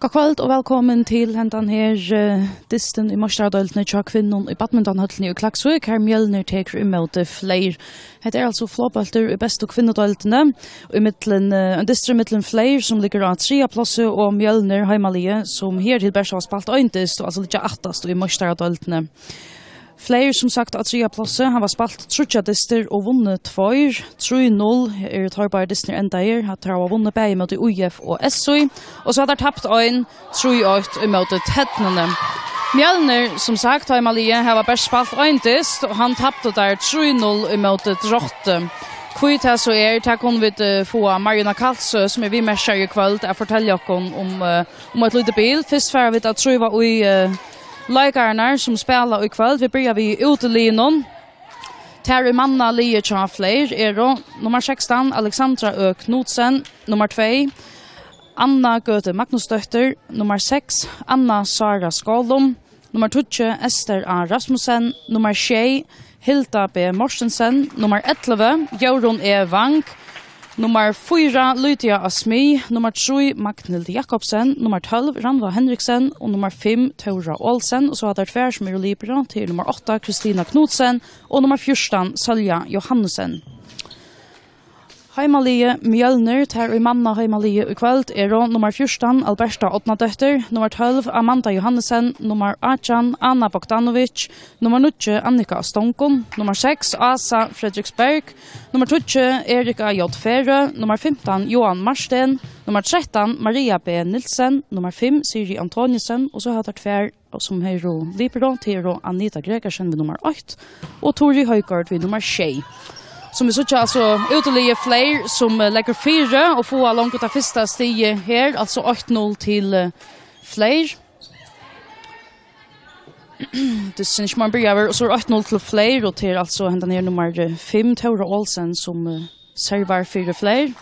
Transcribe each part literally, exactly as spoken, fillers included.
Gott kvøld og vælkomin til hendan her, eh, dystin í meistaradeildini hjá kvinnum í badmintonhøllini í Klaksvík, har Mjølnir tekur ímóti Fleyr. Hetta er altso flogbóltur í bestu kvinnudeildini, og í millum, eh, ein dystur í millum Fleyr, sum liggur á triðja plássi, og Mjølnir, heimaliðið, sum her til bert hava spælt ein dyst og altso liggja aftast í meistaradeildini. Fleyr, sum sagt, á triðja plássi, hava spælt tríggjar dystir og vunnið tveir. Trý null eru teir báðir dystirnir endaðir. Teir hava vunnið bæði móti U F og S I, og so hava teir tapt ein, trý eitt, ímóti Ternuni. Mjølnir, sum sagt, heimaliðið, hava bert spælt ein dyst, og hann tapti teir trý null ímóti Drotti. Hví tað so er, tað kunnu vit, eh, fáa Marjuna Kalsø, sum er viðmerkjari í kvøld, at fortelja okkum um, eh, um eitt lítið bil. Fyrst fara vit at trúgva í, eh, leikararnar, sum spæla í kvøld. Vit byrja við útiliðinum. Tær í mannaliði hjá Fleyr eru nummar sekstan, Alexandra Ø Knudsen, nummar tvey, Anna Gøte Magnusdóttir, nummar seks, Anna Sára Skálum, nummar tíggju, Ester A Rasmussen, nummar sjey, Hilda B Mortensen, nummar ellivu, Jórunn E Wang, nummar fýra, Lydia Asmi, nummar trý, Magnhild Jakobsen, nummar tólv, Rannvá Henriksen og nummar fimm, Tóra Olsen. Og so hava teir tvær, sum eru libero, til nummar átta, Kristina Knudsen, og nummar fjúrtan, Sólja Johannesen. Heimaliðið Mjølnir, tær í manna heimaliði í kvøld, eru nummar fjúrtan, Alberta Árnadóttir, nummar tólv, Amanda Johannesen, nummar átjan, Anna Bogdanovic, nummar níggju, Annika á Stongum, nummar seks, Ása Frederiksberg, nummar tíggju, Erika J Ferø, nummar fimtan, Johan Marsten, nummar trettan, Maria B Nielsen, nummar fimm, Siri Antoniussen, og so hava teir tvær, sum eru libero, tað eru Anita Gregersen við nummar eitt og Tóri Højgaard við nummar sjey. Sum vit síggja, altso, útiliðið Fleyr, sum, eh, leggur fyri og fáa longu tað fyrsta stigið her, altso eitt null til, eh, Fleyr. Tað er ikki man byrjar við, og so er eitt null til Fleyr, og til altso hendan her nummar, eh, fimm, Tóra Olsen, sum, eh, servar fyri Fleyr.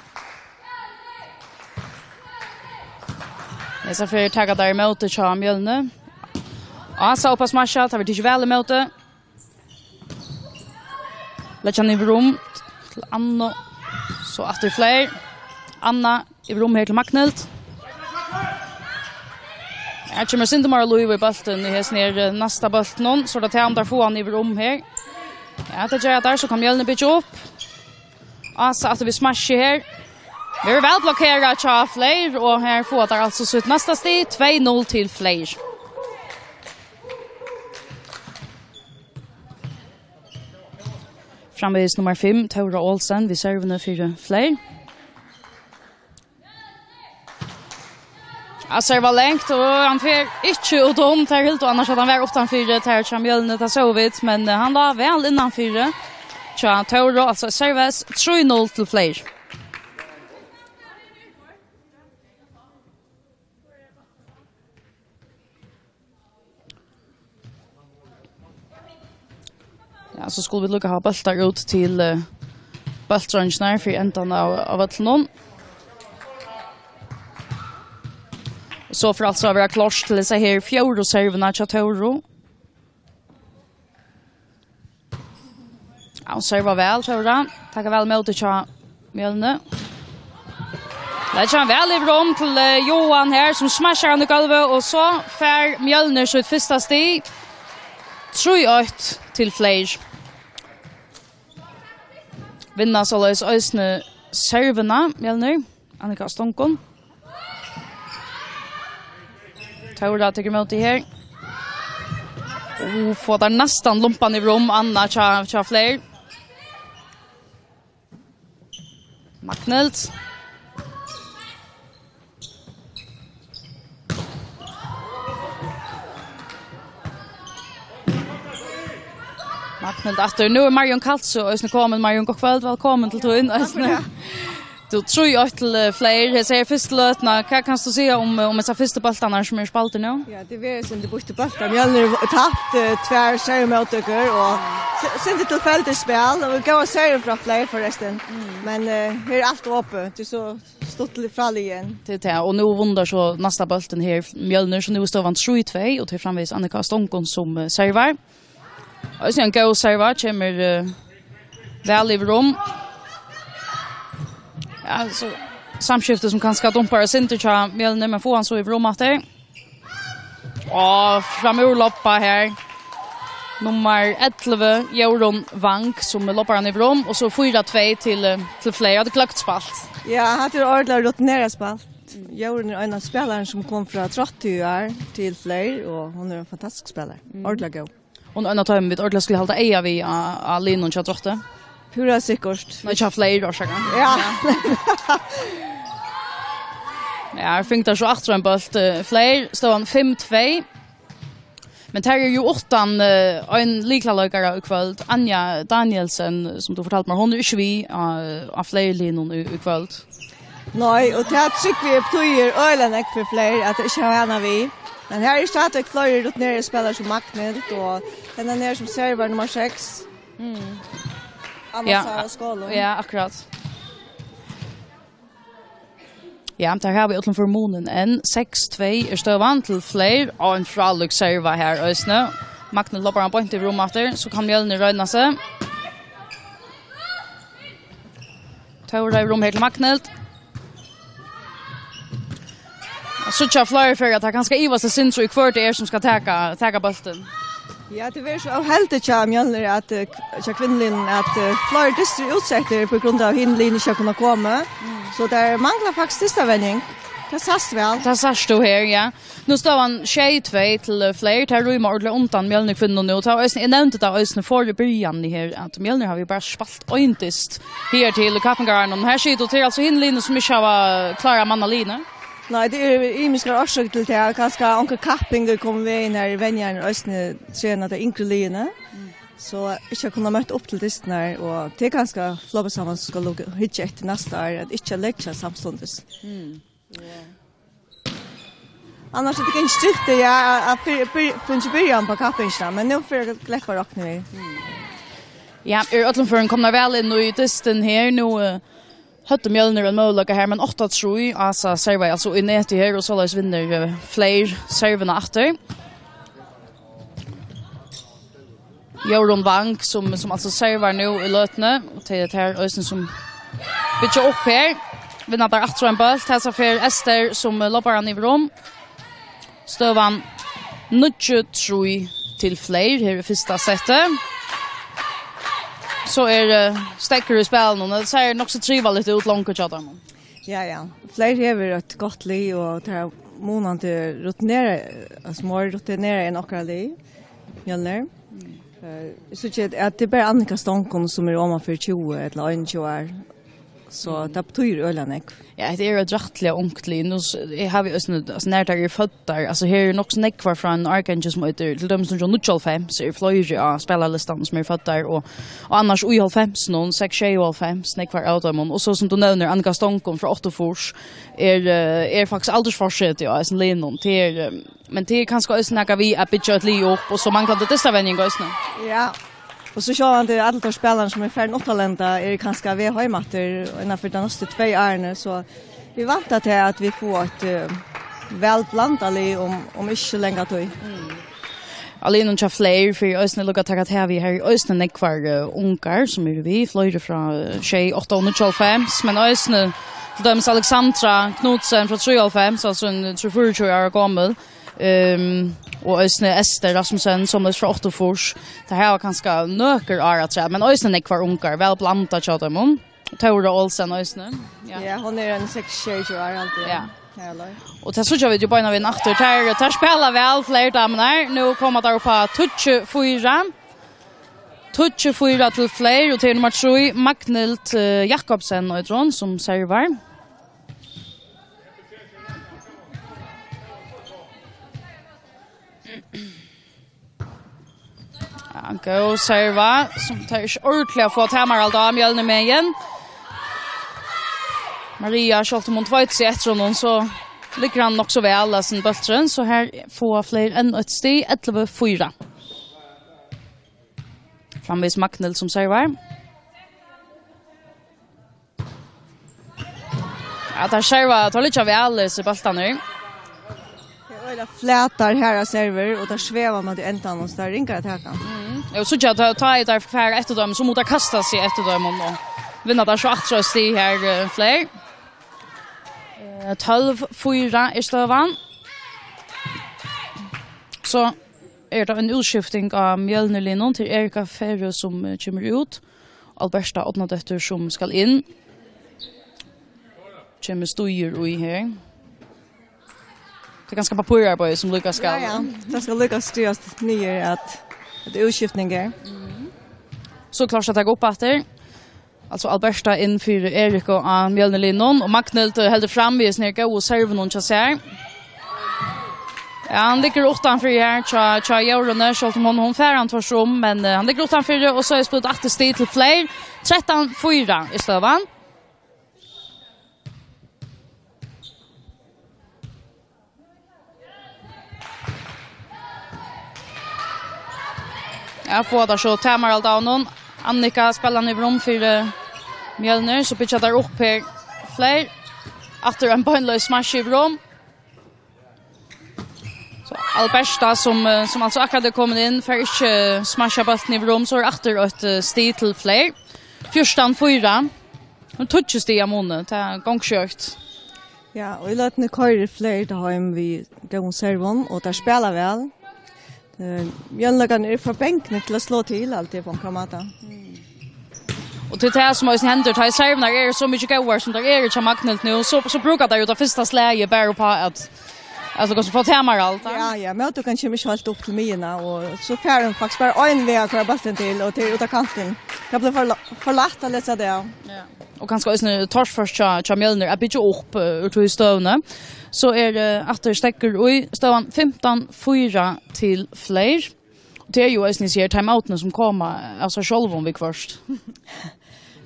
Hesa ferð taka teir ímóti hjá Mjølni. Ása upp á smasha, tað verður tikið væl ímóti. Leggja hann yvir um til Annu. So aftur Fleyr. Anna yvir um her til Magnhild. Her kemur eitt sindur meira lív í bóltin í hesum her, eh, næsta bóltinum. So er tað tað, um teir fáa hann yvir um her. Ja, tað gera teir, so kann Mjølnir byggja upp. Ása aftur við smashi her. Verður væl blokkerað hjá Fleyr, og her fáa teir altso sítt næsta stig, tvey null til Fleyr. Framvegis nummar fimm, Tóra Olsen, við servuni fyri Fleyr. Hann servar langt, og hann fer ikki út um. Teir hildu annars, at hann var uttanfyri, teir hjá Mjølni, tað sóu vit, men, eh, hann lá væl innanfyri. Hjá Tóra, altso servis, trý null til Fleyr. Ja, so skulu vit líka hava bóltar út til, eh, bóltdreingirnar fyri endan av, av vøllinum. So fer altso at vera klárt til hesa her fjórðu servuna hjá Tóru. Ja, hon servar væl, Tóra. Taka væl ímóti hjá Mjølni. Leggja hann væl yvir um til, eh, Johan her, sum smashar hann í gólvið, og so fær Mjølnir sítt fyrsta stig. Trý eitt til Fleyr. Vinna soleiðis eisini servuna, Mjølnir. Annika á Stongum. Tóra tekur ímóti her. Og fáa teir næstan lumpan yvir um, Anna hjá, hjá Fleyr. Magnhild. Magnhild aftur. Nú er Marjun Kalsø eisini komin. Marjun, gott kvøld. Vælkomin til tín eisini. Takk fyri tað. Tú, trý eitt til, eh, Fleyr. Hesa her fyrstu løtuna. Hvat kanst tú siga um, eh, um hesar fyrstu bóltarnar sum eru spældir nú? Ja, tað verður sum tað býttu bóltar. Mjølnir hevur tapt, eh, tvær servumóttøkur og s-, sindur tilfeldigt spæl og góðar servur frá Fleyr forrestin. Mm. Men, eh, her er alt opið. Tað er so stuttligt fráliðið. Tað er tað, og nú vunnu teir so næsta bóltin her, Mjølnir, so nú er støðan trý tvey, og tað er framvegis Annika á Stongum sum, eh, servar. Eisini ein góð serva, kemur, eh, væl yvir um. Ja, so Samskifti sum kanska dumpar eitt sindur hjá Mjølnir, men fáa hann so yvir um aftur. Og framúr loppa her. Nummar ellivu, Jórunn Wang, sum loppar hann yvir um, og so fýra tvey til, eh, til Fleyr. Ja, tað er kløkt spælt. Ja, hatta er ordiliga rutinerað spælt. Jórunn er ein av spælarunum sum kom frá Trótti í ár til Fleyr, og hon er ein fantastisk spælari. Mm. Ordiliga góð. Hon er ein av teimum, vit ordiliga skulu halda eyga við á, á liðnum hjá Trótti. Púra sikkurt. Nei, hjá Fleyr, orsaka. Ja. Ja, her fingu teir so aftur ein bólt, eh, Fleyr, støðan fimm tvey. Men tær eru jú uttan, eh, ein lyklaleikara í kvøld, Anja Danielsen, sum tú fortaldi mær, hon er ikki við á, á Fleyr-liðnum í, í kvøld. Nei, og tað trúgvi eg betýðir øgiliga nógv fyri Fleyr, at tey ikki hava hana við. Men her eru stadigvæk fleiri rutineraðir spælarar sum Magnhild, og hendan her sum servar nummar seks. Mm. Anna Ja. Sara Skålum. Ja, akkurát. Ja, tað hava vit øllum fyri munin enn. Seks tvey er støðan til Fleyr, og ein frálík serva her eisini. Magnhild lopar hann beint yvir um aftur, so kann Mjølnir royna seg. Tóra yvir um her til Magnhild. Og síggja fleiri fyri, at tað kanska ivast eitt sindur í, hvør tað er, sum skal taka, taka bóltin. Ja, tað verður so óheldigt hjá Mjølnir, at, eh, hjá kvinnuliðnum, at, eh, fleiri dystir eru útsettir på grund av, at hin liðini ikki kunnu koma. Mm. So tað manglar faktiskt dystavenjing. Tað sæst væl. Tað sært tú her, ja. Nú støðan sjey tvey til, eh, Fleyr. Tað rímar ordiliga undan Mjølnir kvinnum nú. Tað var eisini, eg nevndi tað eisini fyrr í byrjanini her, at Mjølnir hava jú bara spælt ein dyst her til kappingarnar. Her situr til, altso, hin liðini sum ikki hava klárað manna liðini. Nei, tað eru ymiskar orsøkir til tað. Kanska onkur kapping er komin vegin her, venjarin eisini trenar tey yngru liðini. Mm. So ikki at kunna møta upp til dystirnar, og tað er kanska Flóvbessamban sum skal lukka, hyggja eftir næsta ár, at ikki leggja samstundis. Mm. Ja. Annars er tað ikki skilt, ja, at fyr-, fyr-, fingið byrjan á kappingina, men nú fer at gleppa rokni við. Mm. Ja, eru øllum førum komnar væl inn í dystin her. Nú, eh, høvdu Mjølnir ein møguleika her, men átta trý, Ása servaði altso í netið her, og soleiðis vinnur, eh, Fleyr servina aftur. Jórunn Wang, sum, sum altso servar nú í løtuni, og tað er tær eisini sum byggja upp her. Vinna teir aftur ein bólt, hesa ferð Esther, sum, eh, lobbar hann yvir um. Støðan níggju trý til Fleyr her í fyrsta seti. So er, eh, steðgur í spælinum, og tað sær nokk so trivligt út longu hjá teimum. Ja, ja. Fleyr hevur eitt gott lið, og tað er munandi rutinera-, altso, meira rutinera enn okkara lið, Mjølnir. Mm. Eh, eg síggi, at, at tað er bara Annika Stonkum, sum er oman fyri tjúgu ella einogtjúgu ár. So tað betýðir øgiliga nógv. Ja, hetta er eitt rættiliga ungt lið. Nú s-, eg havi eisini, altso, nær tær eru føddar, altso, her eru nokk so nógvar frá einum árgangi sum eitur, til dømis nítjan hundrað og níggjuoghálvfems, eru fleiri á spælalistanum sum eru føddar, og, og annars í hálvfemsunum, seks, sjey og hálvfems, nógvar av teimum. Og so sum tú nevnir, Annika Stonkum frá áttaogfýrs, er, eh, er faktiskt aldursforseti á hesum liðnum. Tað er, eh, men tað er kanska eisini nakað við at byggja eitt lið upp, og so manglandi dystavenjing eisini. Ja. Og so sjálvandi allir teir spælararnir sum eru farin uttanlanda, eru kanska á veg heim aftur innan fyri tey næstu tvey árini, so vit vænta til at vit fáa eitt, eh, væl blandað lið um, um ikki so langa tíð. Mm. Á liðnum hjá Fleyr, fyri eisini líka at taka tað við, her eru eisini nógvar, eh, ungar sum eru við, fleiri frá, eh, sjey, átta og níggjuoghálvfems, men eisini til dømis Alexandra Knudsen frá trýoghálvfems, altso ein trý, fýraogtjúgu ára gomul. Ehm, og eisini Esther Rasmussen, sum er frá áttaogfýrs. Tey hava kanska nøkur ár afturat, men eisini nógvar ungar, væl blandað hjá teimum. Tóra Olsen eisini. Ja. Ja, hon er ein seks, sjey ár, haldi eg. Ja. Ja, eller? Og tað síggja vit jú beinanvegin aftur. Tær, tær spæla væl, Fleyr damurnar. Nú koma tær upp á tíggju fýra. Tíggju fýra til Fleyr, og til nummar trý, Magnhild, eh, Jakobsen, eitur hon, sum servar. Ja, góð serva, sum tær ikki ordiliga fáa tamarhald á, Mjølnir megin. Maria, sjálvt um hon tveitir seg eftir honum, so liggur hann nokk so væl, altso, bólturin, so her fáa Fleyr enn eitt stig, ellivu fýra. Framvegis Magnhild sum servar. Ja, tær serva, tær liggja væl, hesir bóltarnir. Tað er øgiliga flatar, harðar servur, og tær sveva móti endanum, so tað er ringari at taka. Mm. Eg vil síggja, at tá, tá er tær fara eftir teimum, so mugu tær kasta seg eftir teimum, og vinna tær so aftur eitt stig her, eh, Fleyr. Eh, tólv fýra er støðan. So er tað ein útskifting á Mjølnerliðnum til Erika Ferø, sum, eh, kemur út. Alberta Árnadóttir, sum skal inn. Kemur Stígur í her. Tað er kanska pappírarbeiði, sum líka skal. Ja, ja. Tað skal líka skrivast niður, at, at útskifting er. So klárt at taka upp aftur. Altso Alberta inn fyri Eriku á Mjølnerliðnum, og Magnhild, eh, heldur fram við hesum her góðu servunum hjá sær. Ja, hann liggur uttanfyri her, hjá, hjá Jórunni, sjálvt um hon, hon fær hann tvørtur um, men, eh, hann liggur uttanfyri, og so er spælt aftur stig til Fleyr. Trettan fýra er støðan. Ja, fáa teir so Tamar Aldavnon. Annika spælir hann yvir um fyri, eh, Mjølnir, so byggja teir upp her. Fleyr. Aftur ein beinleiðis smash yvir um. So Alberta, sum, eh, sum altso akkurát er komin inn, fær ikki smasha bóltin yvir um, so er aftur eitt, eh, stig til Fleyr. Fjúrtan fýra. Hon tíggju stig av muni, tað gongur skjótt. Ja, og í løtuni koyrir Fleyr tað heim við góðum servum, og teir spæla væl. Eh, Mjølnararnir eru for bangnir til at slá til, alt er på en kramata. Og til tað sum eisini hendir, tá ið servirnar eru so mikið góðar, sum teir eru hjá Magnhild nú, so, so brúka teir jú tað fyrsta slagið bara upp á at, altso, kanska fáa Tamar alt, ja. Ja, ja, móttøkan kemur ikki heilt upp til miðjuna, og so fær hon faktiskt bara ein veg at koyra bóltin til, og til út á kantin. Tað bleiv for la-, for lætt at lesa tað av. Ja. Og kanska eisini torført hjá, hjá Mjølnir at byggja upp, eh, úr tí støðuni. So er, eh, aftur steðgur í støðan fimtan fýra til Fleyr. Tað er jú eisini, eg sigi, timeoutini sum koma av sær sjálvum viðhvørt.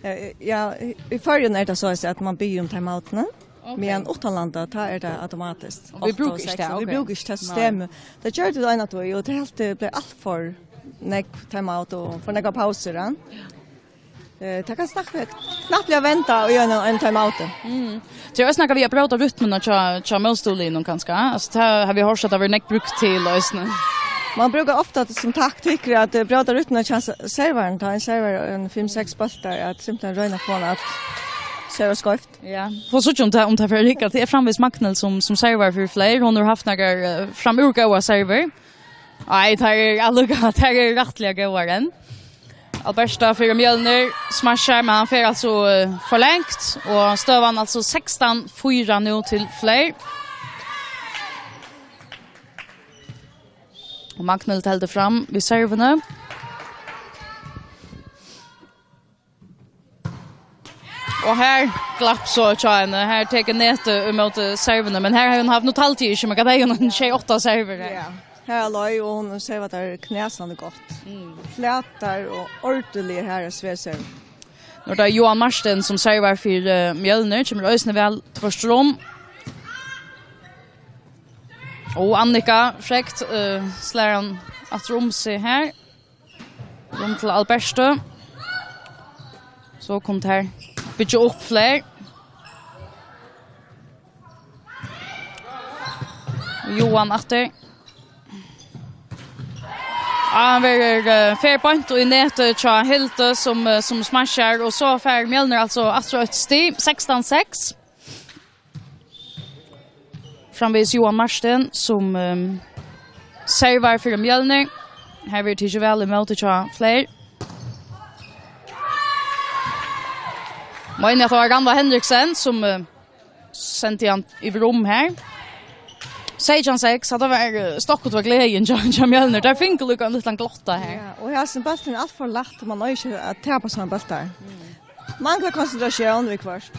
Eh, ja, í, í Føroyum er tað so at man biður um timeoutini, ok, meðan uttanlanda, tá er tað automatiskt. Og vit brúka ikki tað, ok. Vit brúka ikki tað systemið. Nei. Tað gjørdu vit eina tíð, og tað helt, tað bleiv alt for nógv timeout og for nógvar pausur, ja. Eh, tað kann snakka, knappliga venda í ein, ein timeout. Mm. Tað er eisini nakað við at bróta rytmuna hjá, hjá mótstøðuliðnum kanska. Altso, tað hava vit hoyrt at tað verður nógv brúkt til eisini. Man brúkar ofta tað sum taktikkur at, eh, bróta rytmuna hjá se-, servaranum, tá ein servar ein fimm, seks bóltar, at simpelthen royna at fáa hann at serva skeivt. Ja. Fáa síggja um tað, um tað fer at rigga. Tað er framvegis Magnhild sum, sum servar fyri Fleyr. Hon hevur havt nakrar, eh, framúr góðar servir. Nei, tær eru allíka-, tær eru rættiliga góðar enn. Alberta fyri Mjølnir, smashar, men hann fer altso, eh, for langt, og støðan altso sekstan fýra nú til Fleyr. Og Magnhild heldur fram við servuni. Og her glapp so hjá henni. Her tekur netið ímóti servuni, men her hevur hon havt, nú taldi eg ikki, men hvat hevði hon, sjey, átta servir her? Ja, her er løg, og hon servar tær knasandi gott. Mm. Flatar og ordiliga harðar svegservur. Nú er tað Johan Martin sum servar fyri, eh, Mjølnir, kemur eisini væl tvørtur um. Og Annika frekt, eh, slær hann aftur um seg her. Rúm til Albertu. So kunnu teir byggja upp fleiri. Og Johan aftur. Ja, hann verður, eh, fer beint í netið hjá Hildu sum, eh, sum smashar, og so fær Mjølnir altso aftur eitt stig, sekstan seks. Framvegis Johan Martin, sum, ehm, servar fyri Mjølnir. Her verður tikið væl ímóti hjá Fleyr. Meini at tað var Rannvá Henriksen, sum, eh, sendi hann yvir um her. Seytjan seks, hatta var, eh, stokkut var gleðin hjá, hjá Mjølnir. Teir fingu líka ein lítlan glotta her. Ja, og her sum bólturin er alt for lætt, man eigur ikki at tapa sovorðnar bóltar. Manglar konsentratión viðhvørt.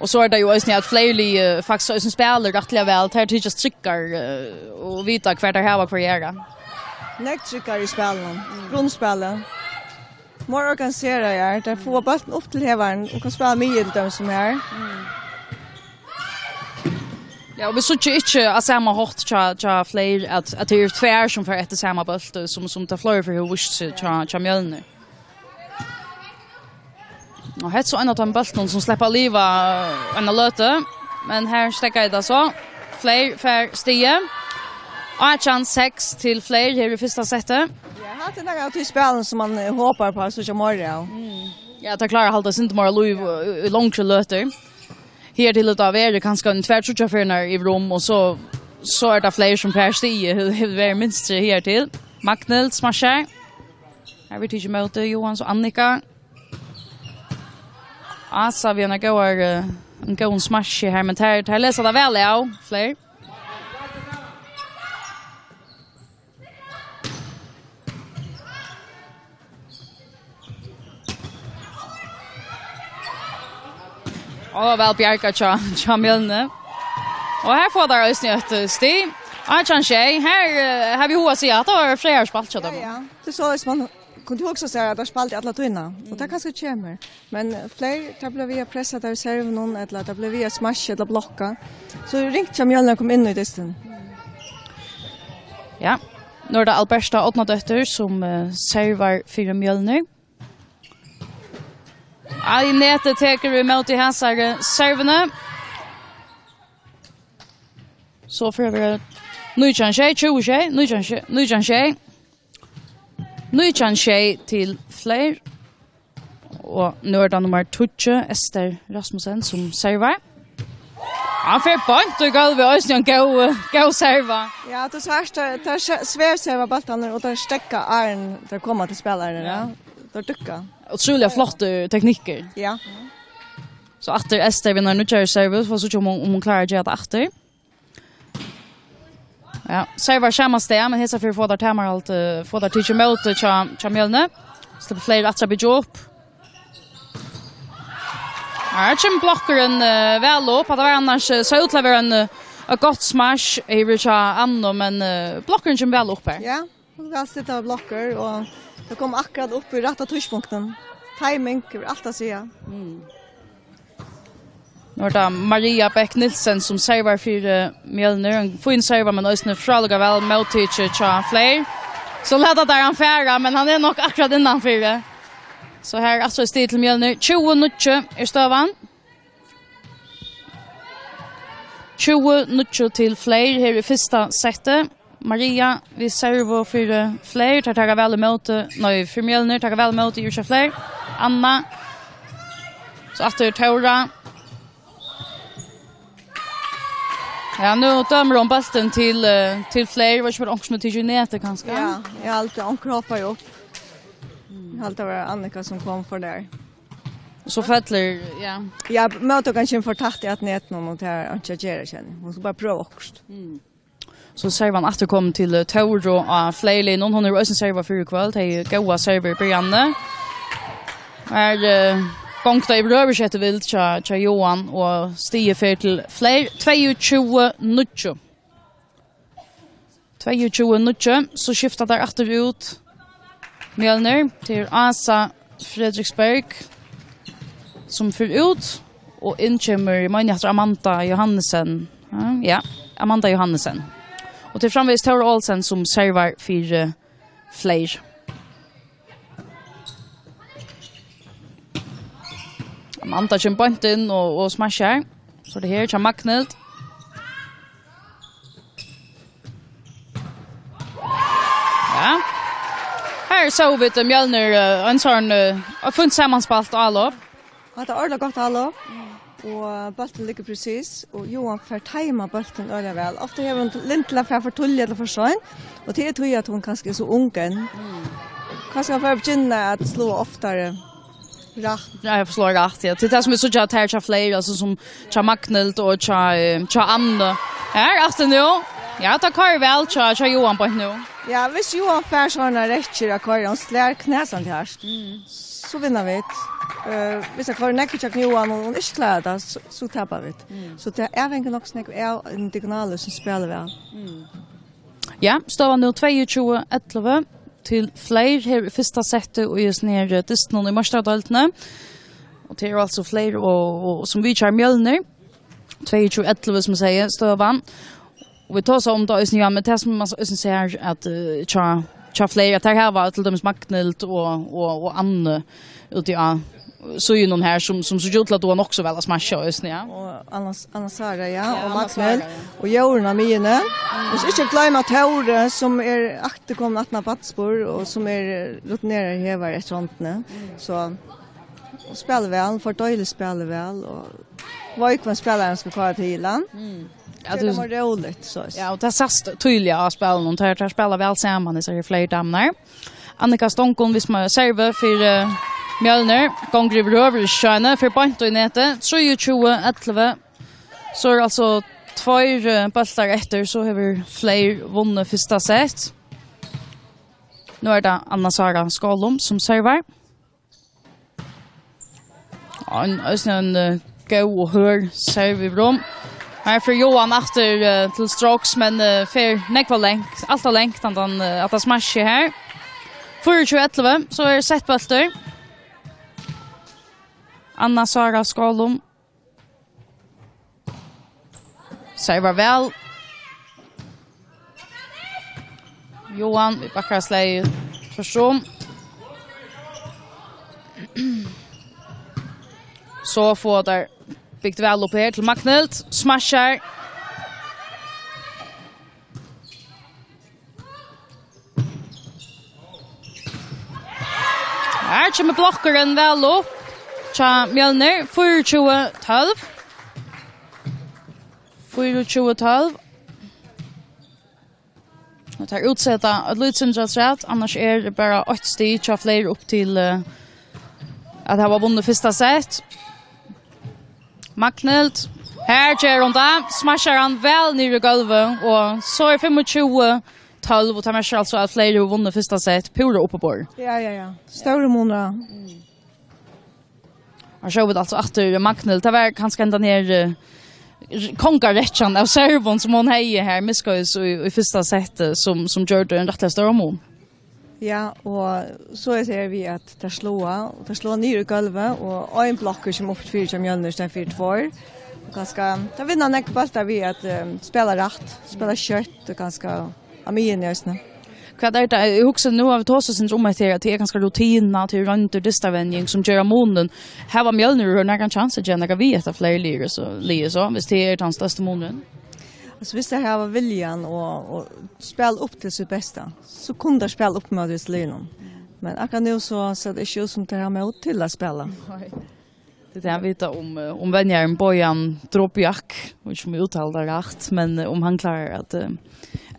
Og so er tað jú eisini at fleiri lið, eh, faktiskt eisini spæla rættiliga væl. Teir tykjast tryggar, eh, og vita hvar teir hava hvørja aðra. Nógv tryggari í spælinum. Grundspælið. Meir organiseraðir. Teir fáa bóltin upp til hevaran og kunnu spæla miðju til dømis sum her. Ja, og vit síggja ikki á sama hátt hjá, hjá Fleyr at, at tað eru tvær sum fara eftir sama bólti, sum, sum tað fleiri ferð hevur víst seg hjá, hjá Mjølnir. Og hetta er so ein av teimum bóltunum, sum sleppa at liva eina løtu. Men her steðgaði tað so. Fleyr fær stigið. Átjan seks til Fleyr her í fyrsta seti. Ja, hatta er nakað av tí spælinum, sum man, eh, hopar uppá at síggja meira av. Mm. Ja, tað klárar at halda eitt sindur meira lív í, í longri løtur. Her til at vera kanska ein tvær, tríggjar ferðir yvir um, og so, so er tað fleiri sum fær stig, hevur, hevur verið mynstrið her til. Magnhild smarsar. Her verður tikið ímóti, Jóhan og Annika. Asa við eina góðari, eh, ein góðan smash her, men tær, tær lesa tað væl av, fleiri. Og væl bjargað hjá, hjá Mjølni. Og her fáa tær eisini eitt, eh, stig. Átjan sjey. Her, eh, havi eg hug at siga at tað var frábært spælt hjá teimum. Ja, ja. Tað er soleiðis, man kundi hugsa sær, at tær spældu alla tíðina. Og tað kanska kemur. Men, eh, fleiri, tað bleiv við at pressa tær í servinum, ella tað bleiv við at smasha ella blokka. So ringt hjá Mjølni at koma inn í dystin. Ja, nú er tað Alberta Árnadóttir, sum, eh, servar fyri Mjølnir. Á netið tekur ímóti hasari servuni. So fer at vera nítjan sjey, tjúgu sjey, nítjan sjey, nítjan sjey. Nítjan sjey til fleiri. Og nú er tað nummar tíggju, Ester Rasmussen, sum servar. Hann fer beint í gólvið, eisini ein góð, góð serva. Ja, tað er svært, tað, tað er svært serva bóltarnar, og tað steðgar áðrenn tað koma til spælararnar, ja. Ja. Tað dukka. Ótrúliga flottur teknikkur. Ja. So aftur Ester við eina nýggjari servu, for at síggja um hon, um hon klárar at gera tað aftur. Ja, servar sama stað, men hesa ferð fáa tær tamarhald, eh, fáa tær tikið ímóti hjá, hjá Mjølni. Sleppa fleiri aftur at byggja upp. Her kemur blokkurin, eh, væl upp. Hatta var annars, eh, sá út til at vera ein, eh, eitt gott smash yvir hjá Annu, men, eh, blokkurin kemur væl upp her. Ja, hon er væl stilt av blokkur, og tað kom akkurát upp í rætta tíðspunktinum. Timing hevur alt at siga. Mm. Nú er tað Maria Bech Nielsen, sum servar fyri Mjølnir. Ein fín serva, men eisini frálíka væl móttikið hjá fleiri. So lata tær hann fara, men hann er nokk akkurát innanfyri. So her er aftur eitt stig til Mjølnir. Tjúgu níggju er støðan. Tjúgu níggju til fleiri her í fyrsta setti. Maria við servu fyri fleiri, tær taka væl ímóti, nei, fyri Mjølnir, taka væl ímóti, yvir hjá fleiri. Anna. So aftur Tóra. Ja, nú dømir hon bóltin til, eh, til fleiri. Var ikki bara onkur sum hevði tikið í netið, kanska? Ja, eg haldi, onkur hoppaði upp. Eg haldi, tað var Annika, sum kom fyri har. So fellur, ja. Ja, móttøkan kemur for tætt at netinum, og tað er einki at gera, kenni eg. Hon skal bara prøva okkurt. Mm. So servan aftur komin til, eh, Tóru á fleiri linum. Hon hevur eisini servað fyrr í kvøld. Hevði góðar servur í byrjanini. Her, eh, gongd tað yvir høvur sett vilt hjá, hjá Jóhan, og stigið fer til fleiri. Tveyogtjúgu níggju. Tveyogtjúgu níggju, so skifta teir aftur út Mjølnir til Asa Fredriksberg, sum fer út, og inn kemur, eg meini, aftur Amanda Johannesen. Ja, ja, Amanda Johannesen. Og til framvegis Tóra Olsen, sum servar fyri fleiri. Amanda kemur beint inn og, og smashar. So er tað her hjá Magnhild. Ja. Her sóu vit, eh, Mjølnir, eh, ein sånn, eh, eitt fínt samanspælt álop. Hatta er ordiliga gott álop. Og bólturin liggur presis, og Jóhan fær teima bóltin øgiliga væl. Ofta hevur hon lyndi til at fara for tíðliga ella for seint, og tað er tí, at hon kanska er so ung enn. Kanska hon fær begynna at sláa oftari rætt. Ja, eg forstår rætt, ja. Til tað sum vit síggja at her hjá fleiri, altso sum hjá Magnhild og hjá, eh, hjá Annu. Her, aftur nú. Ja, tað koyrir væl hjá, hjá Jóhan beint nú. Ja, viss Jóhan fær sovorðnar rekkjur at koyra, hon slær knasandi hart, so vinna vit. Eh, viss hann koyrir nógv ígjøgnum Jóhan og hon ikki klárar tað, so, so tapa vit. So tað avhongur nokk so nógv av individualu sum spæla væl. Ja, støðan nú tveyogtjúgu ellivu til fleiri her í fyrsta setti og í hesum her, eh, dystinum í meistaradeildini. Og tað eru altso fleiri og, og sum vitjar Mjølnir. Tveyogtjúgu ellivu, sum eg sigi, støðan. Og vit tosa um tað eisini, ja, men tað sum man eisini sær at, eh, hjá, hjá fleiri, at her hava til dømis Magnhild og, og, og Annu úti á síðunum her, sum, sum síggja út til at duga nokk so væl at smasha eisini, ja. Og Anna, Anna Sara, ja, ja, og Anna Magnhild, Sara, ja. Og Jórunn á miðjuni. Vit skulu ikki gloyma Tóru, sum er akkurát komin aftan á barnsburð, og sum er rutineraður hevari eftir hondini. So Spælir væl, fordeiligt spælir væl, og Vágvin spælir, hann skal klára til hann. Mm. Ja, tað er róligt, so. Ja, og tað sæst týðiliga á spælinum, teir, teir spæla væl saman, hesar her Fleiri damurnar. Annika Stongun, vist mær serve fyri, eh, Mjølnir, gongur yvirhøvur ikki hjá henni, fer beint í netið, trýogtjúgu ellivu. So er altso tveir, eh, bóltar eftir, so hevur Fleiri vunnið fyrsta sett. Nú er tað Anna Sara Skálum, sum servar. Og ein, eisini ein, eh, góð og hørð serve í brún. Her fer Johan aftur, eh, til strokes, men, eh, fer nógv ov langt, alt ov langt, hann, hann, eh, at hann smashar her. Fýraogtjúgu ellivu, so er settbóltur. Anna Sara Skálum. Servar væl. Johan, við bakkara slag, tvørtur um. So fáa teir bygt væl upp her til Magnhild. Smashar. Her kemur blokkurin væl upp hjá Mjølnir, fýraogtjúgu tólv. Fýraogtjúgu tólv. Og teir útseta eitt lítið sindur afturat, annars er bara eitt stig hjá Fleiri upp til, eh, at hava vunnið fyrsta sett. Magnhild, her ger hon tað, smashar hann væl niður í gólvið, og so er fimmogtjúgu tólv, og tað merkir altso, at Fleiri hevur vunnið fyrsta sett, púra uppiborið. Ja, ja, ja. Stóra munur. Her sóu vit altso aftur Magnhild, tað var kanska hendan her, eh, kongarekkjan av servum, sum hon hevði her, miðskeiðis í, í fyrsta sett, eh, sum, sum gjørdi ein rættiliga stóran mun. Ja, og so er tað við, at tær sláa, og tær sláa niður í gólvið, og ein blokkur kemur upp fyri hjá Mjølnir, í staðin fyri tveir. Og kanska, tær vinna nógv bóltar við at, eh, spæla rætt, spæla skjótt, og kanska á miðjuni eisini. Hvat er tað? Eg hugsi, nú hava vit tosað eitt sindur um hetta her, at tað er kanska rutina, tað er royndir, dystavenjing, sum ger munin. Hava Mjølnir nakran kjans at gera nakað við hetta Fleiri-liðið, so, liðið, so, viss tað er tann størsti munurin? Altso, viss tær hava viljan og, og spæla upp til sítt besta, so kunnu tær spæla upp móti hesum liðunum. Men akkurát nú so sær tað ikki út, sum tær hava mót til at spæla. Nei. Tað er tað, vita um, eh, um venjarin Bojan Drobjak, veit ikki, um eg úttali tað rætt, men, eh, um hann klárar at, eh,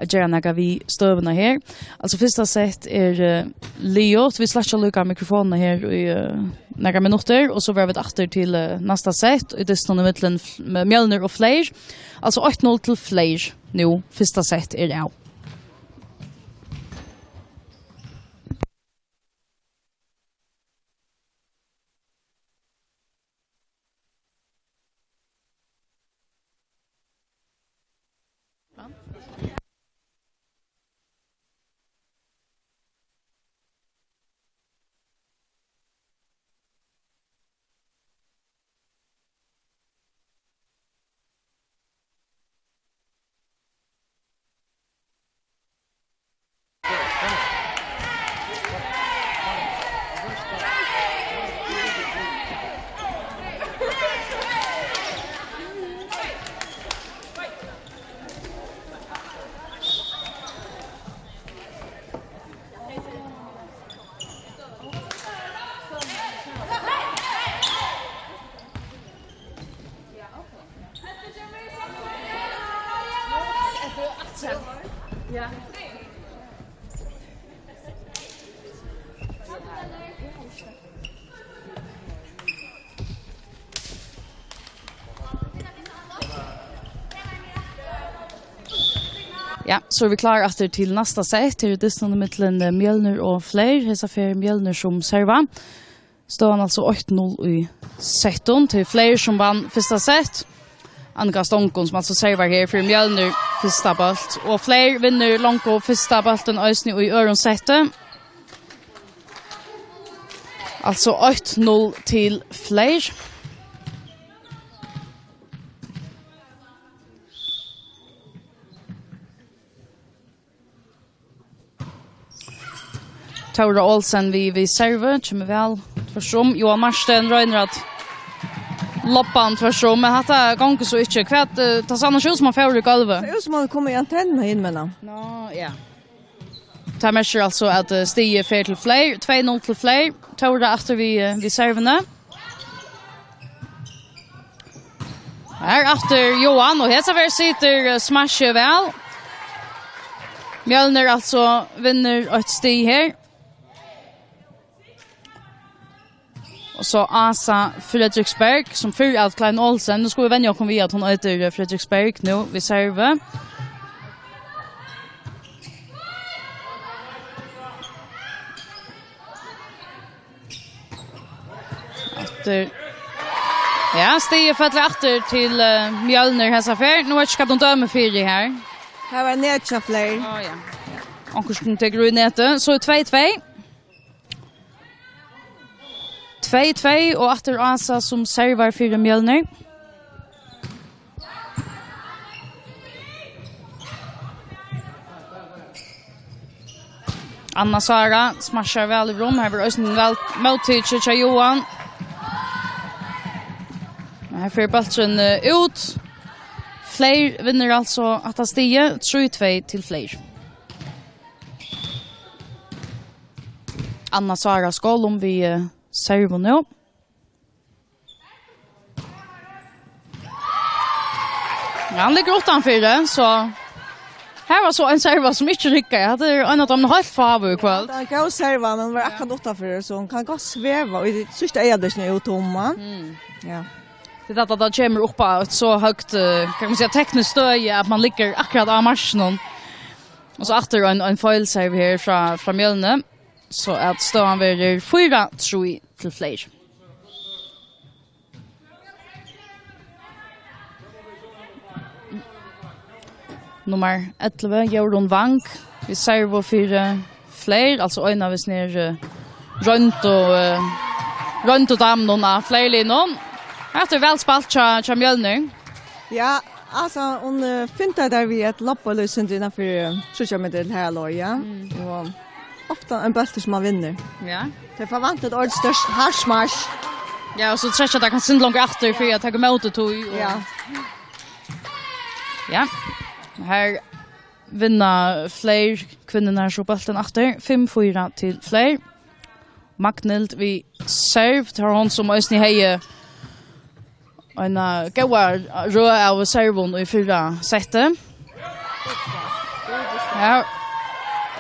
at gera nakað við støðuna her. Altso, fyrsta sett er, eh, liðugt. Vit sløkkja líka mikrofonina her í, eh, nakrar minuttir, og so verða vit aftur til, eh, næsta sett, í dystinum ímillum F-, Mjølnir og Fleiri. Altso, eitt null til Fleiri nú, fyrsta sett er av. Ja, so eru vit klár aftur til næsta sett. Her er dystin ímillum, eh, Mjølnir og Fleiri. Hesa ferð Mjølnir sum serva. Støðan altso eitt null í settum. Tað er Fleiri sum vann fyrsta sett. Annika Stongun, sum altso servar her fyri Mjølnir fyrsta bólt. Og Fleiri vinnur longu fyrsta bóltin eisini í øðrum setti. Altso eitt null til Fleiri. Tóra Olsen við, við servu, kemur væl tvørtur um. Johan Martin roynir at lobba hann tvørtur um, men hatta gongur so ikki. Hvat, eh, tað sær ikki út sum hann fór í gólvið. Sær út sum hann kom í antennuna inn, men. Nå, ja. Tað merkir altso, at, eh, stigið fer til Fleiri, tvey null til Fleiri. Tóra aftur við, eh, við servuni. Her aftur Johan, og hesa ferð situr, eh, smashið væl. Mjølnir altso vinnur eitt stig her. Og so Asa Fredriksberg, sum fyrr æt Klein Olsen. Nú skulu vit venja okkum við, at hon eitur, eh, Fredriksberg nú við servi. Aftur. Ja, stigið fellur aftur til, eh, Mjølnir hesa ferð. Nú veit eg ikki, hvat hon dømir fyri her. Her var net hjá fleiri. Á, ja. Onkurskin tekur í netið. So er tvey tvey. Tvey tvey og aftur Asa, sum servar fyri Mjølnir. Anna Sara smashar væl í rúm. Her verður eisini væl móttikið hjá Johan. Men her fer bólturin, eh, út. Fleir vinnur altso hatta stigið, trý tvey til Fleir. Anna Sara Skálum við, eh, servu nú. Ja, hann liggur uttanfyri, so her var so ein serva sum ikki riggaði. Hatta er ein av teimum heilt fáu í kvøld. Tað er ein góð serva, men hon var akkurát uttanfyri, so hon kann gott sveva í síðsta eygnablikkinum út um hann. Mm. Ja. Tað er tað, at tað kemur upp á eitt so høgt, eh, hvat kann man siga, tekniskt støði, at man liggur akkurát á markinum. Og so aftur ein, ein feilserv her frá, frá Mjølni. So at støðan verður fýra trý til Fleiri. Nummar ellivu, Jórunn Wang, við servu fyri Fleiri, altso ein av hesum her, eh, royndu, eh, royndu damunum á Fleiri-liðnum. Hetta er væl spælt hjá, hjá Mjølnir. Ja, altso, hon, eh, fintar tær við at lobba eitt sindur innanfyri, eh, tríggjar metrar til harðalogið, ja. Mm. Og ofta ein bóltur sum man vinnur. Ja. Tey forvænta eitt ordentligt stórt hart smash. Ja, og so trekkja tey kanska eitt sindur longur aftur fyri at taka ímóti tí, og ja. Ja. Her vinna Fleiri, kvinnurnar, so bóltin aftur. Fimm fýra til Fleiri. Magnild við serv, tað var hon sum eisini hevði eina góða røð av servum í fyrra setti. Ja.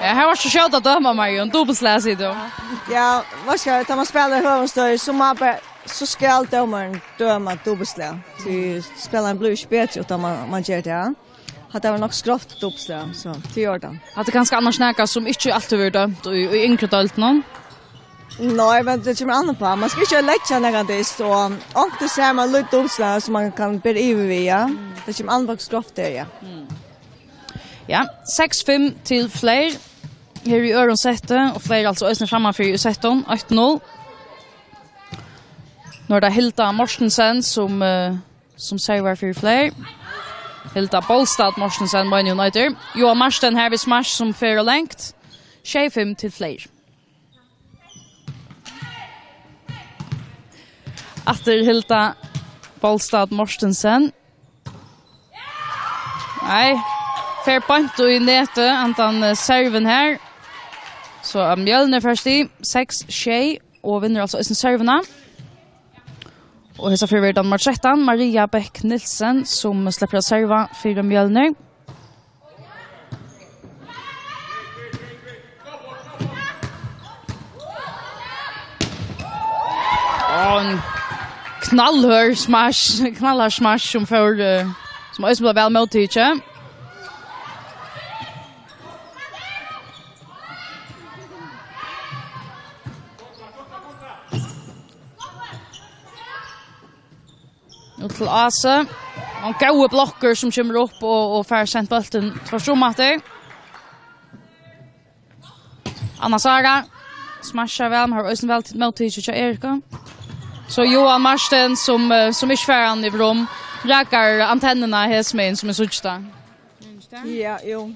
Ja, her var ikki skjótt at døma, Marion. Dupultslag, sigur tú. Ja, hvat skal, tá man spælir høvuðsstøði, so má bara, so skal dómarin døma dupultslag. Tí spælarin blívur ikki betri, uttan man, man ger tað. Hatta var nokk skrovt dupultslag, so tað er í ordan. Hatta er kanska annars nakað sum ikki altíð verður dømt í, í yngru deildunum. Nei, men tað kemur an uppá. Man skal ikki leggja nakað dyst, og onkuntíð sær man lítið dupultslag sum man kann bera yvir við, ja. Mm. Tað kemur an uppá, hvussu grovt tað er, ja. Mm. Ja, seks fimm til Fleiri her í øðrum setti, og Fleiri altso eisini frammanfyri í settum, eitt null. Nú er tað Hilda Mortensen sum, eh, sum servar fyri Fleiri. Hilda Bolstad Mortensen, meini hon eitur. Johan Marsten her við smash sum fer ov langt. Sjey fimm til Fleiri. Aftur Hilda Bolstad Mortensen. Nei, fer beint í netið, handan, eh, servin her. So at Mjølnir fær stig, seks sjey, og vinnur altso eisini servina. Og hesa ferð verður tað nummar trettan, Maria Bech Nielsen, sum sleppur at serva fyri Mjølnir. Og ein knallhørð smash, knallhørð smash sum fór, eh, sum eisini bleiv væl móttikið. Út til Ase. Og ein góður blokkur sum kemur upp og, og fær sent bóltin tvørtur um aftur. Anna Sara smashar væl, men har eisini væl til móttikið hjá Erika. So Johan Marsten sum, eh, sum ikki fær hann yvir um, rakar antennuna hesumegin sum eg síggi tað. Ja, jú.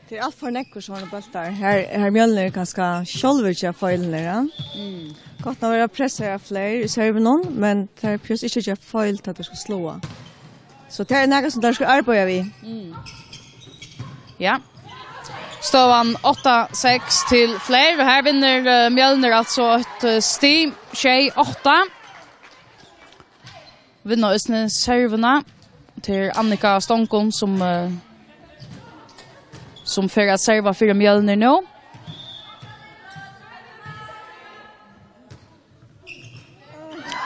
Tað er alt for nógvir sovorðnir bóltar. Her, her Mjølnir kanska sjálvir gera feilir, ja. Mm. Gott nokk verða pressaðir av Fleiri í servinum, men tað er prøvast ikki at gera feil, tá tað skal sláa. So tað er nakað sum teir skulu arbeiða við. Mm. Ja. Støðan átta seks til Fleiri, og her vinnur, eh, Mjølnir altso eitt, eh, stig, sjey átta. Vinna eisini servuna. Til Annika Stongum, sum, eh, sum fer at serva fyri Mjølnir nú.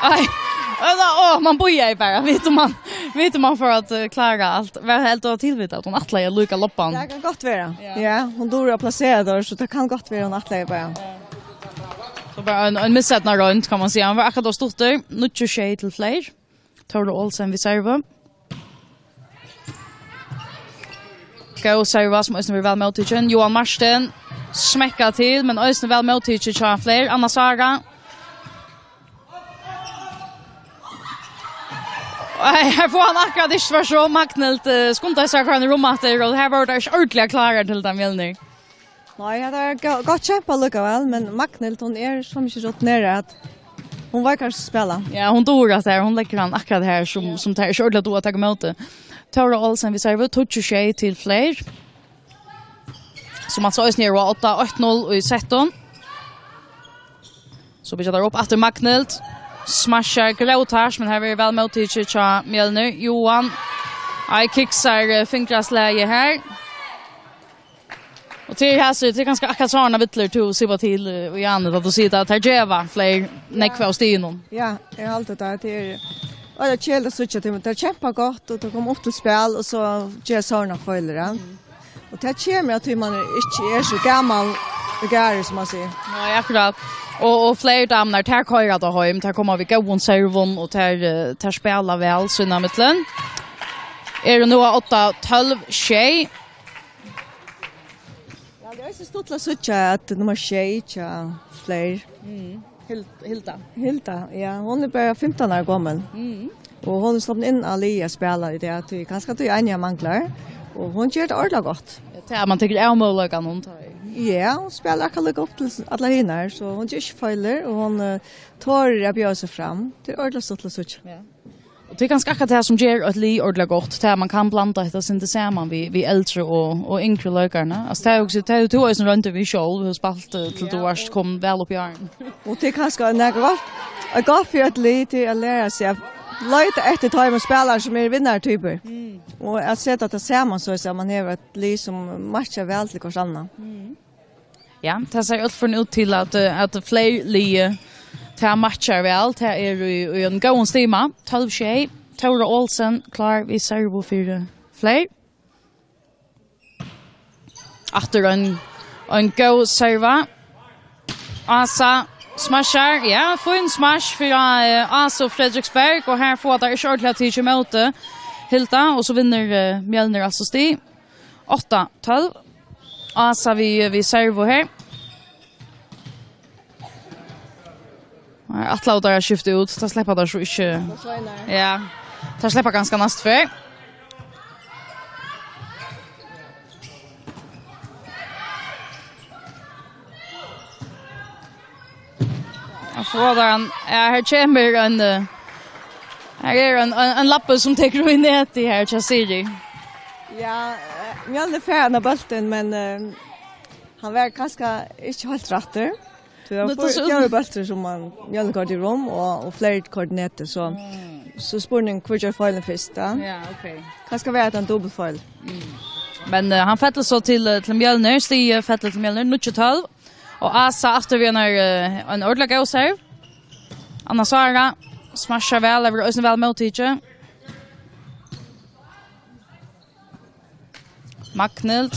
Ei, ella, ó, man bíðaði bara. Vit um man, vit um man fór at, eh, klára alt. Var helt og tilvita at hon ætlaði at líka loppan. Tað kann gott vera. Ja. Ja, hon dugir at plasera tær, so tað kann gott vera, hon ætlaði bara. So bara ein, ein missetna roynd, kann man siga. Hann var akkurát ov stuttur. Níggju sjey til Fleyr. Tóra Olsen við servu. Góð serva, sum eisini verður væl móttikin. Johan Martin smekkar til, men eisini væl móttikin hjá Fleyr. Anna Sara. Ei, her fær hann akkurát ikki svar, so Magnhild, eh, skundar sær, hvar hann er um aftur, og her var tað ikki ordiliga klárar til tað, Mjølnir. Nei, ja, tað er go-, gott kjempa allíkavæl, men Magnhild, hon er so mikið rutinerað, at hon veit hvat hon skal spæla. Ja, hon dugir at tað, hon leggur hann akkurát her, sum, ja, sum tað er so ordiliga at duga at taka ímóti. Tóra Olsen við servu, tíggju sjey til Fleyr. Sum altso eisini er á odda, eitt null í settum. So byggja teir upp aftur Magnhild. Smasjar grótart, men her verður væl móttikið hjá Mjølnir. Johan. Ei, kiksar, eh, fingraslagið her. Og til hasir, til kanska akkurát sånne vitler til å si til, eh, og Janne, at du sier at her geva Fleyr nógv av stigunum. Ja, eg haldi tað, tað er, og tað er keðiligt at síggja til, men tað kjempa gott, og tað koma upp til spæl, og so gera sånne feilir, ja. Mm. Og tað kemur at tí man er, ikki er so gamal og gæri, sum man sigur. Nei, akkurát. Og, og Fleyr damurnar, tær koyra tað heim, tær koma við góðum servum, og tær, eh, tær spæla væl, sín á millum. Eru nú á odda, tólv sjey. Ja, tað er so stuttligt at síggja, at nummar sjey hjá Fleyr. Mm. Hil-, Hilda. Hilda, ja, hon er bara fimtan ár gomul. Mm. Og hon er sloppin inn á liðið at spæla í dag, tí kanska tí Anja manglar. Og hon ger tað ordiliga gott. Ja, tað er, man tekur av møguleikanum, tá í. Ja, hon spælir akkurát líka upp til s-, allar hinar, so hon ger ikki feilir, og hon, eh, torir at bjóða seg fram. Tað er ordiliga stuttligt at síggja. Ja. Og tað er kanska akkurát tað sum ger eitt lið ordiliga gott, tað er at man kann blanda hetta sindur saman við, við eldri og, og yngri leikararnar. Altso, tað er jo, tað er jo, tú hevur eisini roynt tað við sjálv, hevur spælt, eh, til tú, ja, varst, kom væl upp í árini. Og tað er kanska nakað gott, eitt gott fyri eitt lið til at læra seg at leita eftir teimum spælarum sum eru vinnartypur. Mm. Og at seta tað saman, so at man hevur eitt lið sum matchar væl til hvørt annað. Mm. Ja, tað sær alt for nú út til at, eh, at Fleyr liðið, tað matchar væl. Tað er í, í ein góðan stima. Tólv sjey. Tóra Olsen klár við servu fyri Fleyr. Aftur ein, ein góð serva. Asa smasjar. Ja, fín smash fyri, eh, Asa og Frederiksberg. Og her fáa teir ikki ordiliga tikið ímóti Hilda. Og so vinnur, eh, Mjølnir altso stig. Átta tólv. Asa við, við servu her. Nei, ætlaðu teir at skifta út. Tað sleppa teir so ikki. Ja. Teir sleppa kanska næstu ferð. At fáa tað, ja, her kemur ein, eh, her er ein, ein, ein labbi sum tekur í netið her hjá Siri. Ja, eh, Mjølnir fær hann av bóltin, men, eh, hann var kanska ikki heilt rættur. Tað var nú, tað for-, so tað var bóltur sum hann, Mjølnir koyrdi í rúm, og, og Fleyr koyrdi í netið, so, mm, so spurning, hvør ger feilin fyrst, ja? Ja, ok. Kanska var tað ein dupultfeil. Mm. Men, eh, hann fellur so til, eh, til Mjølnir, stigið fellur til Mjølnir, níggju tólv. Og Asa aftur við ein, eh, ein ordiliga góð serve. Anna Sara smasjar væl, hevur eisini væl móttikið. Magnhild.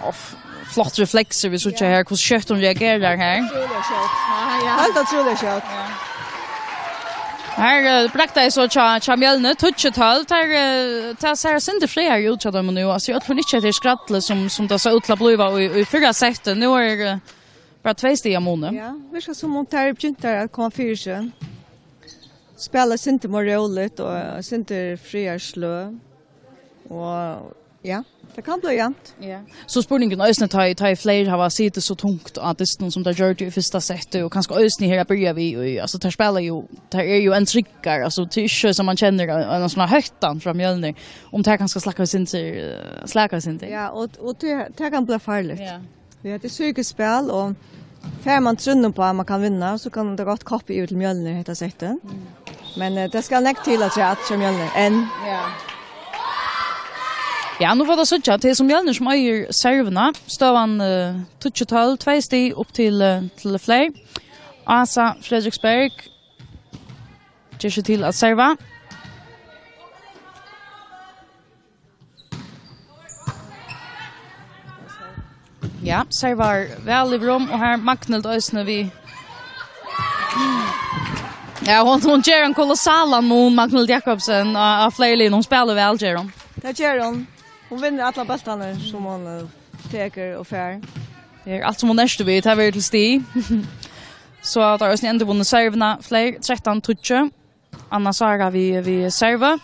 Og f-, flott refleksir, vit síggja her, hvussu skjótt hon reagerar her. Ótrúliga skjótt. Ja, ja. Heilt ótrúliga skjótt. Ja. Her, eh, braktaði so hjá, hjá Mjølnir, tíggju tólv. Tað, eh, tað sær eitt sindur frægari út hjá teimum nú. Altso, í øllum ikki hetta her skrallið, sum, sum tað sá út til at blíva í, í fyrra seti. Nú er, eh, bara tvey stig av muni. Ja, virkar sum um tær eru byrjintar at koma fyri seg. Spæla eitt sindur meir róligt og eitt sindur frægari sløg. Og ja, tað kann blíva javnt. Ja. So spurningurin eisini, tá, tá Fleyr hava sitið so tungt á dystinum sum teir gjørdu í fyrsta seti, og kanska eisini her at byrja við, og, altso, teir spæla jo, teir eru jo enn tryggari, altso, tað er ikki sum man kennir ein, ein sovorðnan hóttan frá Mjølnir, um teir kanska slaka eitt sindur, eh, slaka eitt sindur. Ja, og, og tað, tað kann blíva farligt. Ja. Ja, tað er psykiskt spæl, og Fær man trúnna upp á, at man kann vinna, so kann tað gott koppa yvir til Mjølnir, hetta settið. Men, eh, tað skal nógv til at træ-, at træ Mjølnir, enn. Ja. Ja, nú fáa vit síggja, tað er so Mjølnir sum eigur servuna. Støðan, eh, tíggju tólv, tvey stig upp til, eh, til Fleyr. Ása Frederiksberg ger seg til at serva. Ja, servar væl yvir um, og her Magnhild eisini við. Ja, hon, hon ger ein kolossalan mun, Magnhild Jakobsen, á, á Fleyrliðnum. Hon spælir væl, ger hon. Tað ger hon. Hon vinnur allar bóltarnar, sum hon, eh, tekur og fær. Tað er alt, sum hon ertu við, tað verður til stig. So hava teir eisini endurvunnið servuna, Fleyr, trettan tíggju. Anna Sara við, við servu.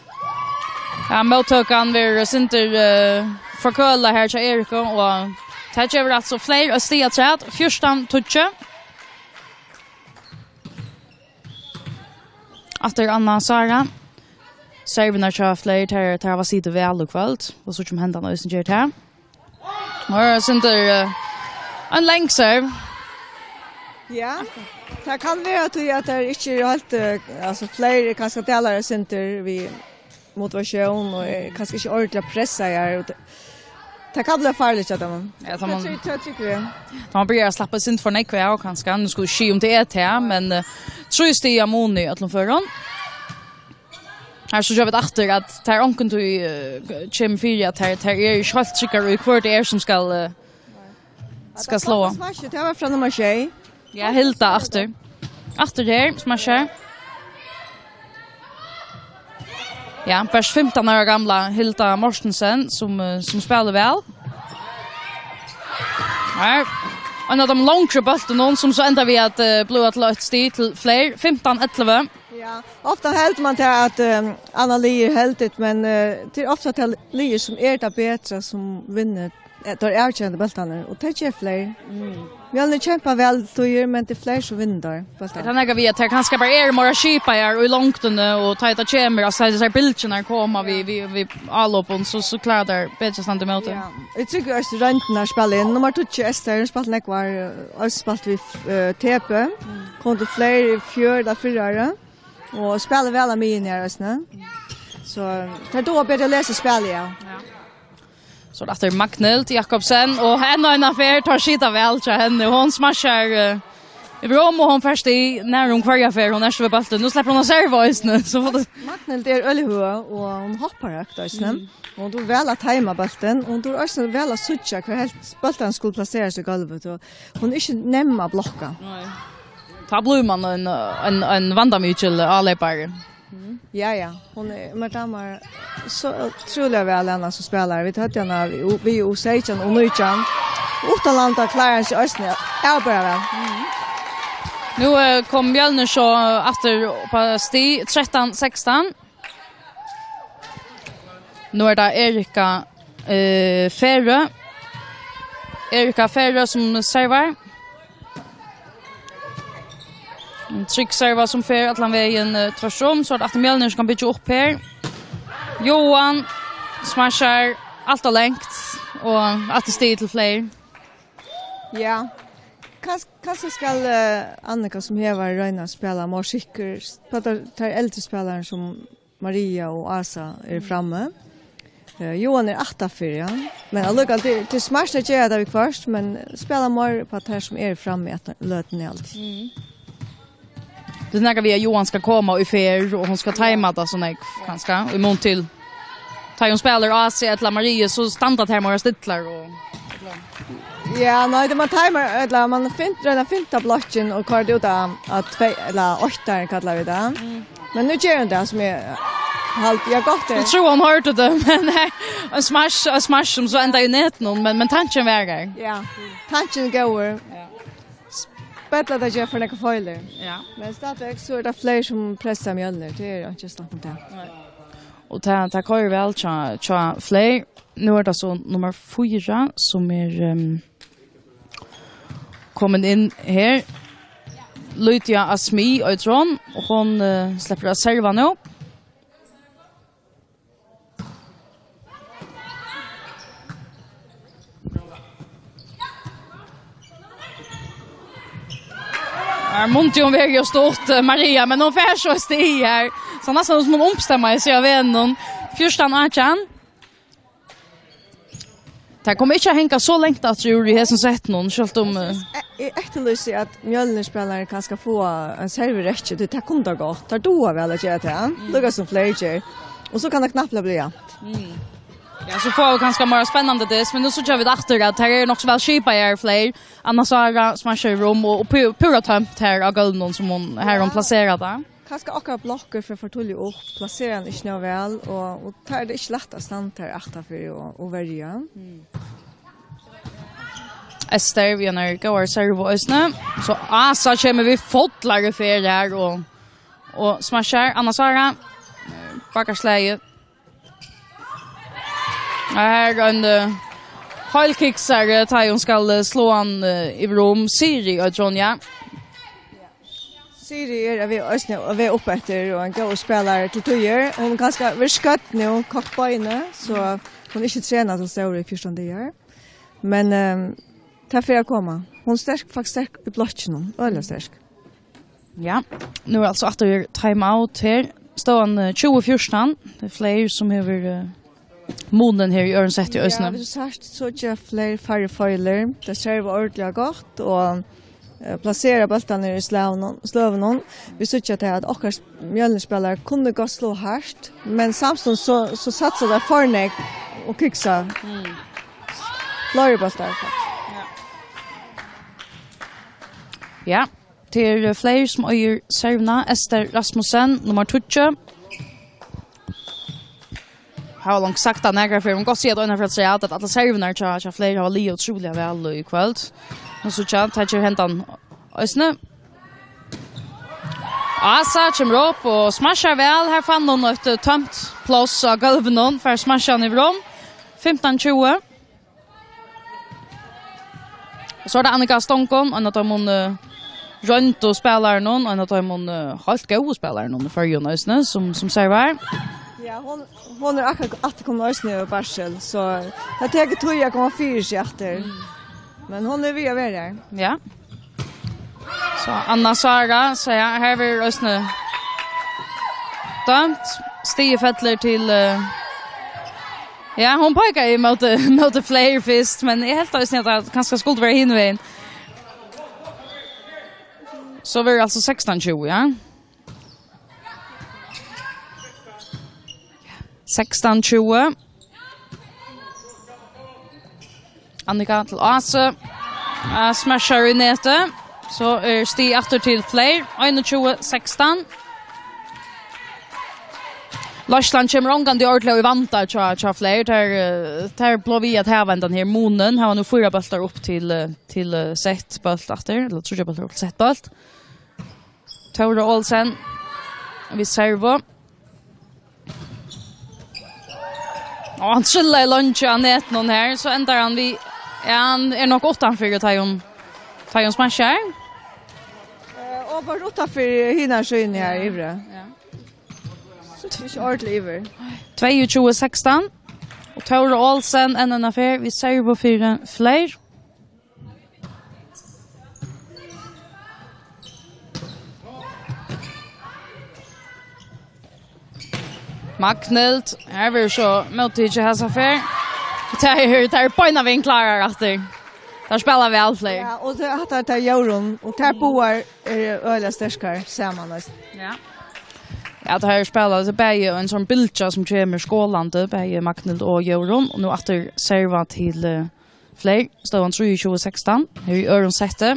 Ja, móttøkan verður sindur, eh, forkølað her hjá Eriku, og tað gevur altso Fleyr eitt stig afturat, fjúrtan tíggju. Aftur Anna Sara. Servurnar hjá Fleyr, tær, tær hava sitið væl í kvøld, og so kemur hendan eisini ger tað. Og her er sindur, eh, ein lang serv. Ja, tað kann vera tí at tær ikki eru heilt, eh, altso Fleyr eru kanska dalar sindur við motivatión og eru kanska ikki ordiliga pressaðar, og tað, tað kann blíva farligt hjá teimum. Ja, tá man, tað trúgvi eg. Tá man byrjar at slappa sindur for nógv av, kanska, nú skulu vit sjá um tað er tað, men, eh, trý stig av muni í øllum førum. Her síggja vit aftur, at tær onkuntíð, eh, kemur fyri, at tær, tær eru ikki heilt tryggar í, hvør tað er, sum skal, eh, skal sláa. Smash, tað var frá nummar sjey. Ja, Hilda aftur. Aftur her, smashar. Ja, bert fimtan ára gamla Hilda Mortensen, sum, eh, sum spælir væl. Her. Ein av teimum longri bóltunum, sum so endar við at, eh, blíva til eitt stig til Fleyr. Fimtan ellivu. Ja, ofta heldur man til at, eh, annað lið er heldigt, men, eh, tað er ofta tað lið sum er tað betra sum vinnur, eh, teir avgerandi bóltarnar, og tað ger Fleyr. Mm. Mjølnir kempar væl til tíðir, men tað er Fleyr sum vinnur teir bóltarnar. Tað er nakað við, at tað kanska bara er meira skipað her í longdini, og tá tað kemur, altso, tá hesar bylgjurnar koma við, við, við álopum, so, so klára teir betri at standa ímóti. Ja. Eg trúgvi, at royndirnar spæla inn. Nummar tíggju, Esther, hon spældi nógvar, eh, eisini spælt við, eh, T P. Mm. Kom til Fleyr í fjør, tað fyrra árið. Og spælir væl á miðjuni her eisini. So, eh, tær duga betur at lesa spælið, ja. Ja. So er tað aftur Magnhild Jakobsen, og enn eina ferð, tær sita væl hjá henni. Hon smashar, eh, yvir um, og hon fær stig nærum hvørja ferð hon er við bóltin. Nú sleppur hon at serva eisini, so fór tað. Magnhild er øgiliga høg, og hon hoppar høgt eisini. Mm. Og hon dugir væl at teima bóltin, og hon dugir eisini væl at síggja, hvar helst bólturin skal plaserast í gólvið. Og hon er ikki nemm at blokka. Nei. Tá blívur man ein, ein, ein vandamikil áleypari. Ja, ja. Hon er, mær dámar so ótrúliga væl hana sum spælara. Vit høvdu hana við, við U seytjan og nítjan. Uttanlanda klárar hon seg eisini avbera væl. Nú, eh, kom Mjølnir so aftur upp á stig, trettan sekstan. Nú er tað Erika, eh, Ferø. Erika Ferø sum servar. Ein trygg serva sum fer allan vegin, eh, tvørtur um, so er tað aftur Mjølnir sum kann byggja upp her. Johan smashar alt ov langt, og aftur stig til Fleyr. Ja. Kans-, kanska skal, eh, Annika, sum hevur roynt at spæla meir sikkur, sp-, tær, tær eldru spælararnar sum Maria og Ása eru frammi. Eh, Johan er aftanfyri, ja. Men allíkavæl, tað, tað er smart at gera tað viðhvørt, men spæla meir upp á tær sum eru frammi í løtuni alt. Mm. Tað er nakað við, at Johan skal koma í ferð, og hon skal teima tað so nógv, kanska, í mun til. Tá hon spælir Ásu ella Maria, so standa tær meira stillar og Ja, nei, tað man teimar, ella man fint, royna at finta blokkin og koyra tað út á, á tvey, ella átta, kallar vit tað. Mm. Men nú ger hon tað, sum eg haldi, ja, gott er. Eg trúgvi, hon hoyrdi tað, men nei, ein smash, ein smash sum so endar í netinum, men, men tankin var har. Ja, tankin er góður. Ja. Spell at tað ger for nakrar feilir. Ja. Men stadigvæk so er tað Fleyr sum pressar Mjølnir, tað er ikki snakk um tað. Nei. Og tað, tað koyrir væl hjá, hjá Fleyr. Nú er tað so nummar fýra, sum er, ehm, komin inn her. Lydia Asmi eitur hon, og hon, eh, sleppur at serva nú. Her mundi hon verið og stått, eh, Maria, men hon fær so stig her. So næstan sum hon ombestemmer seg av vegnum. Fjúrtan átjan. Tað kom ikki at hanga so langt aftur úr í hesum settinum, sjálvt um, eh, Eg, eg eftirlýsi, at Mjølnerspælarar kanska fáa ein servurekki, tí tað kunnu teir gott. Teir duga væl at gera tað, lukka sum fleiri ger. Og so kann tað knappliga blíva javnt. Ja, so fáa vit kanska meira spennandi dys, men nú síggja vit aftur, at her er nokk so væl skipað her, fleiri. Anna Sara smasjar í Rom, og, og pu-, púra tømt her á gólvinum, sum hon, her hon plaserar tað. Kanska okkara blokkur fer for tíðliga upp, plaserar hann ikki nóg væl, og, og tað er tað ikki lætt at standa her aftanfyri og, og verja. Ester við einari góðari servu eisini. So Asa kemur við fullari ferð her og, og smasjar. Anna Sara, eh, bakkar slagið. Her ein, eh, heilkiksari, tá hon skal, eh, sláa hann, eh, yvir um. Siri og Tronja. Siri er av veg, eisini av veg upp eftir og ein góður spælari til tíðir. Hon kanska verður skødd nú, kokt beinið, so hon er ikki trenað til stóra í fjúrtan dagar. Men, ehm, tað fer at koma. Hon er sterk, faktiskt sterk í blokkinum. Øgiliga sterk. Ja, nú er altso aftur time out her. Støðan, eh, tjúgu fjúrtan. Tað er fleiri sum hevur, eh, munin her í øðrum setti eisini. Ja, vit hava sært, so gera fleiri færri feilir. Tey serva ordiliga gott og, eh, plasera bóltarnar í sløgunum, sløgunum. Vit síggja tað, at okkara Mjølnerspælarar kunnu gott sláa hart, men samstundis so, so satsa teir for nógv og kiksa fleiri bóltar, faktiskt. Ja. Tað er fleiri sum eigur servuna. Ester Rasmussen, nummar tíggju. Hava longu sagt tað nakrar ferðir, men gott siga, at Einar Frederik sigur, at allar servurnar hjá, hjá fleiri hava ligið ótrúliga væl í kvøld. Nú síggja, tað ger hendan eisini. Asa kemur upp og smasjar væl. Her fann hon eitt, eh, tømt pláss á gólvinum, fær smasjað hann yvir um. Fimtan tjúgu. Og so er tað Annika Stongum, ein av teimum, eh, royndu spælarunum, ein av teimum, eh, heilt góðu spælarunum í Føroyum eisini, sum, sum servar. Ja, hon, hon er akkurát aftur komin eisini úr barsel, so tað tekur tíð at koma fyri seg aftur. Men hon er við at vera her. Ja. So Anna Sara, so ja, her verður eisini dømt. Stigið fellur til, eh, ja, hon peikaði móti, móti fleiri fyrst, men eg helt eisini, at tað kanska skuldi vera hin vegin. So verður altso sekstan tjúgu, ja. Sekstan tjúgu. Annika til Ase. Ah, smasjar í netið. So er stig aftur til Fleyr. Einogtjúgu sekstan. Leiðslan kemur ongantíð ordiliga í vanda hjá, hjá Fleyr. Tær, eh, tær blíva við at hava hendan her munin. Hava nú fýra bóltar upp til, eh, til, eh, sett bólt aftur. Ella tríggjar bóltar upp til sett bólt. Tóra Olsen við servu. Og hann trillaði leingi á netinum her, so endar hann við, ja, hann er nokk uttanfyri, tá hon, tá hon smasjar. Eh, og bara uttanfyri hinar síðuna her, ja, yvri. Ja. Síggi ikki ordiliga yvir. Tveyogtjúgu sekstan. Og Tóra Olsen enn eina ferð við servu fyri Fleyr. Magnhild, her verður so móttikið hesa ferð. Tær eru, tær eru beinanvegin klárar aftur. Tær spæla væl, Fleyr. Ja, og tað, hatta er tað Jórunn, og tær báðar eru øgiliga sterkar saman, veitst. Ja. Ja, tað her spæla, tað er bæði ein sånn bylgja sum kemur skálandi, bæði Magnhild og Jórunn, og nú aftur serva til, eh, Fleyr, støðan trýogtjúgu sekstan, her í øðrum setti.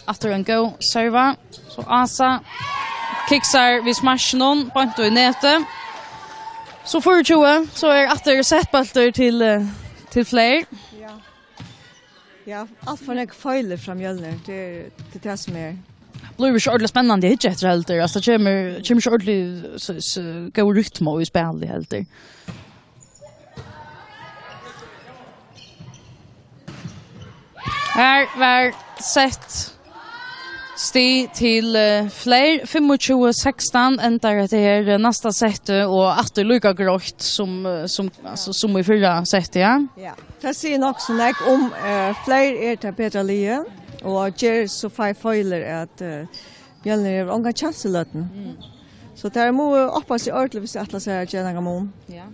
Aftur ein góð serva, so Asa kiksar við smasjinum, beint í netið. So fýraogtjúgu, so er aftur settbóltur til, eh, til Fleyr. Ja. Ja, alt for nógv feilir frá Mjølnir, tað er, tað er tað sum er. Blívur ikki ordiliga spennandi at hyggja eftir heldur, altso, tað kemur, kemur ikki ordiliga s-, s-, góð rytma í spælið heldur. Her var sett stig til, eh, Fleyr. Fimmogtjúgu sekstan endar hetta her, eh, næsta settið, og aftur líka greitt sum, eh, sum, altso, sum í fyrra settið, ja. Ja, tað sigur nokk so nógv um, eh, Fleyr er tað betra liðið. og ger so fá feilir, at, eh, Mjølnir hevur ongan kjans í løtuni. Mm. So tær mugu oppa seg ordiliga, viss tær ætla sær at gera nakran mun. Ja.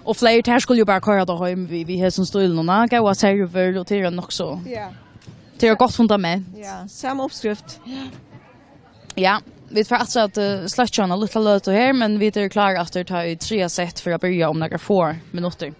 Og fleiri, tær skulu jo bara koyra tað heim við, við hesum stílinum, na? Góðar servur, og tað er nokk so. Ja. Tað er gott fundament. Ja, sama uppskrift. Ja, vit fara aftur at, eh, sløkkja hana lítla løtu her, men vit eru klárir aftur, tá í triðja sett fyri at byrja um nakrar fáar minuttir.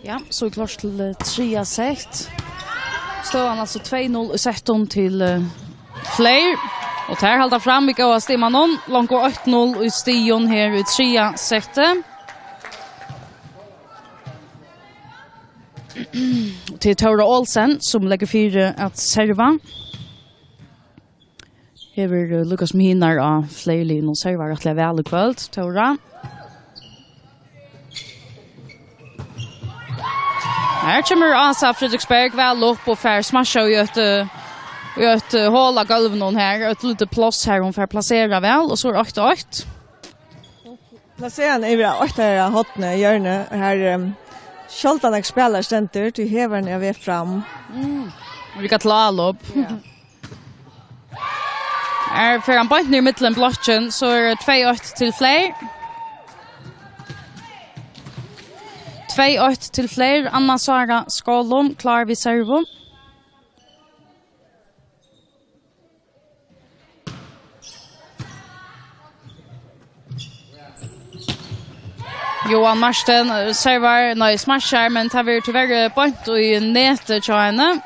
Ja, so er klárt til, eh, triðja sett. Støðan altso tvey null í settum til, eh, Fleyr. Og tær halda fram við góða stimanum. Longu eitt null í stigum her í triðja setti. Til Tóra Olsen, sum leggur fyri at serva. Hevur, eh, Lukas Minar á fleirliðnum servað rættiliga væl í kvøld, Tóra. Her kemur Ása Frederiksberg væl upp og fær smasjað í eitt, eh, í eitt, eh, hol á gólvinum her, eitt lítið pláss her hon fær plaserað væl, og so er eitt eitt. Plaserar hon yvir á eitt av hornini, hjørnið, her, ehm, sjáldan ein spælari stendur, tí hevur hann ein veg fram. Mm. Rikka til álop. Ja. Her fer hann beint niður í millum blokkin, so er tvey eitt til Fleyr. Tvey eitt til Fleyr, Anna Sára Skálum, klár við servu. Johan Marsten, eh, servar, nei, smasjar, men tað verður tíverri beint í netið hjá henni.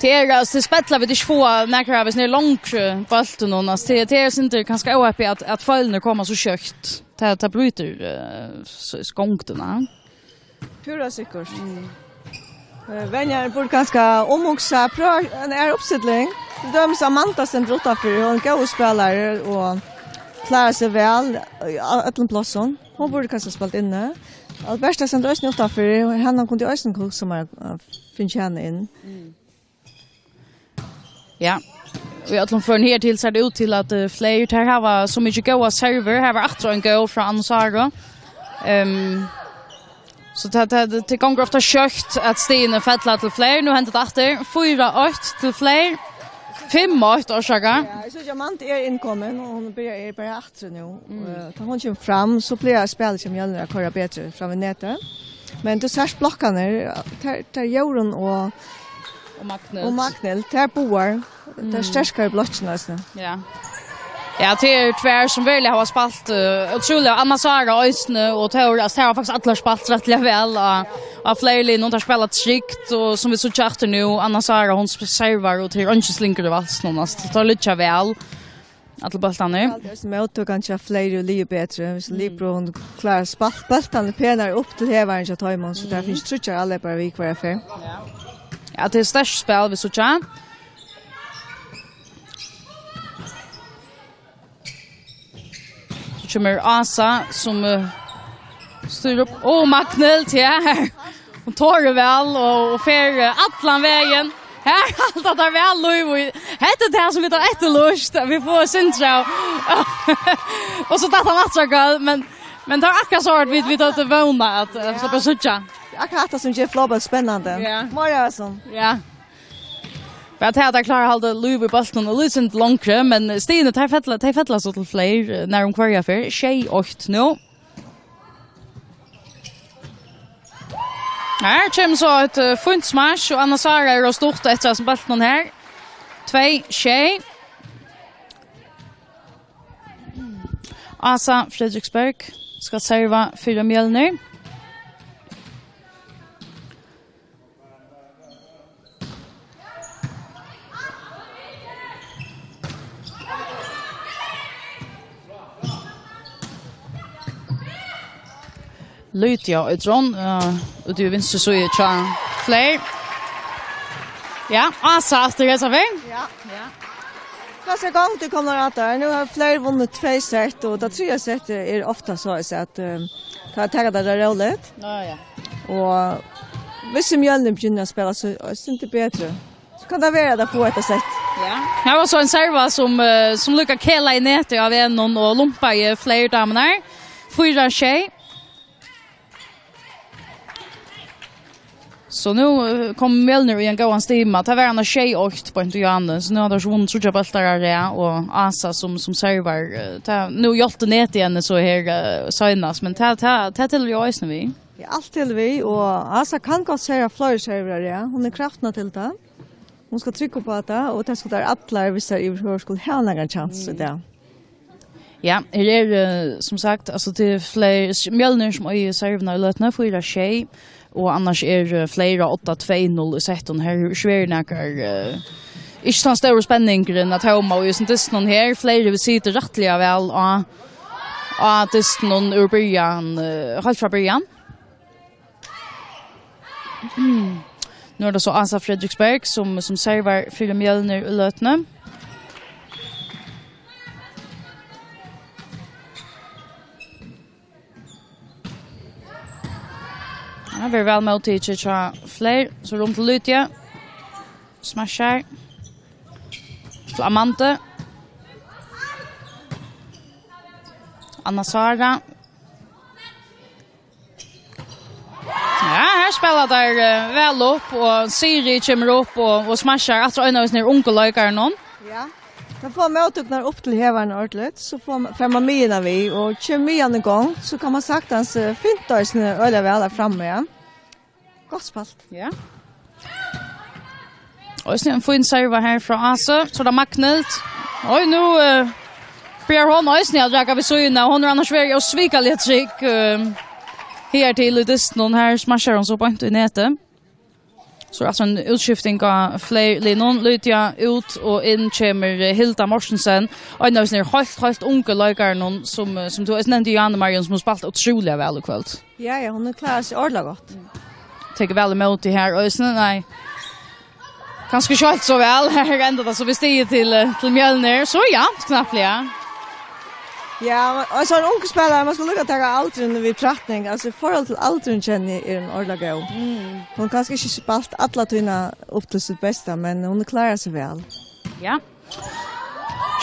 Tað er, altso, tað spellar vit ikki fáa nakrar av hesum her longri bóltunum, altso, tað, tað er sindur kanska óheppið at, at feilir koma so skjótt. Tað, tað brýtur, eh, s-, gongdina. Púra sikkurt. Mm. Eh, venjarin burdi kanska umhugsa, prøva eina aðra uppstilling. Til dømis Amanda stendur uttanfyri, hon er ein góður spælari og klárar seg væl á øllum plássum. Hon burdi kanska spælt inni. Alberta stendur eisini uttanfyri, og hana kundi eisini hugsað mær at fingið hana inn. Mm. Ja. Og í øllum førum her til sær tað út til at, eh, Fleyr, tær hava so mikið góðar servur. Her var aftur ein góð frá Anna Sáru. Ehm, so tað, tað, tað gongur ofta skjótt at stigini fella til Fleyr. Nú hendir tað aftur. Fýra eitt til Fleyr. Fimm eitt, orsaka. Ja, eg síggi, Amanda er innkomin, og hon byrjar, er bara aftur nú. Mm. Eh, tá hon kemur fram, so plagar spælið hjá Mjølnir at koyra betri fram við netið. Men tú sært blokkarnar, tær, tær Jórunn og Og Magnhild. Og Magnhild, tær báðar. Mm. Tær sterkari blokkirnar, eisini. Ja. Ja, tað eru tvær sum veruliga hava spælt, eh, ótrúliga. Anna Sara eisini, og tað er, altso, tær hava faktiskt allar spælt rættiliga væl á, á fleiri linjum. Tær spæla trygt, og sum vit síggja aftur nú, Anna Sara, hon servar, og tað er eingin slingur í valsinum, altso, tær liggja væl, allir bóltarnir. Eg haldi eisini móttøkan hjá fleiri er liðugt betri. Viss Libro, hon klárar at spæla bóltarnar penari upp til hevaran hjá teimum, so tað finst tríggjar áleyparar við hvørja ferð. Ja, tað er sterkt spæl, vit síggja. So kemur Ása, sum, eh, stýrir upp. Ó, Magnhild, ja, her. Hon torir væl og, og fer, eh, allan vegin. Her halda tær væl lív í. Hetta er tað, sum vit hava eftirlýst, at vit fáa eitt sindur av. Og so datt hann aftur á gólv, men, men tað var akkurát so, at vit, vit høvdu vónað, at, at sleppa at síggja. Akkurát hatta, sum ger florbólt spennandi. Ja. Meira av hesum. Ja. Bara tað, at tær klára at halda lív í bóltinum og lítið sindur longri, men stigini, tey fella, tey fella so til fleiri, eh, nær um hvørja ferð. Sjey eitt nú. Her kemur so eitt, eh, fínt smash, og Anna Sara er á stutt eftir hesum bóltinum her. Tvey sjey. Ása Frederiksberg skal serva fyri Mjølnir. Lydia Øytrón, eh, úti í vinstru síðu hjá Fleyr. Ja, Ása aftur hesa ferð. Ja, ja. Hvussu er gongdin komin á tær? Nú hava Fleyr vunnið tvey sett, og tað triðja settið er ofta so at, eh, tað taka tað róligt. Ja, ja. Og viss Mjølnir begynnar at spæla, so er tað betri. So kann tað vera, at tað fáa eitt sett. Ja. Her var so ein serva sum, eh, sum líka kelaði í netið á vegnum og lumpaði Fleyr damurnar. Fýra sjey. So nú, eh, kom Mjølnir í ein góðan stima. Tað var annars sjey eitt beint í áðni, so nú hava teir so vunnið tríggjar bóltar á rað, og Ása sum, sum servar, eh, tað, nú hjálpti netið henni so her, eh, seinast, men tað, tað, tað telur jú eisini við. Ja, alt telur við, og Ása kann gott serva fleiri servar á rað. Hon hevur kraftina til tað. Hon skal trúgva upp á tað, og tað skulu tær allar, viss tær yvirhøvur skulu hava nakran kjans í dag. Ja, her er, eh, sum sagt, altso, tað er Fleyr, Mjølnir sum eigur servuna í løtuni, fýra sjey, og annars er, eh, Fleyr á átta tvey null í settum. Her er ikki verið nakar, eh, ikki tann stóri spenningurin at hóma í hesum dystinum her. Fleyr hevur sitið rættiliga væl á, á dystinum úr byrjan, eh, heilt frá byrjan. Nú er tað so Ása Frederiksberg, sum, sum servar fyri Mjølnir í løtuni. Ja, verður væl móttikið hjá Fleyr. So rúm til Lydia. Smashar. Til Amandu. Anna Sara. Ja, her spæla teir, eh, væl upp, og Siri kemur upp og, og smashar aftur ein av hesum ungu leikarunum. Ja. Tá fáa móttøkurnar upp til hevarin ordentligt, so fáa, fær man miðjuna við, og kemur miðjan í gongd, so kann man saktans, eh, finta eisini øgiliga væl har frammi, ja. Gott spælt. Ja. Eisini ein fín serva her frá Ásu. So er tað Magnhild. Oj, nú, eh, byrjar hon eisini at raka við síðuna. Hon er annars verið ósvikaliga trygg, eh, her til í dystinum. Her smashar hon so beint í netið. So er aftur ein útskifting á Fleyr-liðnum. Lydia út, og inn kemur, eh, Hilda Mortensen. Og ein av hesum er heilt, heilt ungu leikarunum, sum, eh, sum tú eisini nevndi, Jane Marion, sum hevur spælt ótrúliga væl í kvøld. Ja, ja, hon hevur klárað seg ordiliga gott. Tekur væl ímóti her eisini, nei. Kanska ikki heilt so væl. Her endar tað so við stigi til, eh, til Mjølnir. So ja, knappliga. Ja, men, og so ein ung spælari, man skal líka taka aldurin í betraktning. Altso, í forhold til aldurin, Jenny, er hon ordiliga góð. Hon hevur kanska ikki spælt alla tíðina upp til sítt besta, men hon klárar seg væl. Ja.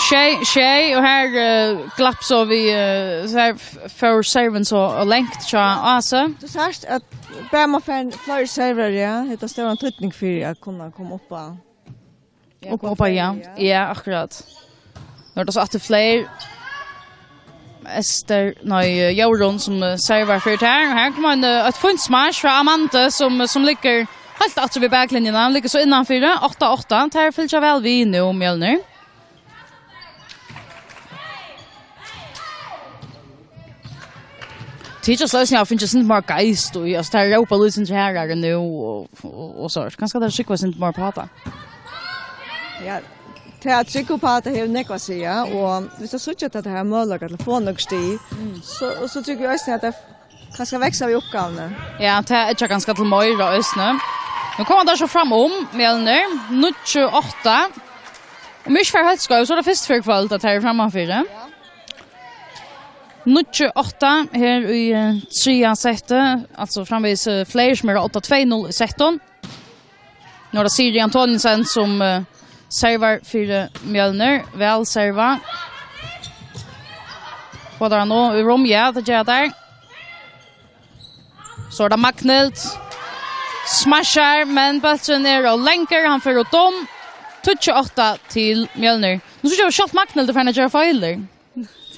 Sjey sjey, og her, eh, glapp so við, eh, so her f-, fór servin so langt hjá Ásu. Tú sært at bara man fær fleiri servar, ja, hetta hevur stóran týdning fyri at kunna koma upp á. Ja, upp, upp á, ja. Ja, akkurát. Nú er tað so aftur Fleyr. Ester, nei, Jórunn sum, eh, servar fyri tær. Her kemur ein, eh, eitt fínt smash frá Amandu sum, sum liggur heilt aftur við baklinjuna. Hon liggur so innanfyri, átta átta. Tær fylgja væl við nú, Mjølnir. Tað er ikki so, at eg havi fingið sindur meir geist í, altso, tað er rópa lýsing her, her nú, og, og, og so. Kanska tað er sikkurt sindur meir på tað. Ja, tað at trúgva upp á tað hevur nógv at siga, og viss tað síggja at tað her møguleika til at fáa nøkur stig, mm, so, og so trúgvi eg eisini, at tað kanska vaksa við uppgávuni. Ja, tað er ikki kanska til meira eisini. Nú koma teir so fram um, Mjølnir, níggju átta. Um ikki fer heilt skeivt, so er tað fyrst fyri kvøld, at tað er frammanfyri. Ja. Níggju átta her í, eh, triðja seti, altso framvegis, eh, fleiri sum eru átta tvey null í settum. Nú er tað Siri Antoniussen sum, eh, servar fyri Mjølnir. Væl serva. Fáa teir hann nú í rúm? Ja, tað gera teir. So er tað Magnhild. Smashar, men bólturin er ov langur, hann fer út um. Tíggju átta til Mjølnir. Nú síggi eg sjálvt Magnhild er farin at gera feilir.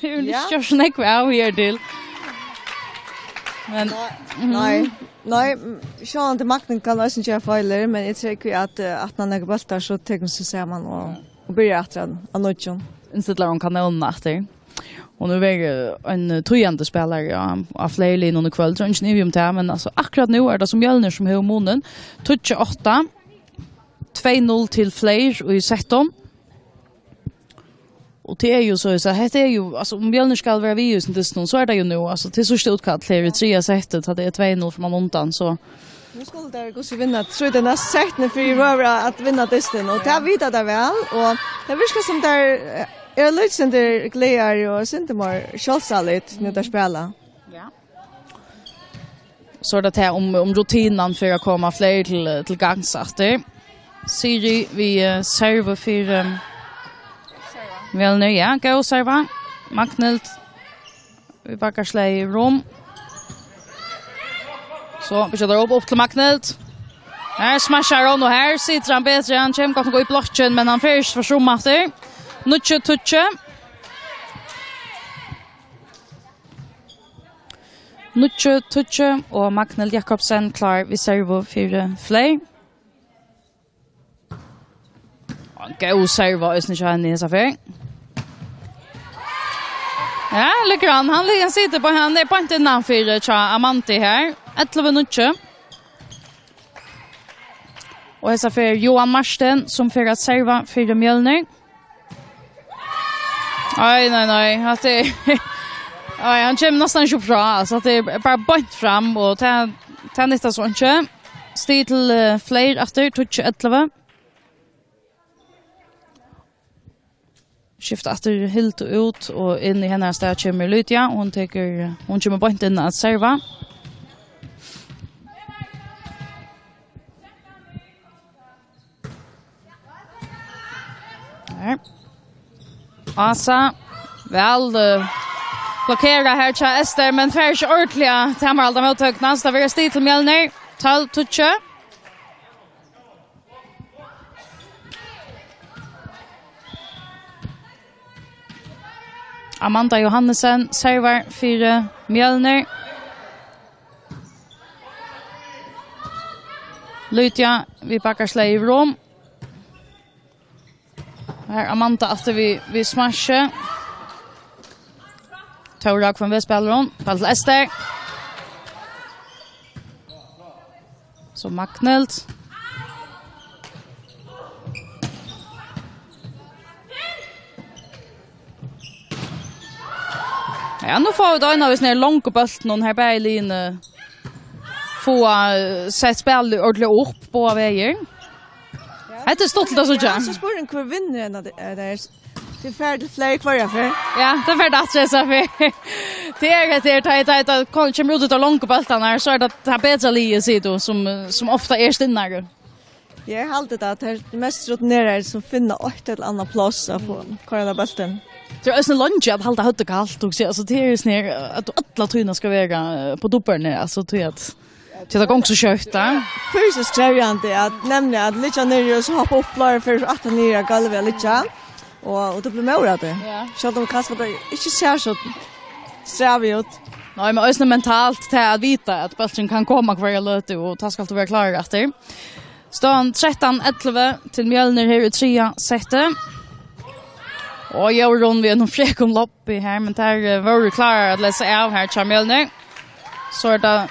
Tað er jú, ja, ikki so nógv av her til. Men, nei, mhm, nei, nei, mm, sjálvandi Magnhild kann eisini gera feilir, men eg trúgvi at, eh, at hann leggur bóltar, so tekur hann seg saman og, og byrjar aftur av, av nýggjum. Innstillar hon kanónina aftur. Hon er verið ein, eh, týðandi spælari á, á fleiri linjum í kvøld, so ingen ivi um tað, men altso, akkurát nú er tað so Mjølnir sum hevur munin. Tíggju átta, tvey null til fleiri í settum. Og tað er jú so, so hetta er jú, altso, um Mjølnir skal vera við í hesum dystinum, so er tað jú nú, altso, til síðsta útkall her í triðja seti, tá tað er tvey null frammanundan, so. Nú skulu teir hvussu vinna, so er tað næsta setið fyri røður at vinna dystin, og tað vita teir væl, og tað virkar sum teir, eh, eru eitt sindur glaðari og eitt sindur meir sjálvstæðir, nú teir spæla. Ja. So er tað tað um, um rutinan fer at koma fleiri til, til gangs aftur. Siri við, eh, servu fyri, eh, Mjølnir, ja, góð serva. Magnhild við bakkaslagi í rúm. So, vit skjóta upp, upp til Magnhild. Her smashar hon, og her situr hann betri. Hann kemur gott nokk í blokkin, men hann fer ikki for sum aftur. Níggju tíggju. Níggju tíggju, og Magnhild Jakobsen klár við servu fyri fleiri. Og ein góð serva eisini hjá henni hesa ferð. Ja, liggur hann. Hann liggur, hann situr bara, hann er beint innanfyri hjá Amandi her. Ellivu níggju. Og hesa ferð Johan Martin, sum fer at serva fyri Mjølnir. Nei, nei, nei. At tað, nei, hann kemur næstan ikki upp frá, altso, at tað er bara beint fram, og tað, tað nyttar so ikki. Stig til, eh, fleiri aftur, tíggju ellivu. Skifta aftur Hildu út, og inn í hennara stað kemur Lydia. Hon tekur, hon kemur beint inn at serva. Her. Ása, væl, eh, blokkerað her hjá Ester, men fær ikki ordiliga tamarhald á móttøkuna, so tað verður stig til Mjølnir. Tólv tíggju. Amanda Johannesen servar fyri Mjølnir. Lydia við bakkaslagi í rúm. Her Amanda aftur við, við smashi. Tóra, hvønn veg spælir hon? Ball til Ester. So Magnhild. Ja, nú fáa vit ein av hesum her longu bóltunum her, bæði liðini fáa, eh, sett spælið ordiliga upp báðar vegir. Hetta er stuttligt at síggja. Ja, so spurning hvør vinnur hendan, eh, der. Tað fer til fleiri hvørja ferð. Ja, tað fer til aftur hesa ferð. Tað er, tað er, tað er, tað er, tað kom-, kemur út av longu bóltarnar, so er tað tað betra liðið, sigur tú, sum, sum ofta er stinnari. Eg haldi tað, at tað er mest rutineraðir sum finna eitt ella annað pláss at fáa koyra bóltin. Tað er eisini leingi at halda høvdið kalt, og siga, altso, tað er sånn her, at tú alla tíðina skal vera, eh, på dupperne, altso, tí at, tí at tað gongur so skjótt, ja. Fysiskt krevjandi at, nemliga at liggja niðri og so hoppa upp fleiri ferðir, so aftur niður á gólvið at liggja. Og, og tað blívur móður av tí. Ja. Sjálvt um kanska tað ikki sær so strævið út. Nei, men eisini mentalt, tað at vita at bólturin kann koma hvørja løtu, og tá skalt tú vera klárur aftur. Støðan trettan ellivu til Mjølnir her í triðja seti. Og Jórunn við einum frekum loppi her, men tær, eh, vóru klárar at lesa av her hjá Mjølnir. So er tað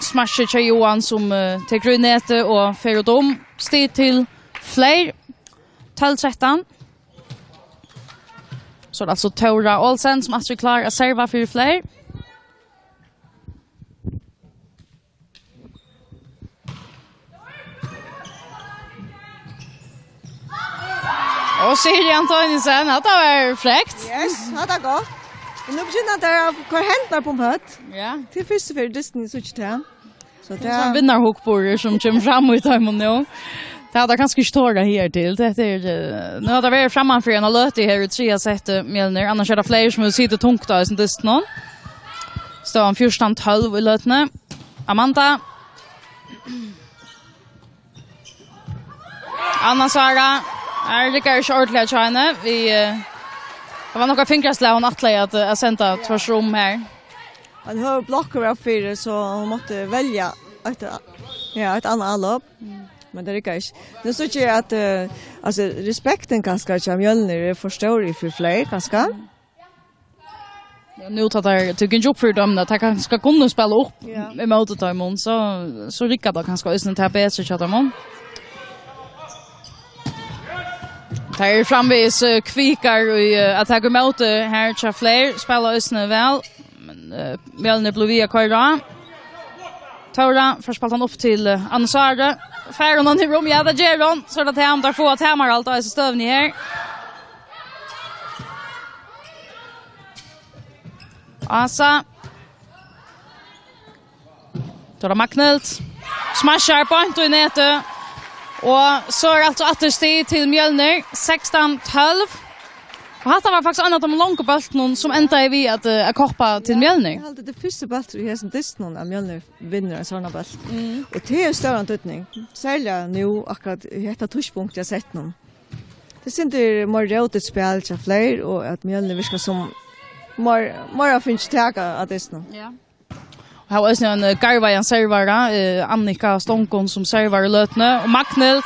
smash hjá Johan sum uh, tekur í netið og fer út um. Stig til Fleyr. Tólv trettan. So er tað altso Tóra Olsen sum aftur er klár at serva fyri Fleyr. Og Siri Antoniussen, hatta var frekt. Yes, hatta er gott. Og nú begynna tær at koyra hendurnar upp um høvd. Ja. Til fyrstu ferð í dystin, eg síggi tað. So tað er ein vinnarhugburður sum kemur fram í teimum nú. Tað hava teir kanska ikki torað her til. Tað er, eh, nú hava teir verið frammanfyri eina løtu her í triðja seti, Mjølnir. Annars er tað fleiri sum hava sitið tungt á hesum dystinum. Støðan fjúrtan tólv í løtuni. Amanda. Anna Sara. Her riggar ikki ordiliga hjá henni. Vit, eh, tað var nakað fingraslag hon ætlaði at, eh, at senda tvørtur um her. Ein høgur blokkur var fyri, so hon mátti velja eitt, ja, eitt annað álop. Men tað riggaði ikki. Nú síggi eg at, eh, altso, respektin kanska hjá Mjølnir er for stór fyri Fleyr, kanska. Ja, nú tá teir, tað gongur upp fyri teimum, at teir kanska kunnu spæla upp, ja, ímóti teimum, so, so riggar tað kanska eisini tað betri hjá teimum. Teir eru framvegis, eh, kvikir í, eh, at taka ímóti her hjá Fleyr, spæla eisini væl, men, eh, Mjølnir blívur við at koyra á. Tóra fær spælt hann upp til, eh, Anna Sáru. Fær hon hann í rúm? Ja, tað ger hon. So er tað Tam, teir fáa Tamar alt á hesi støðuni her. Ása. So er tað Magnhild. Smashar beint í netið. Og so er altso aftur stig til Mjølnir. Sekstan tólv. Og hatta var faktiskt ein av teimum longu bóltunum sum endaði við at, eh, at koppa til Mjølnir. Eg haldi, tað er fyrsti bóltur í hesum dystinum, at Mjølnir vinnur ein sovorðnan bólt. Mm. Og tað hevur stóran týdning, serliga nú, akkurát í hetta tíðspunktið av settinum. Tað er sindur meira rótigt spæl hjá Fleyr, og at Mjølnir virkar sum meir, meira fingið tak á, á dystinum. Ja. Og her var eisini ein, eh, garvaðan servara, eh, Annika Stongon, sum servar í løtuni. Og Magnhild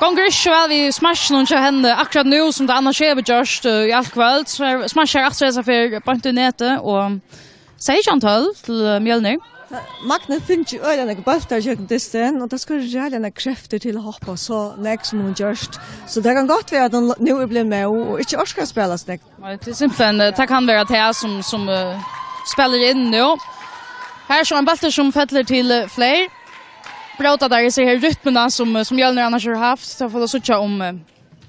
gongur ikki so væl við smashinum hjá henni akkurát nú, sum tað annars hevur gjørt, eh, í alt kvøld. So her smashar aftur hesa ferð beint í netið, og seytjan tólv til, eh, Mjølnir. Magnhild finnur øgiliga nógvar bóltar gjøgnum dystin, og tað skal ræðuliga nógvar kreftir til at hoppa so nógv, sum hon ger. So tað kann gott vera, at hon nú er blivin móð og ikki orkar at spæla so nógv. Nei, tað er simpelthen, eh, tað kann vera tað, sum, sum, eh, spælir inn nú. Her er so ein bóltur, sum fellur til, eh, Fleyr. Bróta teir hesa her rytmuna, sum, eh, sum Mjølnir annars hevur havt. So fáa vit síggja um, eh,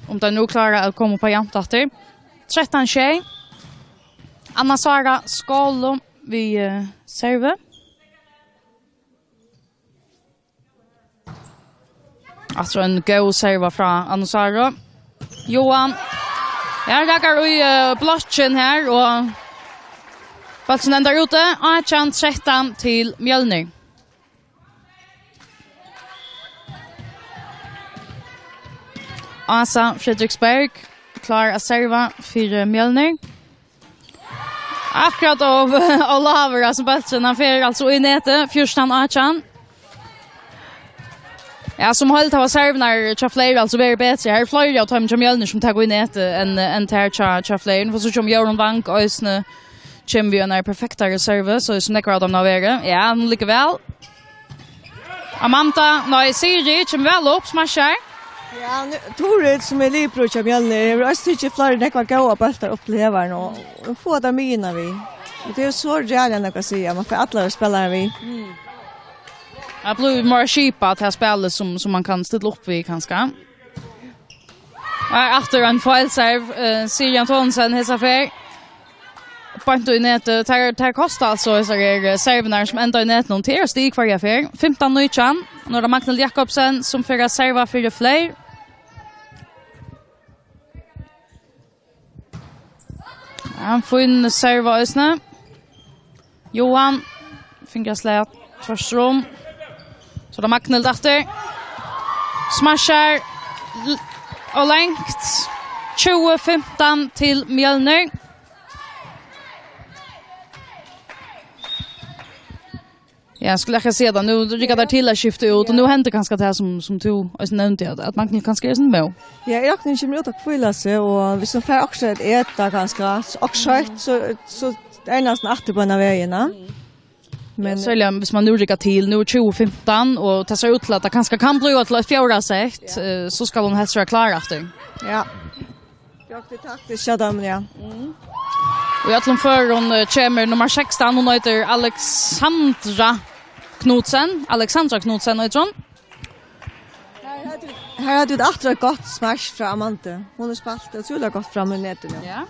um teir nú klára at koma upp á javnt aftur. Trettan sjey. Anna Sára Skålo við, eh, servu. Aftur ein góð serva frá Annu Sáru. Johan. Ja, rakar í, eh, blokkin her, og bólturin endar úti. Átjan trettan til Mjølnir. Ása Fredriksberg, klár at serva fyri Mjølnir. Akkurát av Ólavur, sum bólturin, hann fer altso í netið, fjúrtan átjan. Ja, sum heild hava servirnar hjá Fleyr altso verið betri. Her eru fleiri av teimum hjá Mjølnir, sum taka í netið, enn, enn tær hjá, hjá Fleyr. Nú fáa vit síggja, um Jórunn Wang eisini kemur við einari perfektari servu, so sum nógvar av teimum hava verið. Ja, hon liggur væl. Amanda, nei, Siri, kemur væl upp, smashar. Ja, nú, Turid, sum er libero hjá Mjølnir, hevur eisini tikið fleiri nógvar góðar bóltar upp til Hevarin, og, og fáa tað miðjuna við. Og tað er so ræðuliga nógv at siga, man fær allar spælararnar við. Mm. Tað blívur meira skipað til spælið, sum, sum man kann stilla upp við, kanska. Og her aftur ein feilserv, eh, Siri Antonsen, hesa ferð. Beint í netið. Tær, tær kosta altso hesar her, eh, servirnar sum enda í netinum. Tað er stig hvørja ferð. Fimtan nítjan. Nú er tað Magnhild Jakobsen, sum fer at serva fyri Fleyr. Ja, ein fín serva eisini. Johan, fingur slag tvørtur um. So er tað Magnhild aftur. Smashar l-, og langt. Tjúgu fimtan til Mjølnir. Ja, eg skuldi akkurát siga tað. Nú riggar tað til at skifta út, og nú hendir kanska tað sum, sum tú eisini nevndi, at, at Magnhild kanska er eitt sindur móð. Ja, eg rokni, hon kemur út at hvíla seg, og viss hon fær okkurt at eta kanska, okkurt, so, so er hon næstan aftur beinanvegin, ja. Men serliga hvis man nú riggar til, nú er tjúgu fimtan, og tað sær út til at tað kanska kann blíva til eitt fjórða sett, ja, eh, so skal hon helst vera klár aftur. Ja. Brúkti taktiskt hjá teimum, ja. Mm. Og í øllum førum, eh, kemur nummar sekstan, hon eitur Alexandra Knudsen. Alexandra Knudsen eitur hon. Her høvdu, her høvdu vit aftur eitt gott smash frá Amandu. Hon hevur spælt ótrúliga gott fram í netið nú. Ja.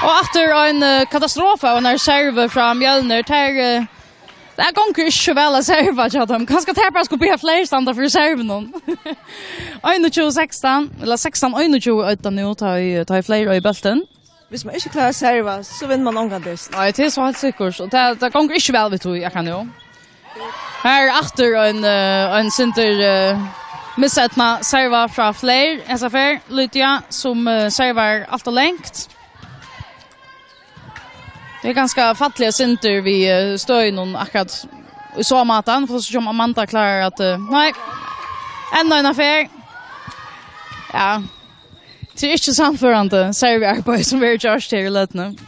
Og aftur ein, eh, katastrofa av ein serve frá Mjølnir. Tað er, eh, tað gongur ikki væl at serva hjá teimum. Kanska tey bara skuldu biðið fleiri standa fyri servinum. Einogtjúgu sekstan, ella sekstan einogtjúgu eitur tað nú, tá ið, tá ið Fleiri eigur bóltin. Hvis man ikki klárar at serva, so vinnur man ongantíð. Nei, tað er so heilt sikkurt. Og tað, tað gongur ikki væl við tí, akkurát nú. Her er aftur ein, eh, ein sindur, eh, miseydnað serva frá Fleiri, hesa ferð. Lydia, sum, eh, servar alt ov langt. Tað er kanska falliga sindur við, eh, støðunum akkurát í so máta. Fáa síggja um Amanda klárar at, eh, nei. Enn eina ferð. Ja. Tað er ikki sannførandi serviarbeiði, sum verður gjørt her í løtuni.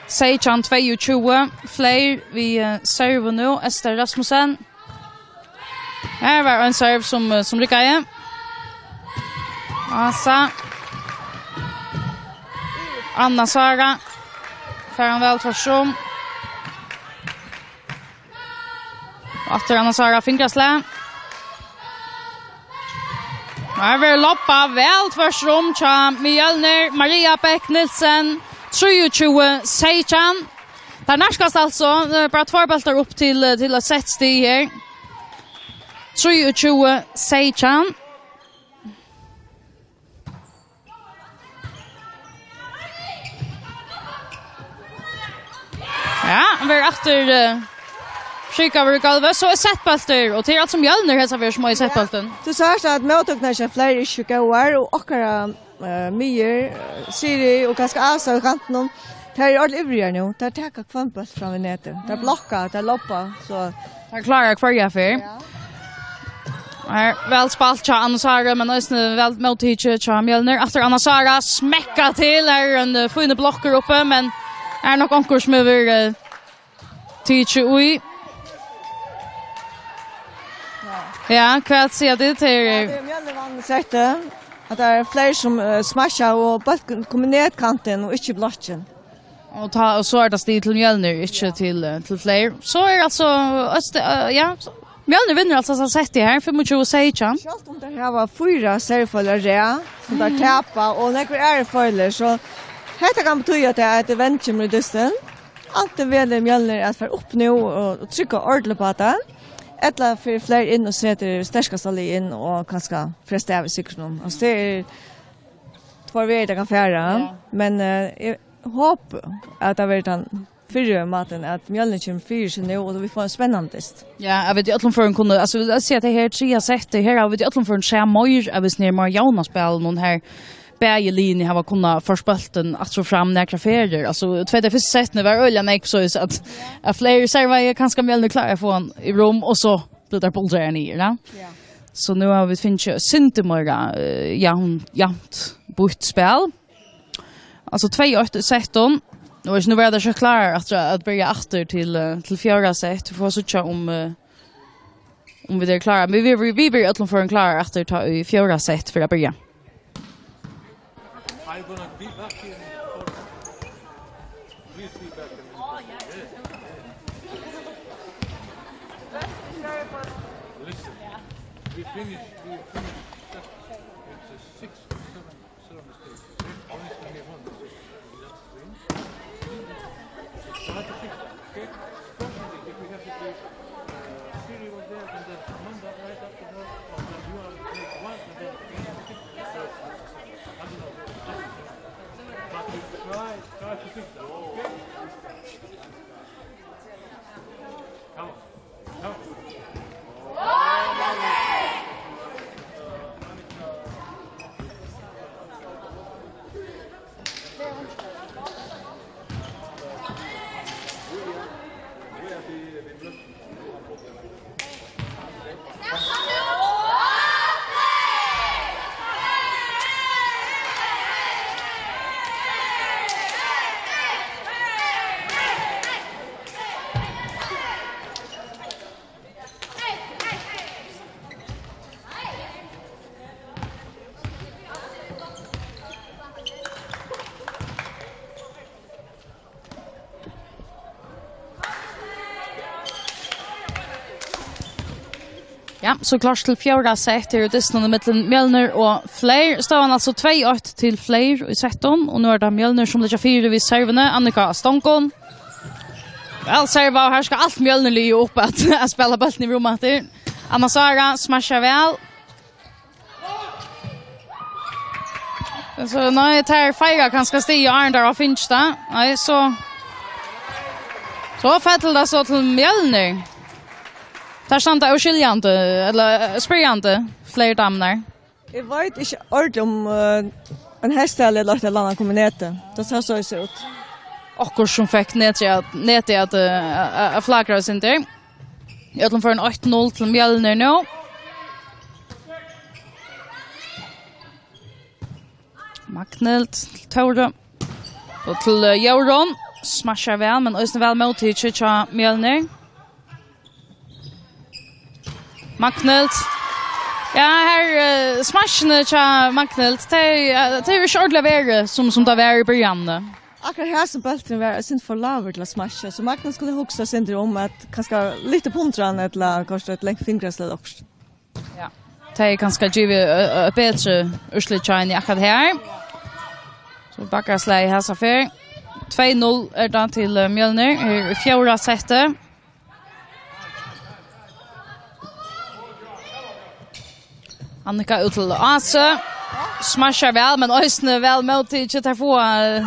Seytjan tveyogtjúgu, Fleiri við, eh, servu nú, Esther Rasmussen. Her var ein serve sum, eh, sum riggaði. Asa. Anna Sara. Fær hann væl tvørtur um. Og aftur Anna Sara fingraslag. Her verður lobbað væl tvørtur um hjá Mjølnir. Maria Bech Nielsen, trýogtjúgu seytjan. Tað nærkast altso, eh, bara tveir bóltar upp til, eh, til eitt sett stig her. Trýogtjúgu seytjan. Ja, hann verður aftur, eh, prikaður í gólvið. So er settbóltur, og tað er altso Mjølnir hesa ferð sum eigur settbóltin. Tú sært at móttøkurnar hjá Fleiri eru ikki góðar, og okkara, eh, miðjur, eh, Siri og kanska Asa í kantinum, tær eru ordiliga ivrigar nú. Tær taka hvønn bólt fram við netið. Tær blokka, tær lobba, so. Tær klára hvørja ferð. Ja. Her, væl spælt hjá Anna Sara, men eisini væl móttikið hjá Mjølnir. Aftur Anna Sara, smekka til. Her er ein, eh, fínur blokkur uppi, men er nokk onkur sum hevur, eh, tikið í. Ja, hvat siga tit? Her Ja, er tað er Mjølnir vann settið. At tað er Fleiri sum, eh, smasha og bólturin kom í netkantin og ikki í blokkin. Og tá, og so er tað stig til Mjølnir, ikki til, eh, til Fleiri. So er altso Øst-, eh, ja, so Mjølnir vinnur altso hetta settið her, fimmogtjúgu seytjan. Sjálvt um teir hava fýra servefeilir á rað, sum teir tapa, og nógvir aðrir feilir, so hetta kann betýða, at, at vend kemur í dystin. Antin velur Mjølnir at fara upp nú og, og trýgva ordiliga upp á tað, ella fer Fleiri inn og setir sterkasta lið inn og kanska frestar av í sigrinum. Altso, tað er tveir vegir, tað kann fara, ja, men, eh, eg hopi, at tað verður tann fyrri mátin, at Mjølnir kemur fyri seg nú, og vit fáa ein spennandi dyst. Ja, eg veit, í øllum førum kunnu, altso, eg vil siga, at tað her triðja settið, her hava vit í øllum førum sæð meir av hesum her meira javna spælinum her. Bæði liðini hava kunnað ført bóltin aftur og fram nakrar ferðir. Altso, tvey fyrstu settini var øgiliga nógv, so at, at Fleiri servaði, kanska Mjølnir kláraði at fáa hann í rúm, og so bleiv tað boltur niður, ja. Ja. So nú hava vit fingið sindur meira, eh, javn-, javnt býtt spæl. Altso tvey eitt í settum. Og nú verða tey so klárar at, at byrja aftur til, eh, til fjórða sett. Vit fáa síggja um, eh, um vit eru klárar. Men vit, vit, vit verða í øllum førum klárar aftur tá í fjórða sett fer at byrja. Are you gonna be back here in four? Please be back in four. Listen, we finished, we finished. It's a six, seven. Ja, so klárt til fjórða sett her í dystinum millum Mjølnir og Fleyr. Støðan altso tvey eitt til Fleyr í settum, og nú er tað Mjølnir sum liggja fyri við servuni. Annika á stongum. Væl serva, og her skal alt Mjølnir liga upp at, at spæla bóltin í rúm aftur. Anna Sara smashar væl. So, nei, tær feiga kanska stig, áðrenn tær hava fingið tað. Nei, so, so fellur tað so til Mjølnir. Tær standa óskiljandi, ella, eh, spyrjandi, Fleyr damurnar. Eg veit ikki ordiliga um, eh, ein hestahala ella eitt ella annað kom í netið. Tað sær so út. Okkurt sum fekk netið at, netið at, eh, at, at flagra eitt sindur. Í øllum førum eitt null til Mjølnir nú. Magnhild til Tóru. Og til, eh, Jórunn. Smashar væl, men eisini væl móttikið hjá Mjølnir. Magnhild. Ja, her, eh, smashini hjá Magnhild. Tey, eh, tey eru ikki ordiliga verið, sum, sum tað var í byrjanini. Akkurát her sum bólturin var eitt sindur for lágur til at smasha, so Magnhild skuldi hugsað eitt sindur um at kanska lyfta upp undir hann ella koyrt eitt langt fingraslit ella okkurt. Ja. Tey kanska givið, eh, eh, betri úrslit hjá henni akkurát her. So bakkaslagið hesa ferð. Tvey null er tað til, eh, Mjølnir. Her í fjórða setti. Annika út til Ásu. Smashar væl, men eisini væl móttikið. Tær fáa, eh,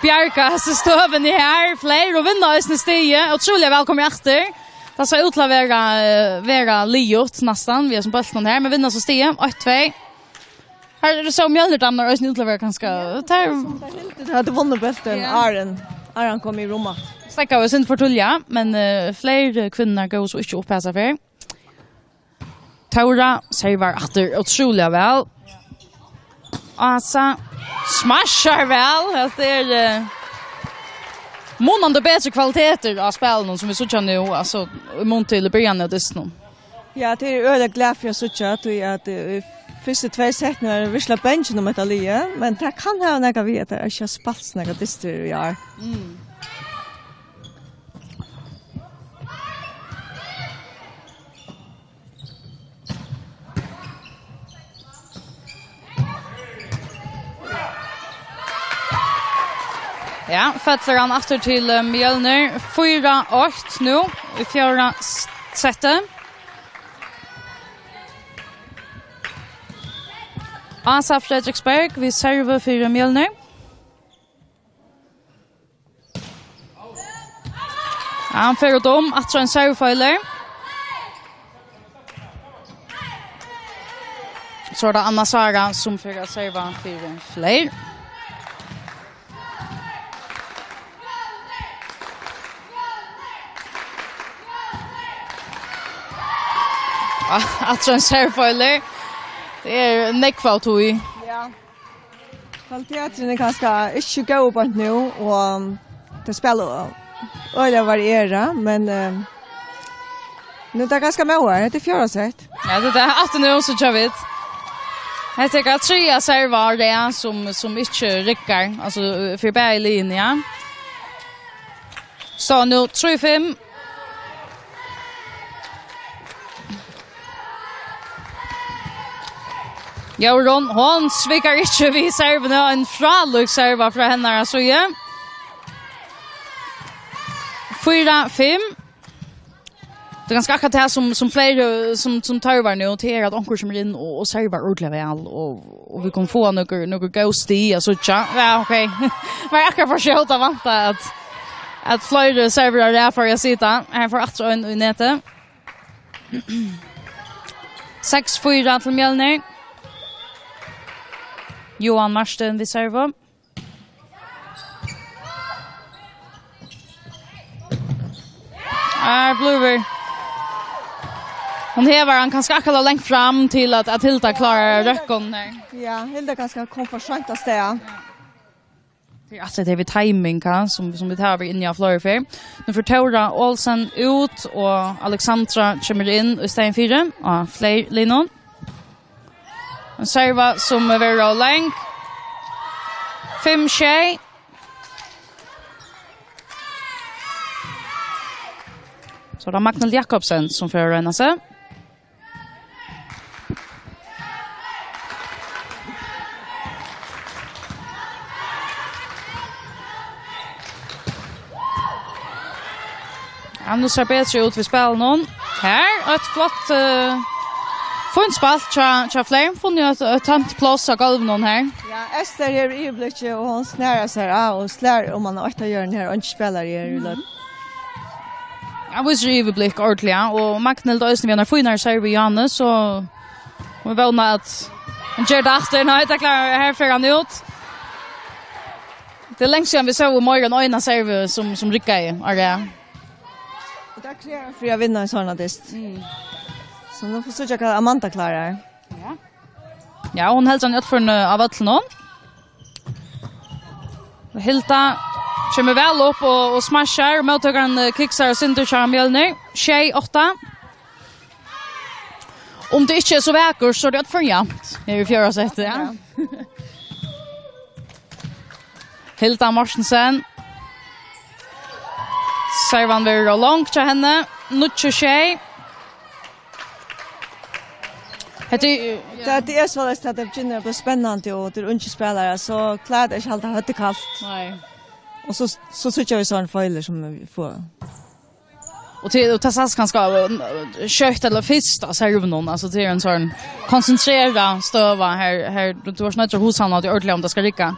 bjargað hesi støðuni her. Fleyr og vinna eisini stigið. Ótrúliga væl komið aftur. Tað sá út til at vera, eh, vera liðugt næstan, við hesum bóltinum her, men vinna so stigið, eitt tvey. Her eru so Mjølnir damurnar eisini útlevera kanska. Ja, tær, tær hildu, tær høvdu vunnið bóltin, ja, áðrenn, áðrenn hann kom í rúm. Steðgaðu eitt sindur for tíðliga, men, eh, Fleyr kvinnurnar góvu so ikki upp hesa ferð. Tóra servar aftur ótrúliga væl. Ása smashar væl. Hetta er, eh, munandi betri kvalitetur á spælinum, sum vit síggja nú, altso, í mun til í byrjanini av dystinum. Ja, tað eri eg øgiliga glað fyri at síggja, tí at, eh, í fyrstu tvey settini var eg virkuliga bangin um hetta liðið, men tað kann hava nakað við, at tað ikki er spælt so nógvar dystir í ár. Mm. Ja, fellur hann aftur til, eh, Mjølnir. Fýra eitt nú í fjórða s-, setti. Ása Frederiksberg við servu fyri Mjølnir. Ja, hann fer út um, aftur ein servufeilur. So er tað Anna Sara, sum fer at serva fyri Fleyr. Ah, aftur ein servufeilur. Tað er nógv av tí. Ja. Kvaliteturin er kanska ikki góður beint nú, og tey spæla øgiliga varierað, men, eh, nú er tað kanska móðar. Hetta er fjórða sett. Ja, tað er tað. Aftur nú, so kjører vit. Hetta er triðja serva á rað, sum, sum ikki riggar, altso, fyri bæði liðini, ja. So, nú trý fimm. Jórunn, hon svikar ikki við servuni, ein frálík serva frá hennara síðu. Fýra fimm. Tað er kanska akkurát tað sum, sum fleiri, sum, sum tørvar nú, tað er at onkur kemur inn og, og servar ordiliga væl, og, og vit kunnu fáa nøkur, nøkur góð stig at síggja. Ja, ok. Var akkurát for skjótt at vænta at, at fleiri servar á rað fóru at sita. Her fór aftur ein í netið. Seks fýra til Mjølnir. Johan Martin við servu. Her blívur. Hon hevar hann kanska akkurát langt fram til at, at Hilda klárar at røkka honum her. Ja, Hilda kanska kom for seint av stað. Tað er alt hetta við timing, ha, sum, sum vit hava verið inni á fleiri ferð. Nú fer Tóra Olsen út, og Alexandra kemur inn í staðin fyri á Fleyr-liðnum. Ein serva sum verður ov long. Fimm sjey. So er tað Magnhild Jakobsen, sum fer at royna seg. Hann nú sær betri út við spælinum. Her, eitt flott, eh, fínt spælt hjá, hjá Fleiri. Funnið eitt, eitt tømt pláss á gólvinum her. Ja, Esther hevur yvirblikkið, og hon snar sær av og slær um hann á eitt av hjørnunum her, og ikki spælar her í løtuni. Ja, vísir yvirblikk ordiliga, og Magnhild eisini við eini fínari servu í Janus, og vit vóna at hon ger tað aftur. Nei, tað klárar, her fer hann út. Tað er langt síðan vit sóu meira enn eina servu sum, sum riggaði, Ari. Og tað krevst fyri at vinna ein sånn dyst. Mm. So nú fáa vit síggja hvat Amanda klárar. Ja. Ja, hon heldur hann í øllum førum á vøllinum. Hilda kemur væl upp og, og smashar. Móttøkan, eh, kiksar og syndir hjá Mjølnir. Sjey átta. Um tað ikki er so vakurt, so er tað í øllum førum javnt. Her í fjórða seti, ja. Ja. Hilda Mortensen. Servan verður ov long hjá henni. Níggju sjey. Hetta er, ja. Tað, tað er soleiðis, at tað byrjar at blíva spennandi, og tað eru ungir spælarar, so klára tey ikki at halda høvdið kalt. Nei. Og so, so síggja vit sovorðnar feilir, sum vit fáa. Og til, og tað sæst kanska, eh, skjótt ella fyrst av servunum, altso, tað er ein sovorðin konsentrerað støða her, her, tú ert noyddur at hugsavna teg ordiliga, um tað skal rigga.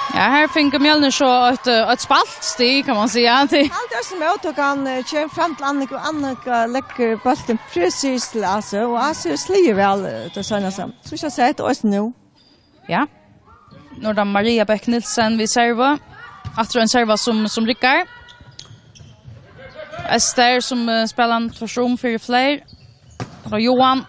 Ja, her fingu Mjølnir so eitt, eh, eitt spælt stig, kann man siga. Til Aldursmót, og hann, eh, kemur fram til Annika, og Annika leggur bóltin presist til Asi, og Asi hevur sligið væl, eh, tað seinasta. So skal eg siga, tað er eisini nú. Ja. Nú er tað Maria Bech Nielsen við servu. Aftur ein serva sum, sum riggar. Esther sum, eh, spælir hann tvørtur um fyri Fleiri. Og Johan.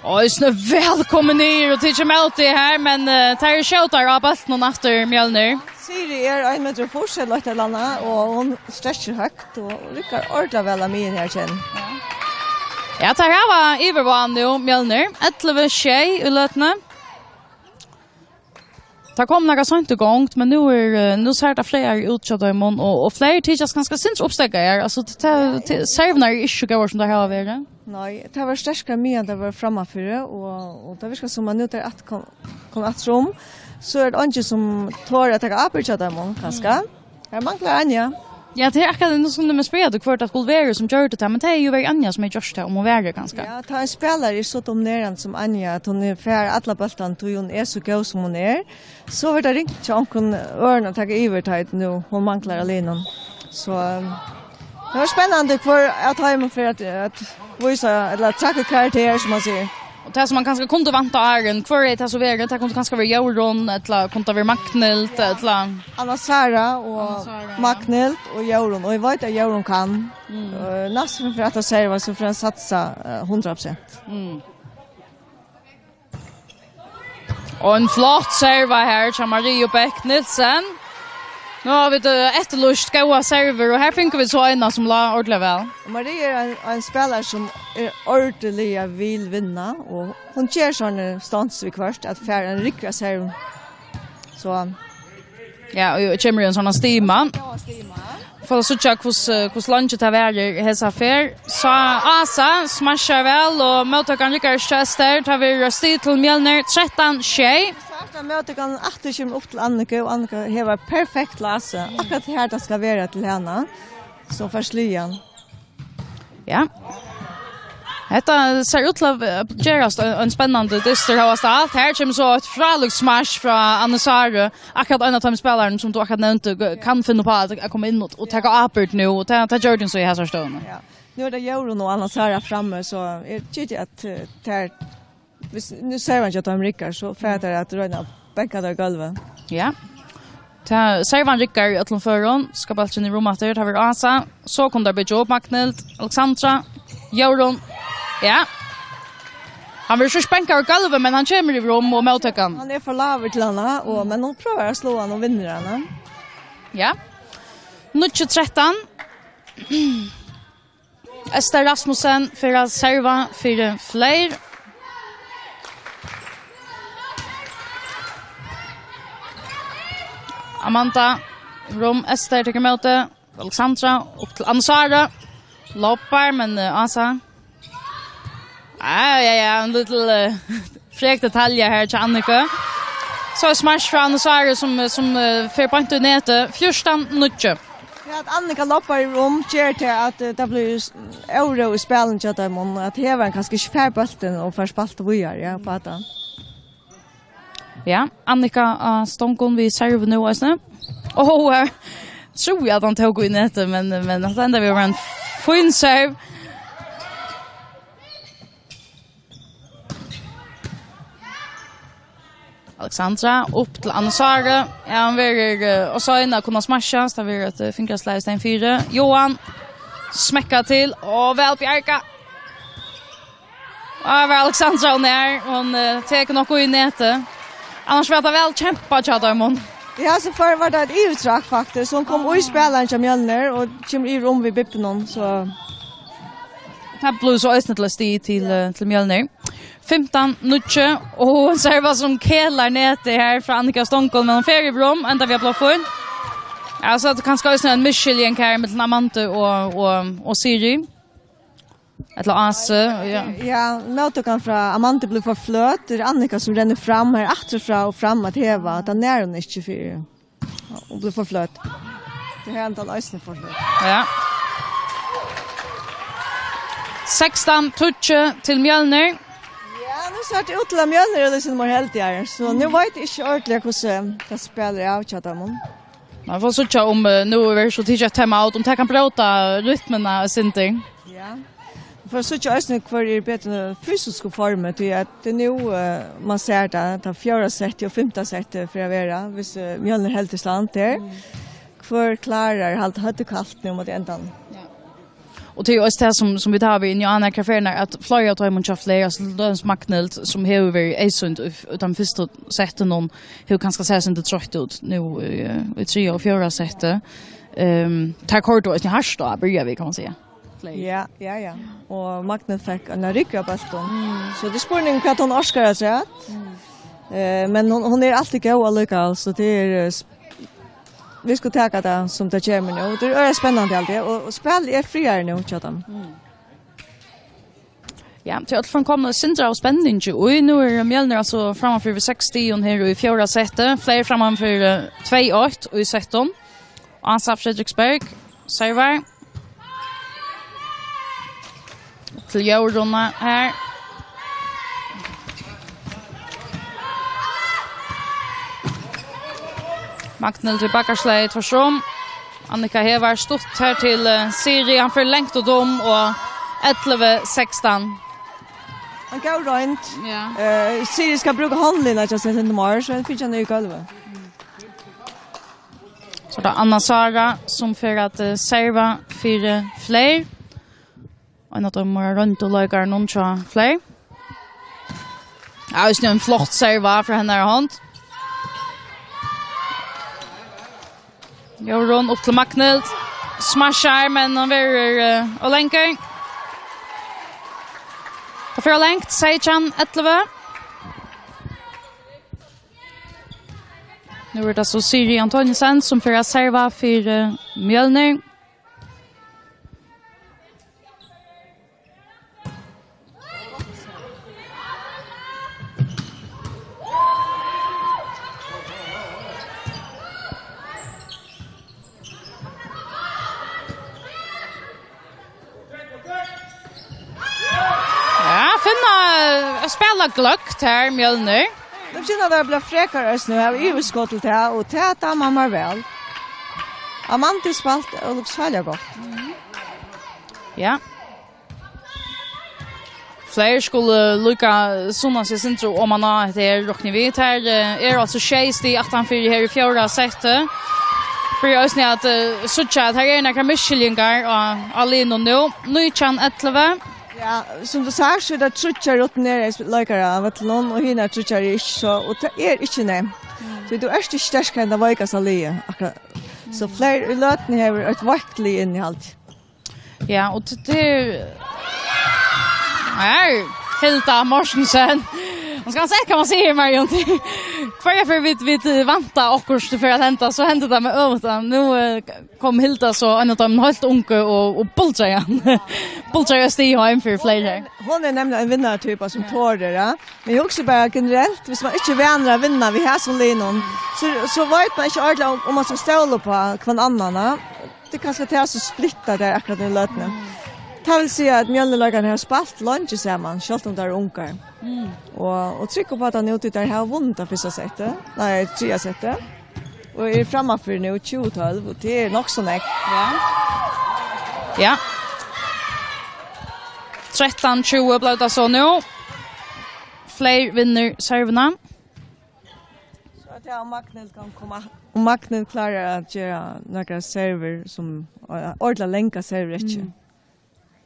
Og eisini vælkomin niður og tikið ímóti her, men, eh, tað er skjótari á bóltinum aftur, Mjølnir. Siri er ein metur og fýrs ella eitt ella annað, og hon strekkir høgt og riggar ordiliga væl á miðjuni her, Kjell. Ja. Ja, tað her var yvirvág nú, Mjølnir. Ellivu sjey í løtuni. Tað kom nakað seint í gongd, men nú er, eh, nú sær tað frægari út hjá teimum, og, og Fleiri tykjast kanska sindur uppsteðgaðar. Altso, tað, tað, tað, servirnar eru ikki so góðar sum tær hava verið. Nei, tað var sterkari meðan tað var frammanfyri, og, og tað virkar sum at nú tað er at kom, kom aftur um, so er tað eingin sum torir at taka ábyrgd hjá teimum, kanska. Mm. Her manglar Anja. Ja, tað er akkurát nú sum man spyrja, hvør tað skuldi verið sum gjørdi tað, men tað er jú verið Anja sum hevur gjørt tað, um hon var her, kanska. Ja, tá ein spælari er so dominerandi sum Anja, at hon er, fær allar bóltarnar, tí hon er so góð sum hon er, so verður tað ringt hjá onkrum øðrum at taka yvir, tá ið nú hon manglar á liðnum. So, ehm, tað var spennandi, hvør av teimum fer at, at vísa, ella trakka karakter, sum man sigur. Og tað sum man kanska kundi vænta áðrenn, hvør er tað so verið? Tað kundi kanska verið Jórunn, ella kundi tað verið Magnhild, ella Anna Sara og Anna Sara, ja. Magnhild og Jórunn, og eg veit at Jórunn kann. Mm. Eh, næstan fyri at serva, so fyri at satsa, eh, hundrað prosent. Mm. Og ein flott serva her hjá Mariu Bech Nielsen. Nú hava vit, eh, eftirlýst góðar servur, og her fingu vit so eina sum lá ordiliga væl. Og Maria er ein, ein spælari sum er ordiliga vil vinna, og hon ger sovorðnar stunts viðhvørt at fær ein rygg av servum. So, ja, og kemur í ein sovorðnan stima. Góða stima. Fáa síggja, hvussu, hvussu leingi tað varir hesa ferð. So Ása smashar væl, og móttøkan riggar ikki hjá Esther. Tað verður stig til Mjølnir, trettan sjey. Sært at móttøkan aftur kemur upp til Anniku, og Annika hevur perfekt til Ásu. Akkurát her tað skal vera til hana, sum fær sligið hann. Ja. Hetta sær út til at, eh, gerast ein, ein spennandi dystur hóast alt. Her kemur so eitt frálíkt smash frá Anne Sáru. Akkurát ein av teimum spælarunum sum tú akkurát nevndi, g-, kann finna upp á at, at koma inn og, og taka ábyrgd nú, og tað, tað gjørdi hon so í hesari støðuni. Ja. Nú er tað Jórunn og Anna Sára frammi, so eg giti at, eh, tær, hvis, nú sær man ikki at teimum riggar, so fara tær at royna at banka tær í gólvið. Ja. Tað, servan riggar í øllum førum, skal bólturin í rúm aftur, tað verður Ása, so kunnu tær byggja upp, Magnhild, Alexandra, Jórunn. Ja. Hann verður so spenkaður í gólvið, men hann kemur í rúm og móttøkan. Hann er for lágur til hana, og, men hon prøvar at sláa hann og vinnur hana. Ja. Níggju trettan. Esther Rasmussen fer at serva fyri Fleiri. Amanda, rúm, Esther tekur ímóti. Alexandra, upp til Anne Sáru. Lobbar, men, eh, Ása. Ja, ja, ja, ein lítil, eh, frek detalja her til Anniku. So er smash frá Anne Sáru, sum, sum, eh, fer beint í netið. Fjúrtan níggju. At Annika lobbar um, ger til at, eh, tað blívur s-, óró í spælinum hjá teimum, at Hevarin kanska ikki fær bóltin og fær spælt víðari, ja, uppá tað. Ja, Annika á stongum við serve nú eisini. Og, eh, trúði, at hann tók í netið, men, men hatta endar við at vera ein fín serve. Alexandra, upp til Anna Sáru. Ja, hon verður, eh, og so inn at kunna smasha, so tað verður eitt, eh, fingraslag í staðin fyri. Johan, smekka til, og væl bjarga. Og her var Alexandra, hon er, hon, eh, tekur nokk í netið. Annars var tað væl kempað hjá teimum. Ja, so fyrr var tað eitt yvirtrakk, faktiskt. Hon kom í spælaran hjá Mjølnir og kemur yvir um við Bibbinum, so. Tað bleiv so eisini til eitt stig til, eh, til Mjølnir. Fimtan níggju, og serva sum kelar netið her frá Annika Stongum, men hon fer yvir um, enda við at blíva fín. Ja, so er tað kanska eisini ein misskiljing her millum Amandu og, og, og Siri. Ella Ásu, ja. Ja, móttøkan frá Amandu bleiv for fløt. Tað er Annika sum rennur fram her, aftur frá og fram at Heva. Tað nær hon ikki fyri. Hon bleiv for fløt. Tað er henda eisini for fløt. Ja. Sekstan tíggju til Mjølnir. Ja, nú sær tað út til at Mjølnir er líkasum meir heldigari, so nú veit eg ikki ordiliga hvussu tað spælir av hjá teimum. Man fær síggja um, eh, nú verður so tikið eitt timeout, um tað kann bróta rytmuna eitt sindur. Ja. Man fær síggja eisini, hvør er í betri fysisku formi, tí at tað er nú, eh, man sær tað, tað fjórða settið og fimta settið fyri at vera, hvis, eh, Mjølnir heldur stand her. Mm. Hvør klárar at halda høvdið kalt nú móti endanum? Ja. Og tað er jo eisini tað, sum, sum vit hava við Indiana Cafénar, at fleiri av teimum hjá fleiri, altso, til dømis Magnhild, sum hevur verið eyðsýnd í, í teimum fyrstu settunum, hevur kanska sæð seg troytt út nú í, í triðja og fjórða setti. Ehm, tær koyrdu eisini hart á at byrja við, kann man siga. Fleiri. Ja, ja, ja. Og Magnhild fekk eina rygg av bóltin. Mm. So tað er spurning hvat hon orkar afturat. Mm. Eh, men hon, hon er altíð góð allíkavæl, so tað er, eh, sp-, vit skulu taka tað sum tað kemur nú. Tað er øgiliga spennandi alt tað, og, og spælið er fríari nú hjá teimum. Mm. Ja, tað er alt framkomið sindur av spenningi, og nú er Mjølnir altso frammanfyri við seks stigum her í fjórða setti. Fleiri frammanfyri, eh, tvey eitt í settum. Ása Fredriksberg, servar. Til Jórunna her. Magnhild við bakkaslagi tvørtur um. Annika Hevar stutt her til, eh, Siri. Hann fer langt út um og ellivu sekstan. Ein góð roynd. Ja. Eh, Siri skal brúka hondina hjá sær til morguns, so hann fær hana í gólvið. So er tað Anna Sára, sum fer at, eh, serva fyri Fleyr. Ein av teimum meira royndu leikarunum hjá Fleyr. Ja, eisini ein flott serva frá hennara hond. Jórunn upp til Magnhild. Smashar, men hon verður, eh, ov langur. Tað fer ov langt, seytjan ellivu. Nú er tað so Siri Antoniussen, sum fer at serva fyri, eh, Mjølnir. Ja, finna at spæla gløgt her, Mjølnir. Nú begynna tey at blíva frekari eisini, og hava yvirskot til tað, og tað dámar mær væl. Amandu spælt ólukksáliga gott. Ja. Fleyr skulu líka sunna seg sindur oman á hetta her, rokni vit. Her, eh, eru altso sjey stig aftanfyri her í fjórða setti. Byrja eisini at, eh, síggja at her eru nakrar misskiljingar á, á liðnum nú. Nítjan ellivu. Ja, sum tú sært, so eru tað tríggjar rutineraðir leikarar á vøllinum, og hinar tríggjar eru ikki so, og tað er ikki nemt. Mm. Tí tú ert ikki sterkari enn tað veikasta liðið, akkurát. So Fleyr í løtuni hevur eitt veikt lið inni, haldi eg. Ja, og t-, til her, Hilda Mortensen. Hon skal se, hvat man sigur, Marion. Hvørja ferð vit, vit vænta okkurt fyri at henda, so hendir tað øvuta. Nú, eh, kom Hilda so, ein av teimum heilt ungu, og, og buldraði hann. Buldraði av stað heim fyri Fleyr her. Hon er nemliga ein vinnaratypa sum torir, ja. Men eg hugsi bara generelt, viss man ikki er vanur at vinna við hesum liðnum, so, so veit man ikki ordiliga um, um man skal stóla upp á hvønn annan, ja. Tað er kanska tað sum splittar tær akkurát í løtuni. Tað vil siga, at Mjølnir-leikararnir hava spælt leingi saman, sjálvt um teir eru ungar. Og, og trúgva upp á tað nú, tí teir hava vunnið tað fyrsta settið, nei, triðja settið. Og eru frammanfyri nú tjúgu tólv, og tað er nokk so nógv. Ja. Ja. Trettan tjúgu bleiv tað so nú. Fleyr vinnur servuna. So at ja, um Magnhild kann koma, um Magnhild klárar at gera nakrar servur sum, eh, ordiliga langa servur ikki. Mm.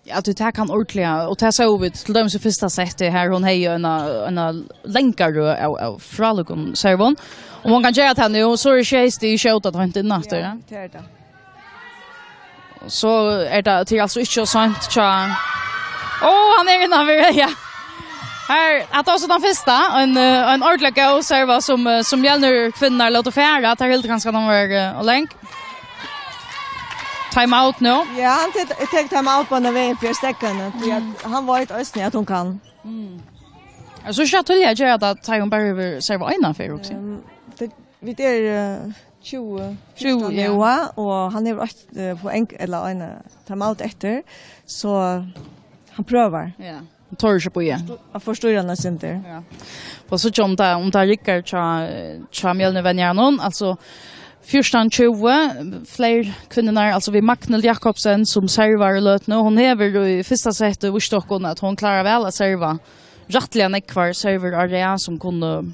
Ja, tú, tað kann ordiliga, og tað sóu vit til dømis í fyrsta setti, har hon hevði eina, eina langa røð av, av frálíkum servum. Um hon kann gera tað nú, so er sjey stig skjótað heint inn aftur. Ja, ja, tað er tað. So er tað, tað er altso ikki ov seint hjá. Ó, hann er innanfyri, ja. Her, at tað var so tann fyrsta, ein, eh, ein ordiliga góð serva sum, eh, sum Mjølnir-kvinnurnar lótu fara. Tær hildu kanska at hon var, eh, ov long. Time out nú. Ja, hann tek, tek time out á ein veg fyri steðguni, tí at hann veit eisini, at hon kann. Mm. Eg síggi ikki tíðliga at gera tað, tá hon bara hevur serva eina ferð, hugsi eg. Ehm, tað, vit eru, eh, tjúgu, tjúgu, fjúrtan ja. Nú, og hann hevur eitt, eh, poeng ella ein, eh, timeout eftir, so hann prøvar. Ja. Hann torir ikki at bíða. Hann forstýrir hana eitt sindur. Ja. Og so um tað, um tað riggar hjá, hjá Mjølnir-venjaranum, altso fjúrtan tjúgu, Fleyr kvinnurnar, altso við Magnhild Jakobsen sum servar í løtuni. Hon hevur í fyrsta seti víst okkum, at hon klárar væl at serva rættiliga nógvar servur á rað, sum kunnu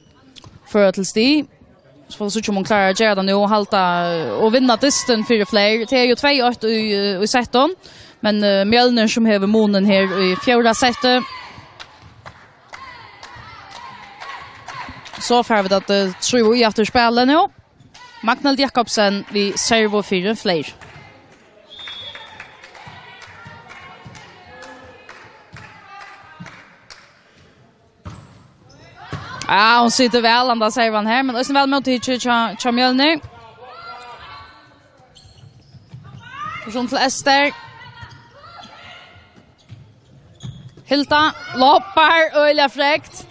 føra til stig. So fáa vit síggja, um hon klárar at gera tað nú og halda og vinna dystin fyri Fleyr. Tað er jú tvey eitt í, í settum, men, eh, Mjølnir, sum hevur munin her í fjórða setti. So fara vit at, eh, trúgva í aftur spælið nú. Magnhild Jakobsen við servu fyri Fleyr. Ja, hon situr væl, handa servan her, men eisini væl móttikið hjá, hjá Mjølnir. Persónur til Ester. Hilda loppar, øgiliga frekt.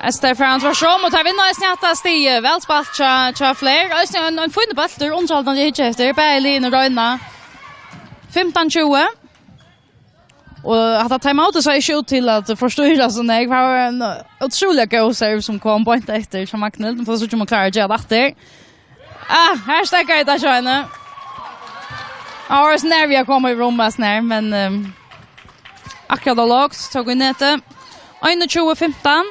Ester fær hann tvørtur um, og tær vinna eisini hetta stigið. Væl spælt hjá, hjá Fleyr. Eisini ein, ein fínur bóltur, undirhaldandi at hyggja eftir. Bæði liðini royna. Fimtan tjúgu. Og hatta timeoutið sá ikki út til at forstýra so nógv. Her var ein ótrúliga góð serve sum kom beint eftir hjá Magnhild. Vit fáa síggja, um hon klárar at gera tað aftur. Ah, her steðgaði tað hjá henni. Hann var so nær við at koma í rúm, var so nær, men, ehm, akkurát av loks tók í netið. Einogtjúgu fimtan.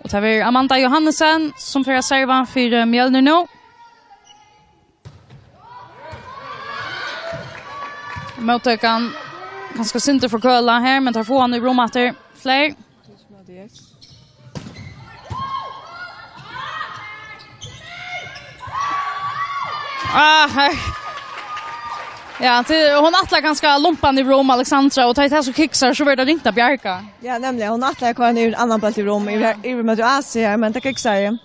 Og tað verður Amanda Johannesen, sum fer at serva fyri Mjølnir nú. Móttøkan kanska sindur forkølað her, men tær fáa hann í rúm aftur. Fleyr. Ah, her. Ja, til, hon ætlar kanska at lumpa hann í rúm, Alexandra, og tá ið tað so kiksar, so verður tað ringt at bjarga. Ja, nemliga. Hon ætlar at koyra hann í ein annan bólt í rúm, yvir, yvir móti Asi her, men tað kiksar.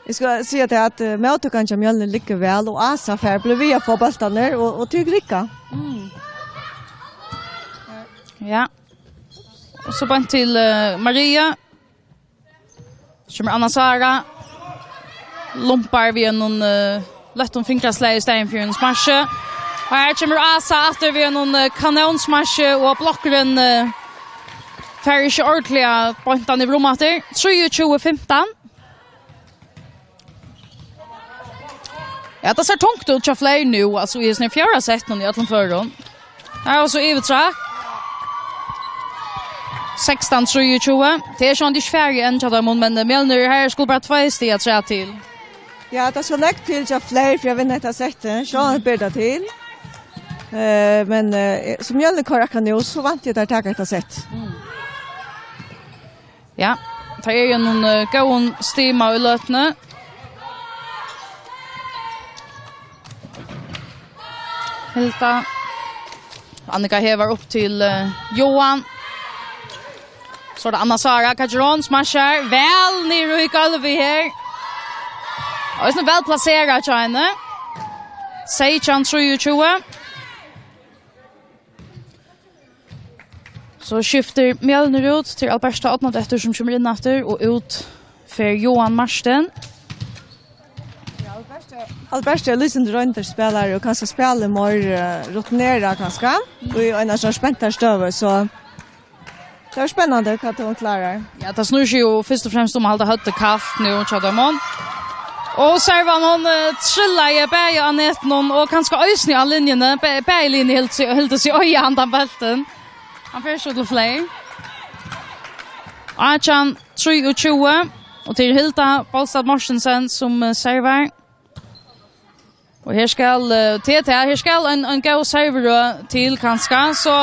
Eg skal siga tað at, eh, móttøkan hjá Mjølnir liggur væl, og Asa fær blivið við at fáa bóltarnar, og, og tað riggar. Mm. Ja. Og so beint til, eh, Maria. So kemur Anna Sara. Lumpar við einum, eh, løttum fingraslagi í staðin fyri einum smassi. Og her kemur Asa aftur við einum, eh, kanónsmassi, og blokkurin, eh, fær ikki ordiliga beint hann yvir um aftur. Trýogtjúgu fimtan. Ja, tað sær tungt út hjá Fleyr nú, altso, í hesum fjórða settinum í øllum førum. Her er so yvirtrekk. Sekstan trýogtjúgu. Tað er sjálvandi ikki farið enn hjá teimum, men, eh, Mjølnir, her skulu bara tvey stig afturat til. Ja, tað skal nógv til hjá Fleyr fyri at vinna hetta settið. Sjálvandi ber tað til. Eh, men, eh, sum Mjølnir koyrir akkurát nú, so vænti eg, at teir taka hetta sett. Mm. Ja, tað er jú ein, eh, góðan stima í løtuni. Hilda. Annika hevar upp til, eh, Johan. So er tað Anna Sara, hvat ger hon? Smasjar væl niður í gólvið her. Og eisini væl plaserað hjá henni. Seytjan trýogtjúgu. So skiftir Mjølnir út til Alberta Árnadóttir, sum kemur inn aftur, og út fer Johan Martin. Ja, Albert, Albert er lýsandi royndur spælari og kanska spælir meir, eh, rutinerað kanska, og í eina so spentari støðu, so tað er spennandi hvat hon klárar. Ja, tað snýr seg jo fyrst og fremst um at halda høvdið kalt nú, hjá teimum. Og servan, hon, eh, trillaði bæði á netinum og kanska eisini á linjuni. Bæ-, bæði linjuni hildu seg, hildu seg eiga handan bóltin. Hann fer so til Fleyr. Átjan trýogtjúgu, og til Hilda Bolstad Mortensen, sum, eh, servar. Og her skal, eh, til, til, her skal ein, ein góð servirøð til, kanska, so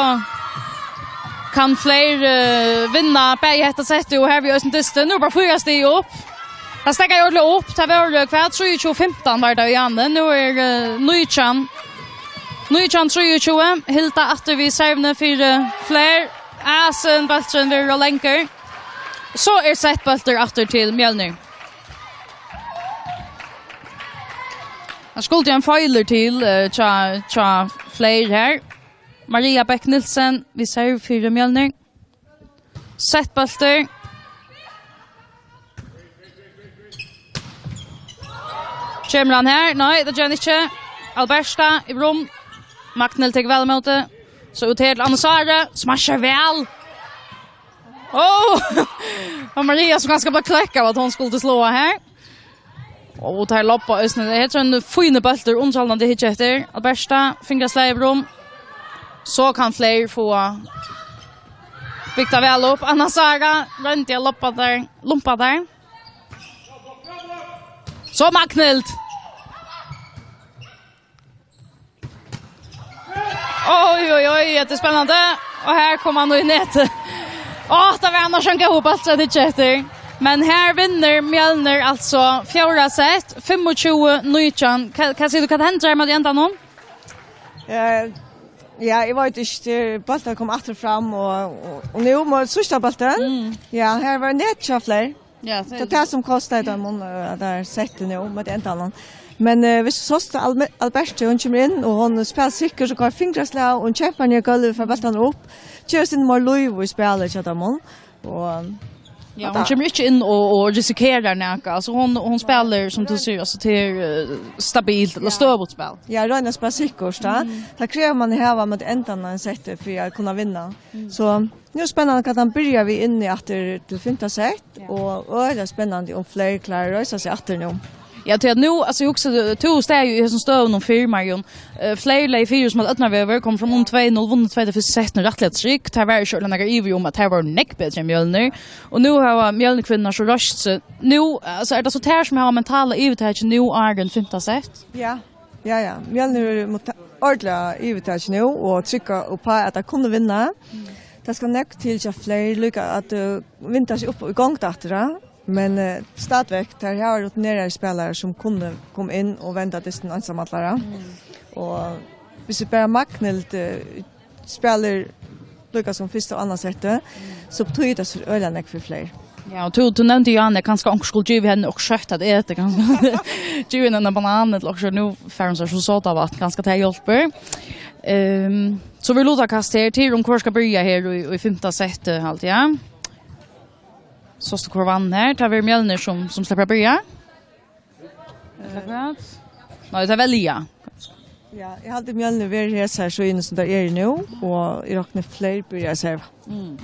kann Fleyr, eh, vinna bæði hetta settið og her við eisini dystin. Nú er bara fýra stig upp. Tað steðgaði ordiliga upp. Tað var, eh, hvat, trýogtjúgu fimtan var tað í áðni. Nú er, eh, nítjan, nítjan trýogtjúgu. Hilda aftur við servini fyri Fleyr. Asin, bólturin verður langur. So er sett bóltur aftur til Mjølnir. Hann skuldi ein feilur til, eh, hjá, hjá Fleyr her. Maria Bech Nielsen, við serv fyri Mjølnir. Sett bóltur. Kemur hann her? Nei, tað ger hann ikki. Alberta í brún. Magnhild tekur væl ímóti. So út her til Anna Sáru, smassar væl. Ó! Og Maria, sum kanska bleiv kløkk av, at hon skuldi sláa her. Og tær lobba eisini. Hetta er ein fínur bóltur, undirhaldandi at hyggja eftir. Alberta, fingraslag í brún. So kann Fleyr fáa bygt tað væl upp. Anna Sára royndi at lobba tær, lumpa tær. So Magnhild. Oj, oj, oj, hetta er spennandi. Og her kom hann í netið. Á, tað var annars ein góður bóltur at hyggja eftir. Men her vinnur Mjølnir altso fjórða sett, fimmogtjúgu nítjan. Hvat, hvat sigur tú, hvat hendir her móti endanum? Eh, ja, eg veit ikki, tað er bólturin kom aftur fram, og, og, og nú má síðsta bólturin. Mm. Ja, her var net hjá Fleyr. Ja, tað er tað sum kostar í teimum, eh, at tað er sett nú, móti endanum. Men, eh, viss tú sást Alme-, Alberti, hon kemur inn, og hon spælir sikkurt, so koyrir fingraslag, og hon kempar niður gólvið, fær bóltin upp, ger seg meira lív í spælið hjá teimum. Og ja, hon kemur ikki inn og, og risikerar nakað. Altso, hon, hon spælir, sum tú sigur, altso, tað er, eh, stabilt, ella støðugt spæl. Ja, royna at spæla sikkurt, tá. Mm. Tað krevur man at hava móti endanum av einum setti fyri at kunna vinna. Mm. So, nú er spennandi hvat hann byrjar við inni aftur til fimta sett, ja, og øgiliga spennandi um Fleyr klárar at reisa seg aftur nú. Ja, tí at nú, altso, eg hugsi, tú staðið í hesum støðunum fyrr, Marjun. Eh, Fleyr legði fyri sum eitt ódnarveður, kom framum tvey null, vunnu tvey til fyrsta sett, rættiliga trygt. Tað var ikki øgiliga nakar ivi um, at tær vóru nógv betri enn Mjølnir. Og nú hava Mjølnir-kvinnurnar so reist seg. Nú, altso, er tað so tær sum hava mentala yvirtakið nú áðrenn fimta sett? Ja, ja, ja. Mjølnir hevur menta-, ordiliga yvirtakið nú og trúgva upp á, at tær kunnu vinna. Mm. Tað skal nógv til hjá Fleyr líka at, eh, vinda seg upp í gongd aftur, ja. Men, eh, stadigvæk, tær hava rutineraðir spælarar sum kunnu koma inn og venda dystin einsamallar, ja. Mm. Og viss vit bara Magnhild, eh, spælir líka sum fyrsta og annað setti, so betýðir tað so øgiliga nógv fyri Fleyr. Ja, og tú, tú nevndi jo, Anne, kanska onkur skuldi givið henni okkurt søtt at eta, kanska. Givið henni eina banan ella okkurt, nú fær hon sær so sodavatn, kanska tað hjálpir. Ehm, so verður lutakast her, til um hvør skal byrja her í, í fimta setti, haldi eg. Sást tú hvør vann her? Tað verður Mjølnir sum, sum sleppur at byrja. Ella hvat? Nei, tað velja. Ja, eg haldi Mjølnir verður hesar so inni sum tað er nú, og eg rokni Fleyr byrjar at serva. Mm.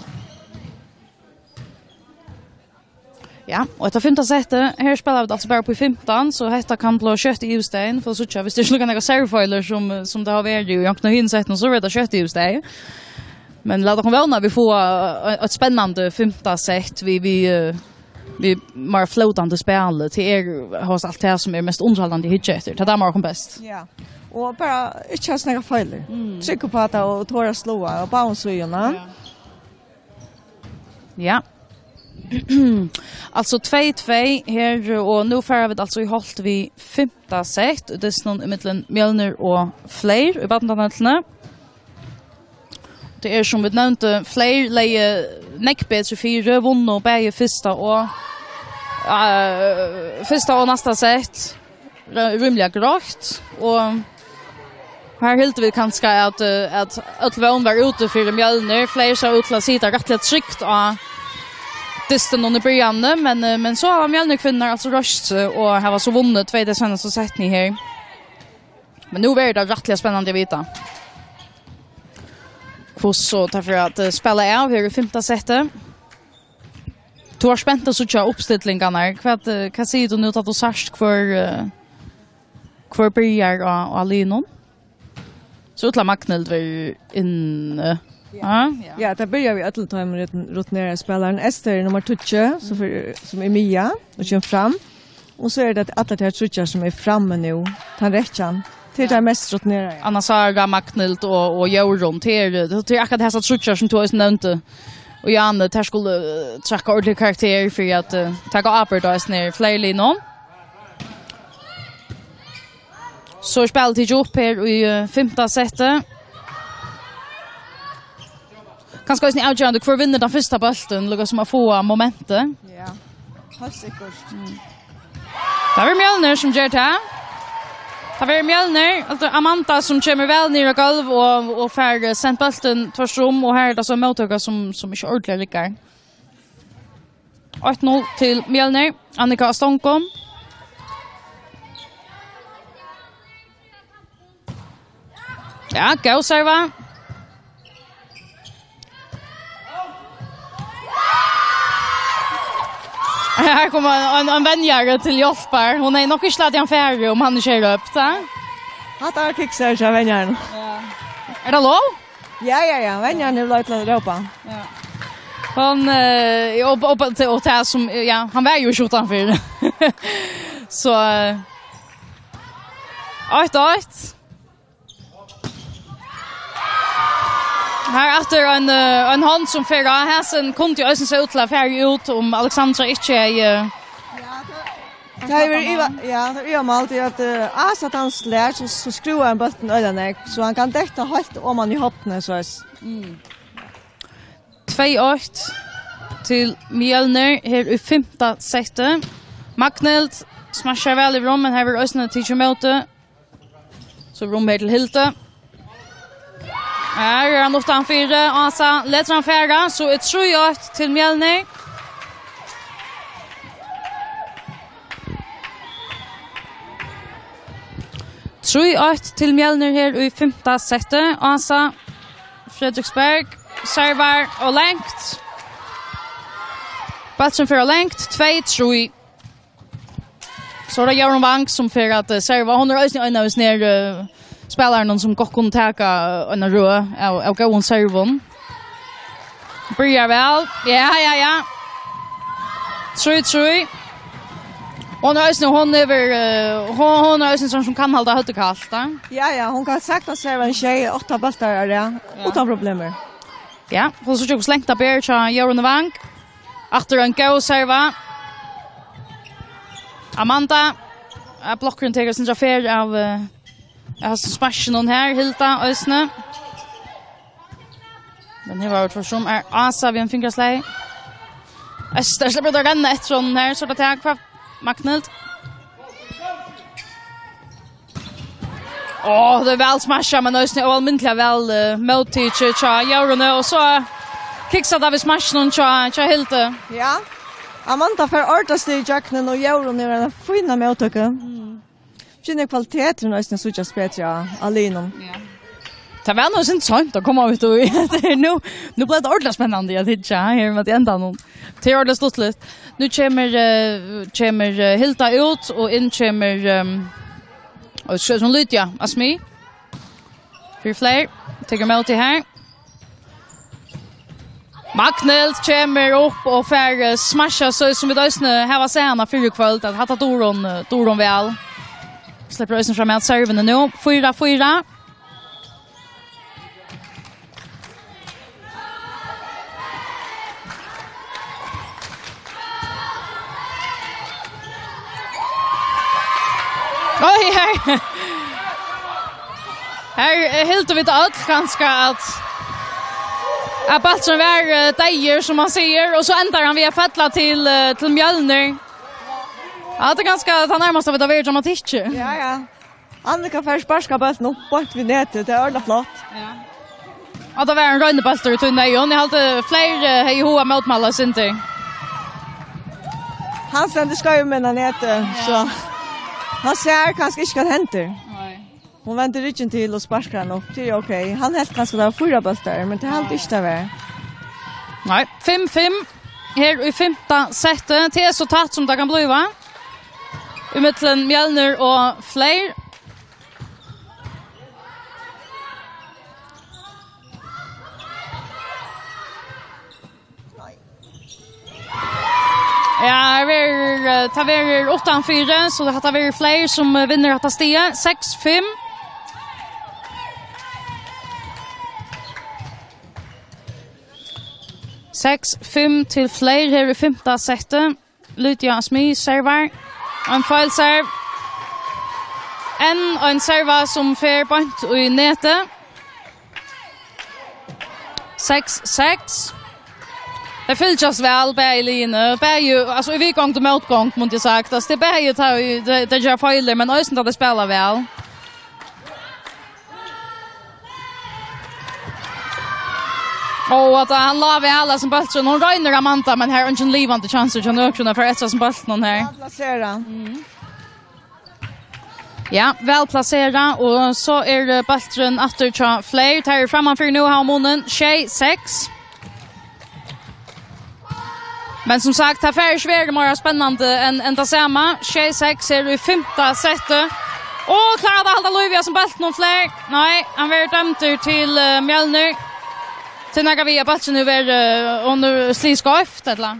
Ja, og hetta fimta settið, her spæla vit altso bara upp í fimtan, so hetta kann blíva skjótt í yvirstaðin, fyri at síggja, viss tað er so nakrar servufeilir sum, sum tað hava verið í onkrum av hinum settunum, so verður tað skjótt í yvirstaðin. Men lat okkum vóna, at vit fáa eitt, eitt spennandi fimta sett við, við, eh, við meira flótandi spæli. Tað er hóast alt tað sum er mest undirhaldandi at hyggja eftir. Tað dámar okkum best. Ja. Og bara ikki hava so nakrar feilir. Mm. Trúgv upp á tað og tora at sláa á báðum síðum. Ja. Ja. Altso tvey tvey her, og nú fara vit altso í holt við fimta sett, og tað er nú ímillum Mjølnir og Fleyr í barnadeildini. Tað er, sum vit nevndu, Fleyr legði nógv betri fyri, vunnu bæði fyrsta og, eh, fyrsta og næsta sett. Rí-, rímiliga greitt, og Her hildu vit kanska at, eh, at øll vón var úti fyri Mjølnir. Fleiri sá út til at sita rættiliga trygt á dystin undir byrjanini, men, eh, men so hava Mjølnir-kvinnurnar altso reist seg og hava so vunnið tvey tey seinastu settini her. Men nú verður tað rættiliga spennandi at vita, hvussu tað fer at, eh, spæla av her í fimta seti. Tú ert spent at síggja uppstillingarnar. Hvat, eh, hvat sigur tú nú, tá tú sært, hvør, eh, hvør byrjar á, á liðnum? So illa Magnhild verður inni. Ja. Ja, tað byrjar við øllum teimum rutin-, rutineraðu spælarunum. Esther er nummar tíggju, sum fer, sum er miðja og kemur fram. Og so er tað allar tær tríggjar sum er frammi nú. Tann rekkjan. Tað er tær mest rutineraðu. Anna Sara, Magnhild og, og Jórunn. Tað er, tað er akkurát hesar tríggjar sum tú eisini nevndi. Og Jane, tær skulu, eh, trakka ordiliga karakter fyri at, eh, taka ábyrgd á hesum her fleiri liðunum. So er spælið tikið upp her í, eh, fimta seti. Kanska eisini avgerandi, hvør vinnur tann fyrsta bóltin, líka sum at fáa momentið. Ja, heilt sikkurt. Tað verður Mjølnir, sum ger tað. Tað verður Mjølnir, altso Amanda, sum kemur væl niður á gólv og, og fær, eh, sent bóltin tvørtur um, og her er tað so móttøka, sum, sum ikki ordiliga riggar. Eitt null til Mjølnir. Annika á stongum. Ja, góð serva. Her kemur ein, ein, ein venjari til hjálpar. Hon hevði nokk ikki latið hann fara, um hann ikki hevði rópt, ha? Hatta var kiksar, sa venjarin. Ja. Er tað lov? Ja, ja, ja. Venjarin hevur lov til at rópa. Ja. Hann, eh, og, og, og, og tað sum, ja, hann var jo ikki uttanfyri. So, eh, eitt eitt. Her aftur ein, eh, ein hond sum fer á. Hesin kundi jo eisini sett út til at fara út, um Alexandra ikki hevði, eh, Tað er yva-, ja, tað er yvamál, tí at, eh, Asa, hann slær, so, so skrúvar hann bóltin øgiliga nógv, so hann kann detta heilt oman í hornið, so at Tvey eitt til Mjølnir her í fimta seti. Magnhild smasjar væl yvir um, men her verður eisini tikið ímóti. So rúm her til Hildu. Her er hann uttanfyri, Asa letur hann fara, so er trý eitt til Mjølnir. Trý eitt til Mjølnir her í fimta seti. Asa Fredriksberg servar og langt. Bólturin fer á langt, tvey trý. So er tað Jórunn Wang, sum fer at, eh, serva. Hon er eisini ein av hesum her, eh, spælarunum, sum gott kunnu taka, eh, eina røð av, av góðum servum. Byrjar væl. Ja, ja, ja. Trý trý. Hon er eisini, hon hevur, eh, hon, hon er eisini sånn sum kann halda høvdið kalt, ja. Ja, ja, hon kann saktans serva ein sjey, átta bóltar á rað, ja, uttan problemir. Ja, hon sær, hvussu langt tað ber hjá Jórunni Wang. Aftur ein góð serva. Amanda. Ja, blokkurin tekur eitt sindur ferð av, eh, av smashinum her. Hilda eisini. Men her var tvørtur um, er Asa við ein fingraslag. Ester sleppur at renna eftir honum her, so er tað tak frá Magnhild. Ó, tað er væl smasjað, men eisini óalmindiliga væl, eh, móttikið hjá Jórunni, og so kiksar tað við smashinum hjá, hjá Hildu. Ja, Amanda fær ordiliga stig í gjøgnum, og Jórunn hevur eina fína móttøku. Kynni kvaliteturin eisini síggjast betri á, á liðnum. Ja. Tað var nú eitt sindur seint at koma út í. Tað er nú, nú bleiv tað ordiliga spennandi at hyggja her við endanum. Tað er ordiliga stuttligt. Nú kemur, eh, kemur, eh, Hilda út, og inn kemur, ehm, og so sum Lydia Asmi. Fyri fleiri. Tekur móti her. Magnhild kemur upp og fær, eh, smasha, so sum vit eisini hava sæð hana fyrr í kvøld, at hatta dugir hon, eh, dugir hon væl. Sleppur eisini fram at servini nú. Fýra fýra. Oj, her. Her, eh, hildu vit øll kanska at, at bólturin var, eh, deyður, sum man sigur, og so endar hann við at falla til, eh, til Mjølnir. Ja, tað er kanska tað nærmasta vit hava verið dramatikki. Ja, ja. Annika fær sparkað bóltin upp beint við netið. Tað er ordiliga flott. Ja. Og tað var ein reinur bóltur í tínum eygum. Eg haldi, fleiri hevði hug at mótmæla eitt sindur. Hann stendur skeivur meðan á netið, ja, so hann sær kanska ikki, hvat hendir. Nei. Hon vendir ryggjin til og sparkar hann upp. Tað er ok. Hann helt kanska, tað var fýra bóltar, men tað haldi eg ikki, tað var. Nei, fimm fimm her í fimta seti. Tað er so tætt, sum tað kann blíva. Ímillum Mjølnir og Fleyr. Ja, her verður, eh, tað verður uttanfyri, so hatta verður Fleyr, sum, eh, vinnur hatta stigið. Seks fimm. Seks fimm til Fleyr her í fimta seti. Lydia Smith servar. Ein feilserv. Enn ein serva sum fer beint í netið. Seks seks. Tey fylgjast væl, bæði liðini. Bæði, altso, í viðgongd og mótgongd, mundi eg sagt. Altso, tað er bæði, tá ið tey, tey gera feilir, men eisini tá tey spæla væl. Og at hann lá væl, altso, bólturin. Hon roynir, Amanda, men her er eingin livandi kjansur hjá nøkrum at fara eftir hesum bóltinum her. Væl plaserað. Mm. Ja, væl plaserað, og so er, eh, bólturin aftur hjá Fleyr. Tey eru frammanfyri nú, hava munin sjey seks. Men sum sagt, tað fer ikki verið meira spennandi enn, enn tað sama. Sjey seks er í fimta seti. Og klárar at halda lív í hesum bóltinum, Fleyr? Nei, hann verður dømdur til, eh, Mjølnir. Til nakað við, at bólturin hevur verið, eh, hon er slið skeivt, ella?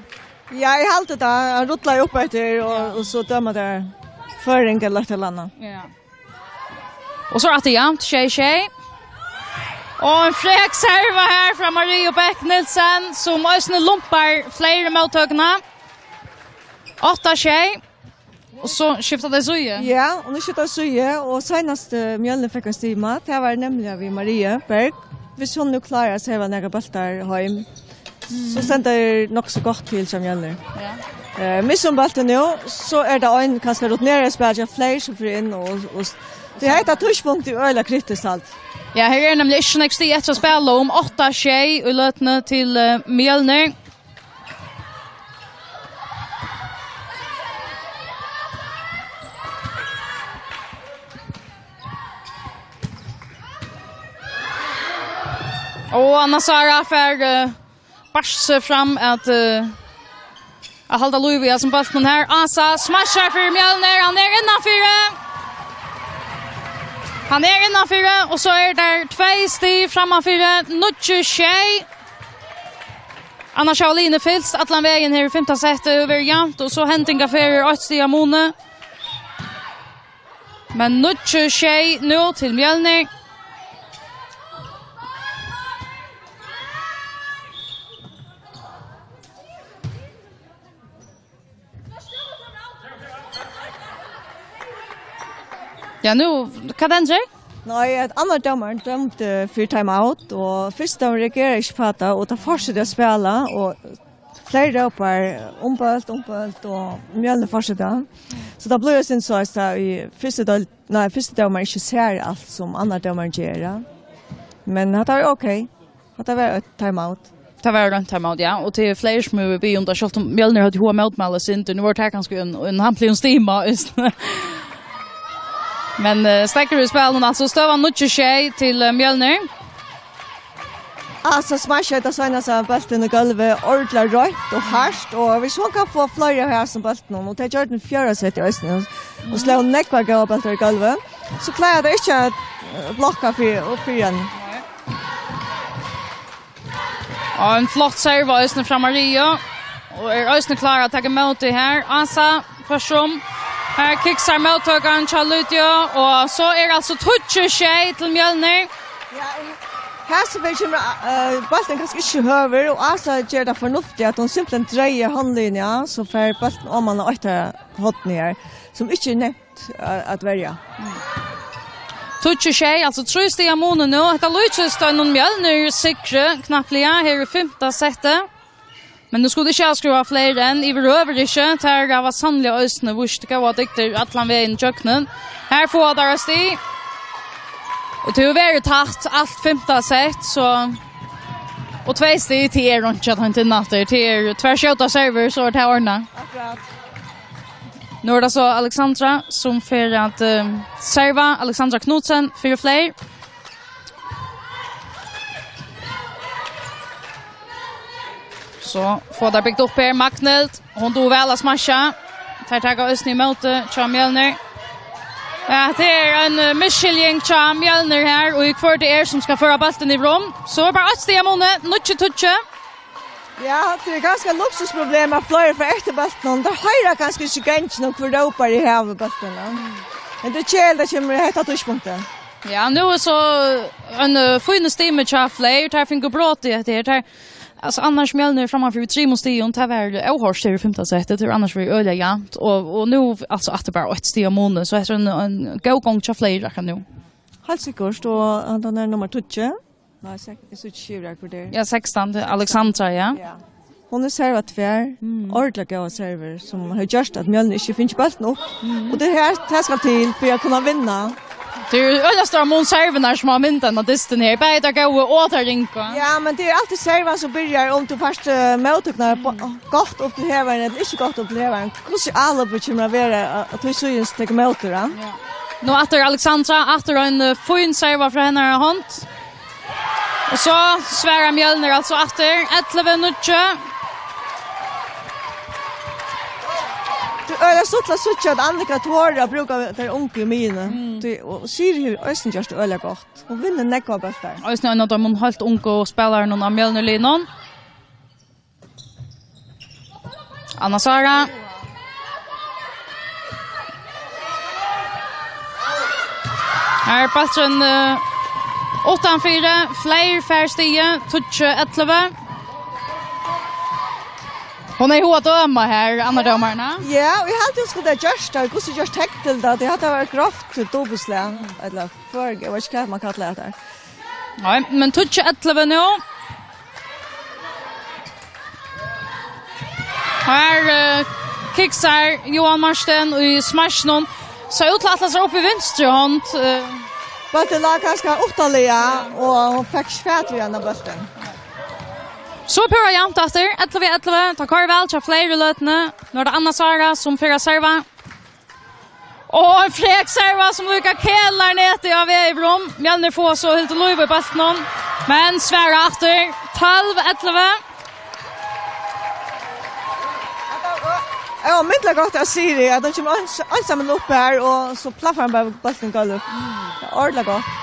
Ja, eg haldi tað. Hann rullar jú upp eftir, og, ja, og so døma tey føring ella eitt ella annað. Ja. Og so er aftur javnt, sjey sjey. Og ein frek serva her frá Maria Bech Nielsen, sum eisini lumpar fleiri móttøkuna. Átta sjey. Og so skifta tey síðu. Ja, og nú skifta tey síðu, og seinast, eh, Mjølnir fekk ein stigmann, tað var nemliga við Marie Berg. Hvis hon nú klárar at serva nakrar bóltar heim, so stendur nokk so gott til hjá Mjølnir. Ja. Eh, missir hon bóltin nú, so er tað ein kanska rutineraður spælari, Fleyr, sum fer inn og, og, tí hetta tíðspunktið er øgiliga kritiskt alt. Ja, her er nemliga ikki so nógv stig eftir at spæla um, átta sjey í løtuni til, eh, Mjølnir. Og Anna Sara fær, eh, bart seg fram at, eh, at halda lív í hesum bóltinum her. Ása smasjar fyri Mjølnir, hann er innanfyri. Hann er innanfyri, og so eru tað tvey stig frammanfyri, níggju sjey. Annars hava liðini fylgst allan vegin her í fimta seti og verið javnt, og so hendingaferðir, eitt stig av muni. Men níggju sjey nú til Mjølnir. Ja, nú, hvat hendir? Nei, at annar dómarin dømdi fyri timeout, og fyrsti dómarin reagerar ikki á tað, og tað fortsetur at spæla, og Fleyr rópar, "Umbólt, umbólt", og Mjølnir fortseta. So tað blívur eitt sindur soleiðis, tá ið fyrsti dól-, nei, fyrsti dómarin ikki sær alt, sum annar dómarin ger, ja. Men hatta var ok. Hatta var eitt timeout. Tað var reint timeout, ja. Og tað eru fleiri sum hava biðið um tað, sjálvt um Mjølnir høvdu hug at mótmæla eitt sindur. Nú var tað kanska ein, ein hampligum stigmann, men, eh, steðgur í spælinum, altso, støðan níggju sjey til, eh, Mjølnir. Ása smasjar hetta seinasta bóltin í gólvið, ordiliga reitt og hart, og hvis hon kann fáa fleiri av hesum bóltunum, og tað gjørdi hon í fjórða seti eisini, og, og sló nógvar góðar bóltar í gólvið, so klárar tey ikki at, eh, blokka fyri, upp fyri henni. Og ein flott serva eisini frá Maria, og er eisini klár at taka ímóti her. Ása, Førsum. Her kiksar móttøkan hjá Lydia, og so er altso tíggju sjey til Mjølnir. Ja, og hesa ferð kemur, eh, bólturin kanska ikki høvur, og Ása ger tað fornuftigt, at hon simpelthen dreier handilin, ja, so fær bólturin oman á eitt hornið her, sum ikki er nemt at, at verja. Tíggju sjey, altso trý stig av muni nú. Hetta líkist einum Mjølnir sigri knappliga her í fimta seti. Men nú skulu vit ikki avskriva fleiri enn yvirhøvur ikki. Tær hava sanniliga eisini víst góðar dygdir allan vegin ígjøgnum. Her fáa teir eitt stig. Og tað hevur verið tætt alt fimta sett, so, og tvey stig, tað er einki at heinta inn aftur. Tað er tvær skjótar servur, so er tað ordnað. Akkurát. Nú er tað so Alexandra, sum fer at, eh, serva. Alexandra Knudsen, fyri fleiri. So fáa teir bygt upp her. Magnhild, hon dugir væl at smasha. Tær taka eisini ímóti hjá Mjølnir. Ja, tað er ein, eh, misskiljing hjá Mjølnir her, og í hvør tað er sum skal føra bóltin í rúm. So er bara eitt stig av muni, níggju tíggju. Ja, tað er kanska luksusproblem at fleiri fara eftir bóltinum. Teir hoyra kanska ikki gongina, hvør rópar í havi bóltin, ja. Men tað er keðiligt, at kemur í hetta tíðspunktið. Ja, nú er so ein, eh, fín stig hjá fleiri. Teir fingu brot í hetta her. Teir, altso, annars Mjølnir frammanfyri við trimum stigum, tað var óhoyrt her í fimta seti, tað var annars verið øgiliga javnt, og, og nú, altso, aftur bara eitt stig av muni, so hetta er ein, ein góð gongd hjá fleiri akkurát nú. Heilt sikkurt, og hann er nummar tíggju. Nei, sek-, eg síggi ikki yvir her, hvør tað er. Ja, sekstan, tað er Alexandra, ja. Ja. Hon er servað tvær, mm, ordiliga góðar servur, sum hevur gjørt at Mjølnir ikki fingið bóltin upp. Mm. Og tað er her, tað skal til fyri at kunna vinna. Tað er øgiliga stór mun servirnar sum hava myndað henda dystin her. Bæði tær góðu og tær ringu. Ja, men tað er altíð servan sum byrjar, um tú fært, eh, móttøkurnar bo-, gott upp til hevarin ella ikki gott upp til hevarin. Hvussu álopið kemur at vera, at, at tú síðan tekur móti, ja? Ja. Nú aftur Alexandra, aftur ein, eh, fín serva frá hennara hond. Og so svarar Mjølnir altso aftur, ellivu níggju. Tað er øgiliga stuttligt at síggja, at Annika torir at brúka tær ungu í miðjuni. Mm. Tí, og Siri hevur eisini gjørt tað øgiliga gott. Hon vinnur nógvar bóltar. Eisini ein av teimum heilt ungu spælarunum á Mjølnir-liðnum. Anna Sara. Her er bólturin, eh, uttanfyri, fleiri fær stigið, tíggju ellivu. Hon er í hug at døma her, annar dómarin, ha? Ja, og eg helt, hon skuldi ha gjørt tað. Hvussu gjørt tað til tað? Tað hevði verið grovt dupultslag, ella føring, eg veit ikki, hvat man kallar tað her. Nei, men tíggju ellivu nú. Her, eh, kiksar Johan Marstein í smashinum. Sá út til at ætla sær upp í vinstru hond, eh. Bólturin lá kanska uttaliga, og hon fekk ikki fatur í henda bóltin. So púra javnt aftur, ellivu ellivu. Tað koyrir væl hjá fleiri í løtuni. Nú er tað Anna Sara, sum fer at serva. Og ein frek serva sum líka kelar netið á veg yvir um. Mjølnir fáa so Hildi Lív í bóltin, men svara aftur. Tólv ellivu. Ja, og myndiliga gott av Siri, at hon kemur eins-, einsamøll upp her, og so plaffar hon bara bóltin í gólvið. Tað er ordiliga gott.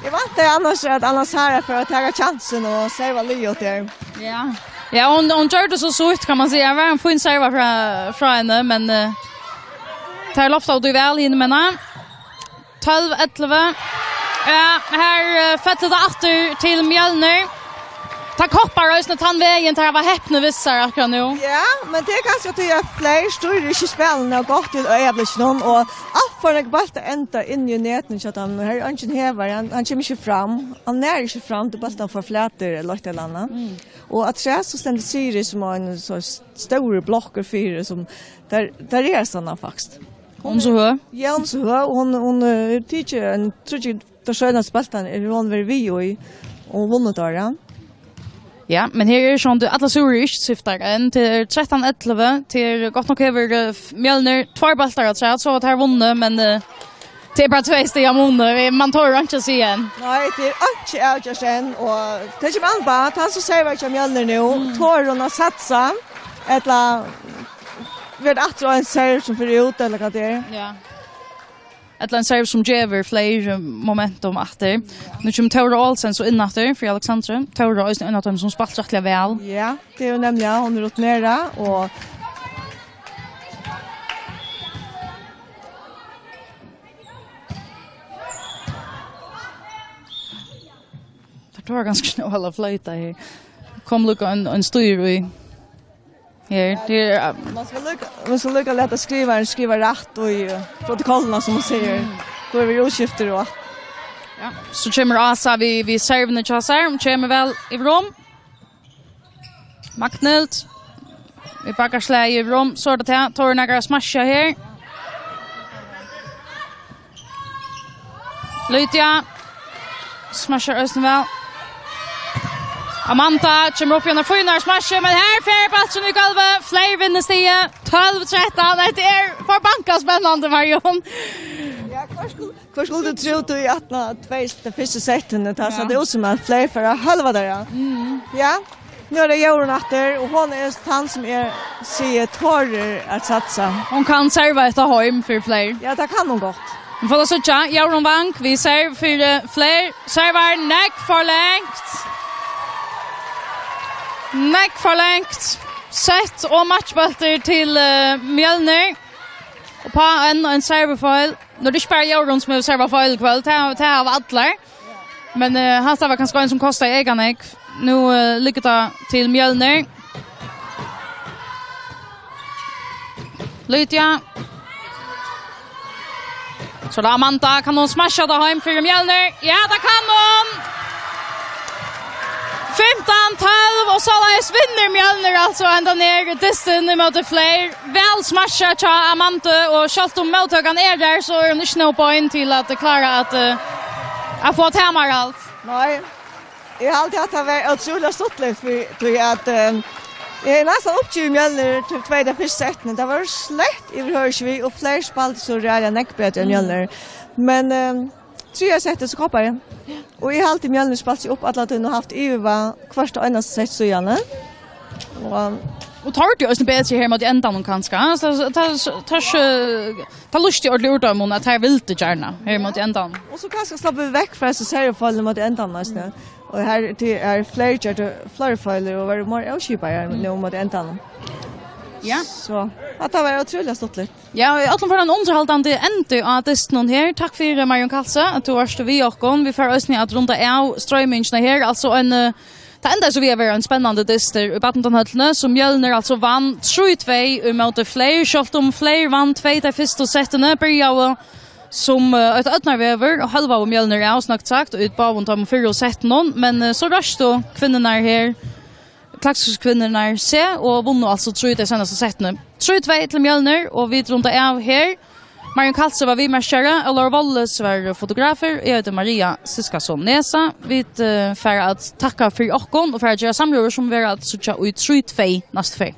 Eg væntaði annars, at Anna Sara fer at taka kjansin og serva liðugt her. Ja. Ja, hon, hon gjørdi so sítt, kann man siga. Det var en fin serva fra, fra henne, men, eh, tær lofta út í væl, hini menn. Tólv ellivu. Ja, her, eh, fellur tað aftur til Mjølnir. Tað koppar eisini tann vegin, tær hava hepnað við sær akkurát nú. Ja, men tað er kanska tí, at fleiri stýra ikki spælinum nóg gott í øyeblikkinum, og alt for nógv bóltar enda inni í netinum hjá teimum. Her er eingin hevari, hann, hann kemur ikki fram. Hann nær ikki fram til bólturin fer flatur ella eitt ella annað. Mm. Og afturat so stendur Siri sum ein so st-, stórur blokkur fyri, sum tær, tær eru sånn, faktiskt. Hon er so høg. Ja, hon er so høg, og hon, hon, eh, tekur ein, trúgvi eg, tað seinastu bóltin er hon verið við í, og vunnið tað, ja. Ja, men her er sjálvandi, allar søgur eru ikki syftar enn. Tað er trettan ellivu, tað er gott nokk hevur, eh, Mjølnir tveir bóltar afturat, so at her vunnið, men, eh, tað er bara tvey stig av muni. Man torir ikki at siga enn. Nei, tað er ikki avgjørt enn, og tað kemur an á, at hann sum servar hjá Mjølnir nú, mm, torir hon at satsa, ella verður aftur ein serv sum fer út, ella hvat tað er. Ja. Ella ein serv sum gevur fleiri momentum aftur. Nú kemur Tóra Olsen so inn aftur fyri Alexandru. Tóra er eisini ein av teimum sum spælt rættiliga væl. Ja, tað er hon nemliga. Hon er rutinerað, og tað tók ganska nóg at floyta her. Kom líka ein, ein stýr í. Her, her, ja. Man skal líka, man skal líka lata skrivaran skriva rætt í, eh, protokollina, sum man sigur. Mm. Tá eru vit útskiftir og alt. Ja, so kemur Ása við, við servuni hjá sær. Hon kemur væl yvir um. Magnhild. Í bakara slagi yvir um, so er tað tað. Tóra nakar at smasha her. Lydia. Smashar eisini væl. Amanda kemur upp ígjøgnum, fínar smashi, men her fer bólturin í gólvið. Fleiri vinnur stigið. Tólv trettan. Hetta er forbanka spennandi, Marjun. Ja, hvør skuldi, hvør skuldi trúð tí at ná tvey, tey fyrstu settini, tá sá tað út sum at fleiri fara at hølva teir, ja. Mm. Ja, nú er tað Jórunn aftur, og hon er tann sum eg sigi torir at satsa. Hon kann serva hetta heim fyri fleiri. Ja, tað kann hon gott. Vit fáa at síggja, Jórunn Vang, vit serva fyri fleiri. Servar nógv for langt. Nógv for langt. Sett og matchbóltur til, eh, Mjølnir. Og á enn ein servufeil. Nú er tað ikki bara Jórunn sum hevur servað feil í kvøld, tað, tað hava allir. Men, eh, hatta var kanska ein sum kostaði eyka nógv. Nú, eh, liggur tað til Mjølnir. Lydia. So er tað Amanda, kann hon smasha tað heim fyri Mjølnir? Ja, tað kann hon! Fimtan tólv, og soleiðis vinnur Mjølnir altso hendan her dystin ímóti Fleyr. Væl smashað hjá Amandu, og sjálvt um móttøkan er har, so er hon ikki nóg bein til at klára at, eh, at fáa tað, Marjun. Nei, eg haldi at tað var ótrúliga stuttligt, fyri, tí at, eh, eg hevði næstan uppgivið Mjølnir til tvey tey fyrstu settini. Tað var slett yvirhøvur ikki við, og Fleyr spældu so ræðuliga nógv betri enn Mjølnir. Men, eh, triðja settið, so koppaði. Og eg haldi, Mjølnir spældi seg upp alla tíðina og havt yvirvæg hvørt einasta sett síðani. Og, og tordu eisini betri her móti endanum kanska. So, so, tað, tað, tað lýsti ordiliga úr teimum, at tey vildu gjarna her móti endanum. Og so kanska sluppu vit vekk frá hesi servufeilini móti endanum eisini. Og her til, her fleiri gjørdu fleiri feilir og vóru meira óskipaðar her nú móti endanum. Ja. So, hatta var ótrúliga stuttligt. Ja, og í øllum førum ein undirhaldandi endi á dystinum her. Takk fyri, Marjun Kalse, at tú vart við okkum. Vit fara eisini at runda av stroymingina her. Altso ein, eh, tað endaði so við at vera ein spennandi dystur í badmintonhøllini, sum Mjølnir altso vann trý tvey ímóti Fleyr. Sjálvt um Fleyr vann tvey tey fyrstu settini, byrjaðu sum, eh, eitt ódnarveður og hølvaðu Mjølnir av, snøgt sagt, í báðum teimum fyrru settunum. Men, eh, so reistu kvinnurnar her, Klaksvíkskvinnurnar seg, og vunnu altso trý tey seinastu settini. Trý tvey til Mjølnir, og vit runda av her. Marjun Kalse var viðmerkjari, Ólavur Wolles var fotografur, eg eiti Maria Siskason Nesa. Vit, eh, fara at takka fyri okkum, og fara at gera samrøður, sum verða at síggja í trý tvey næstu ferð.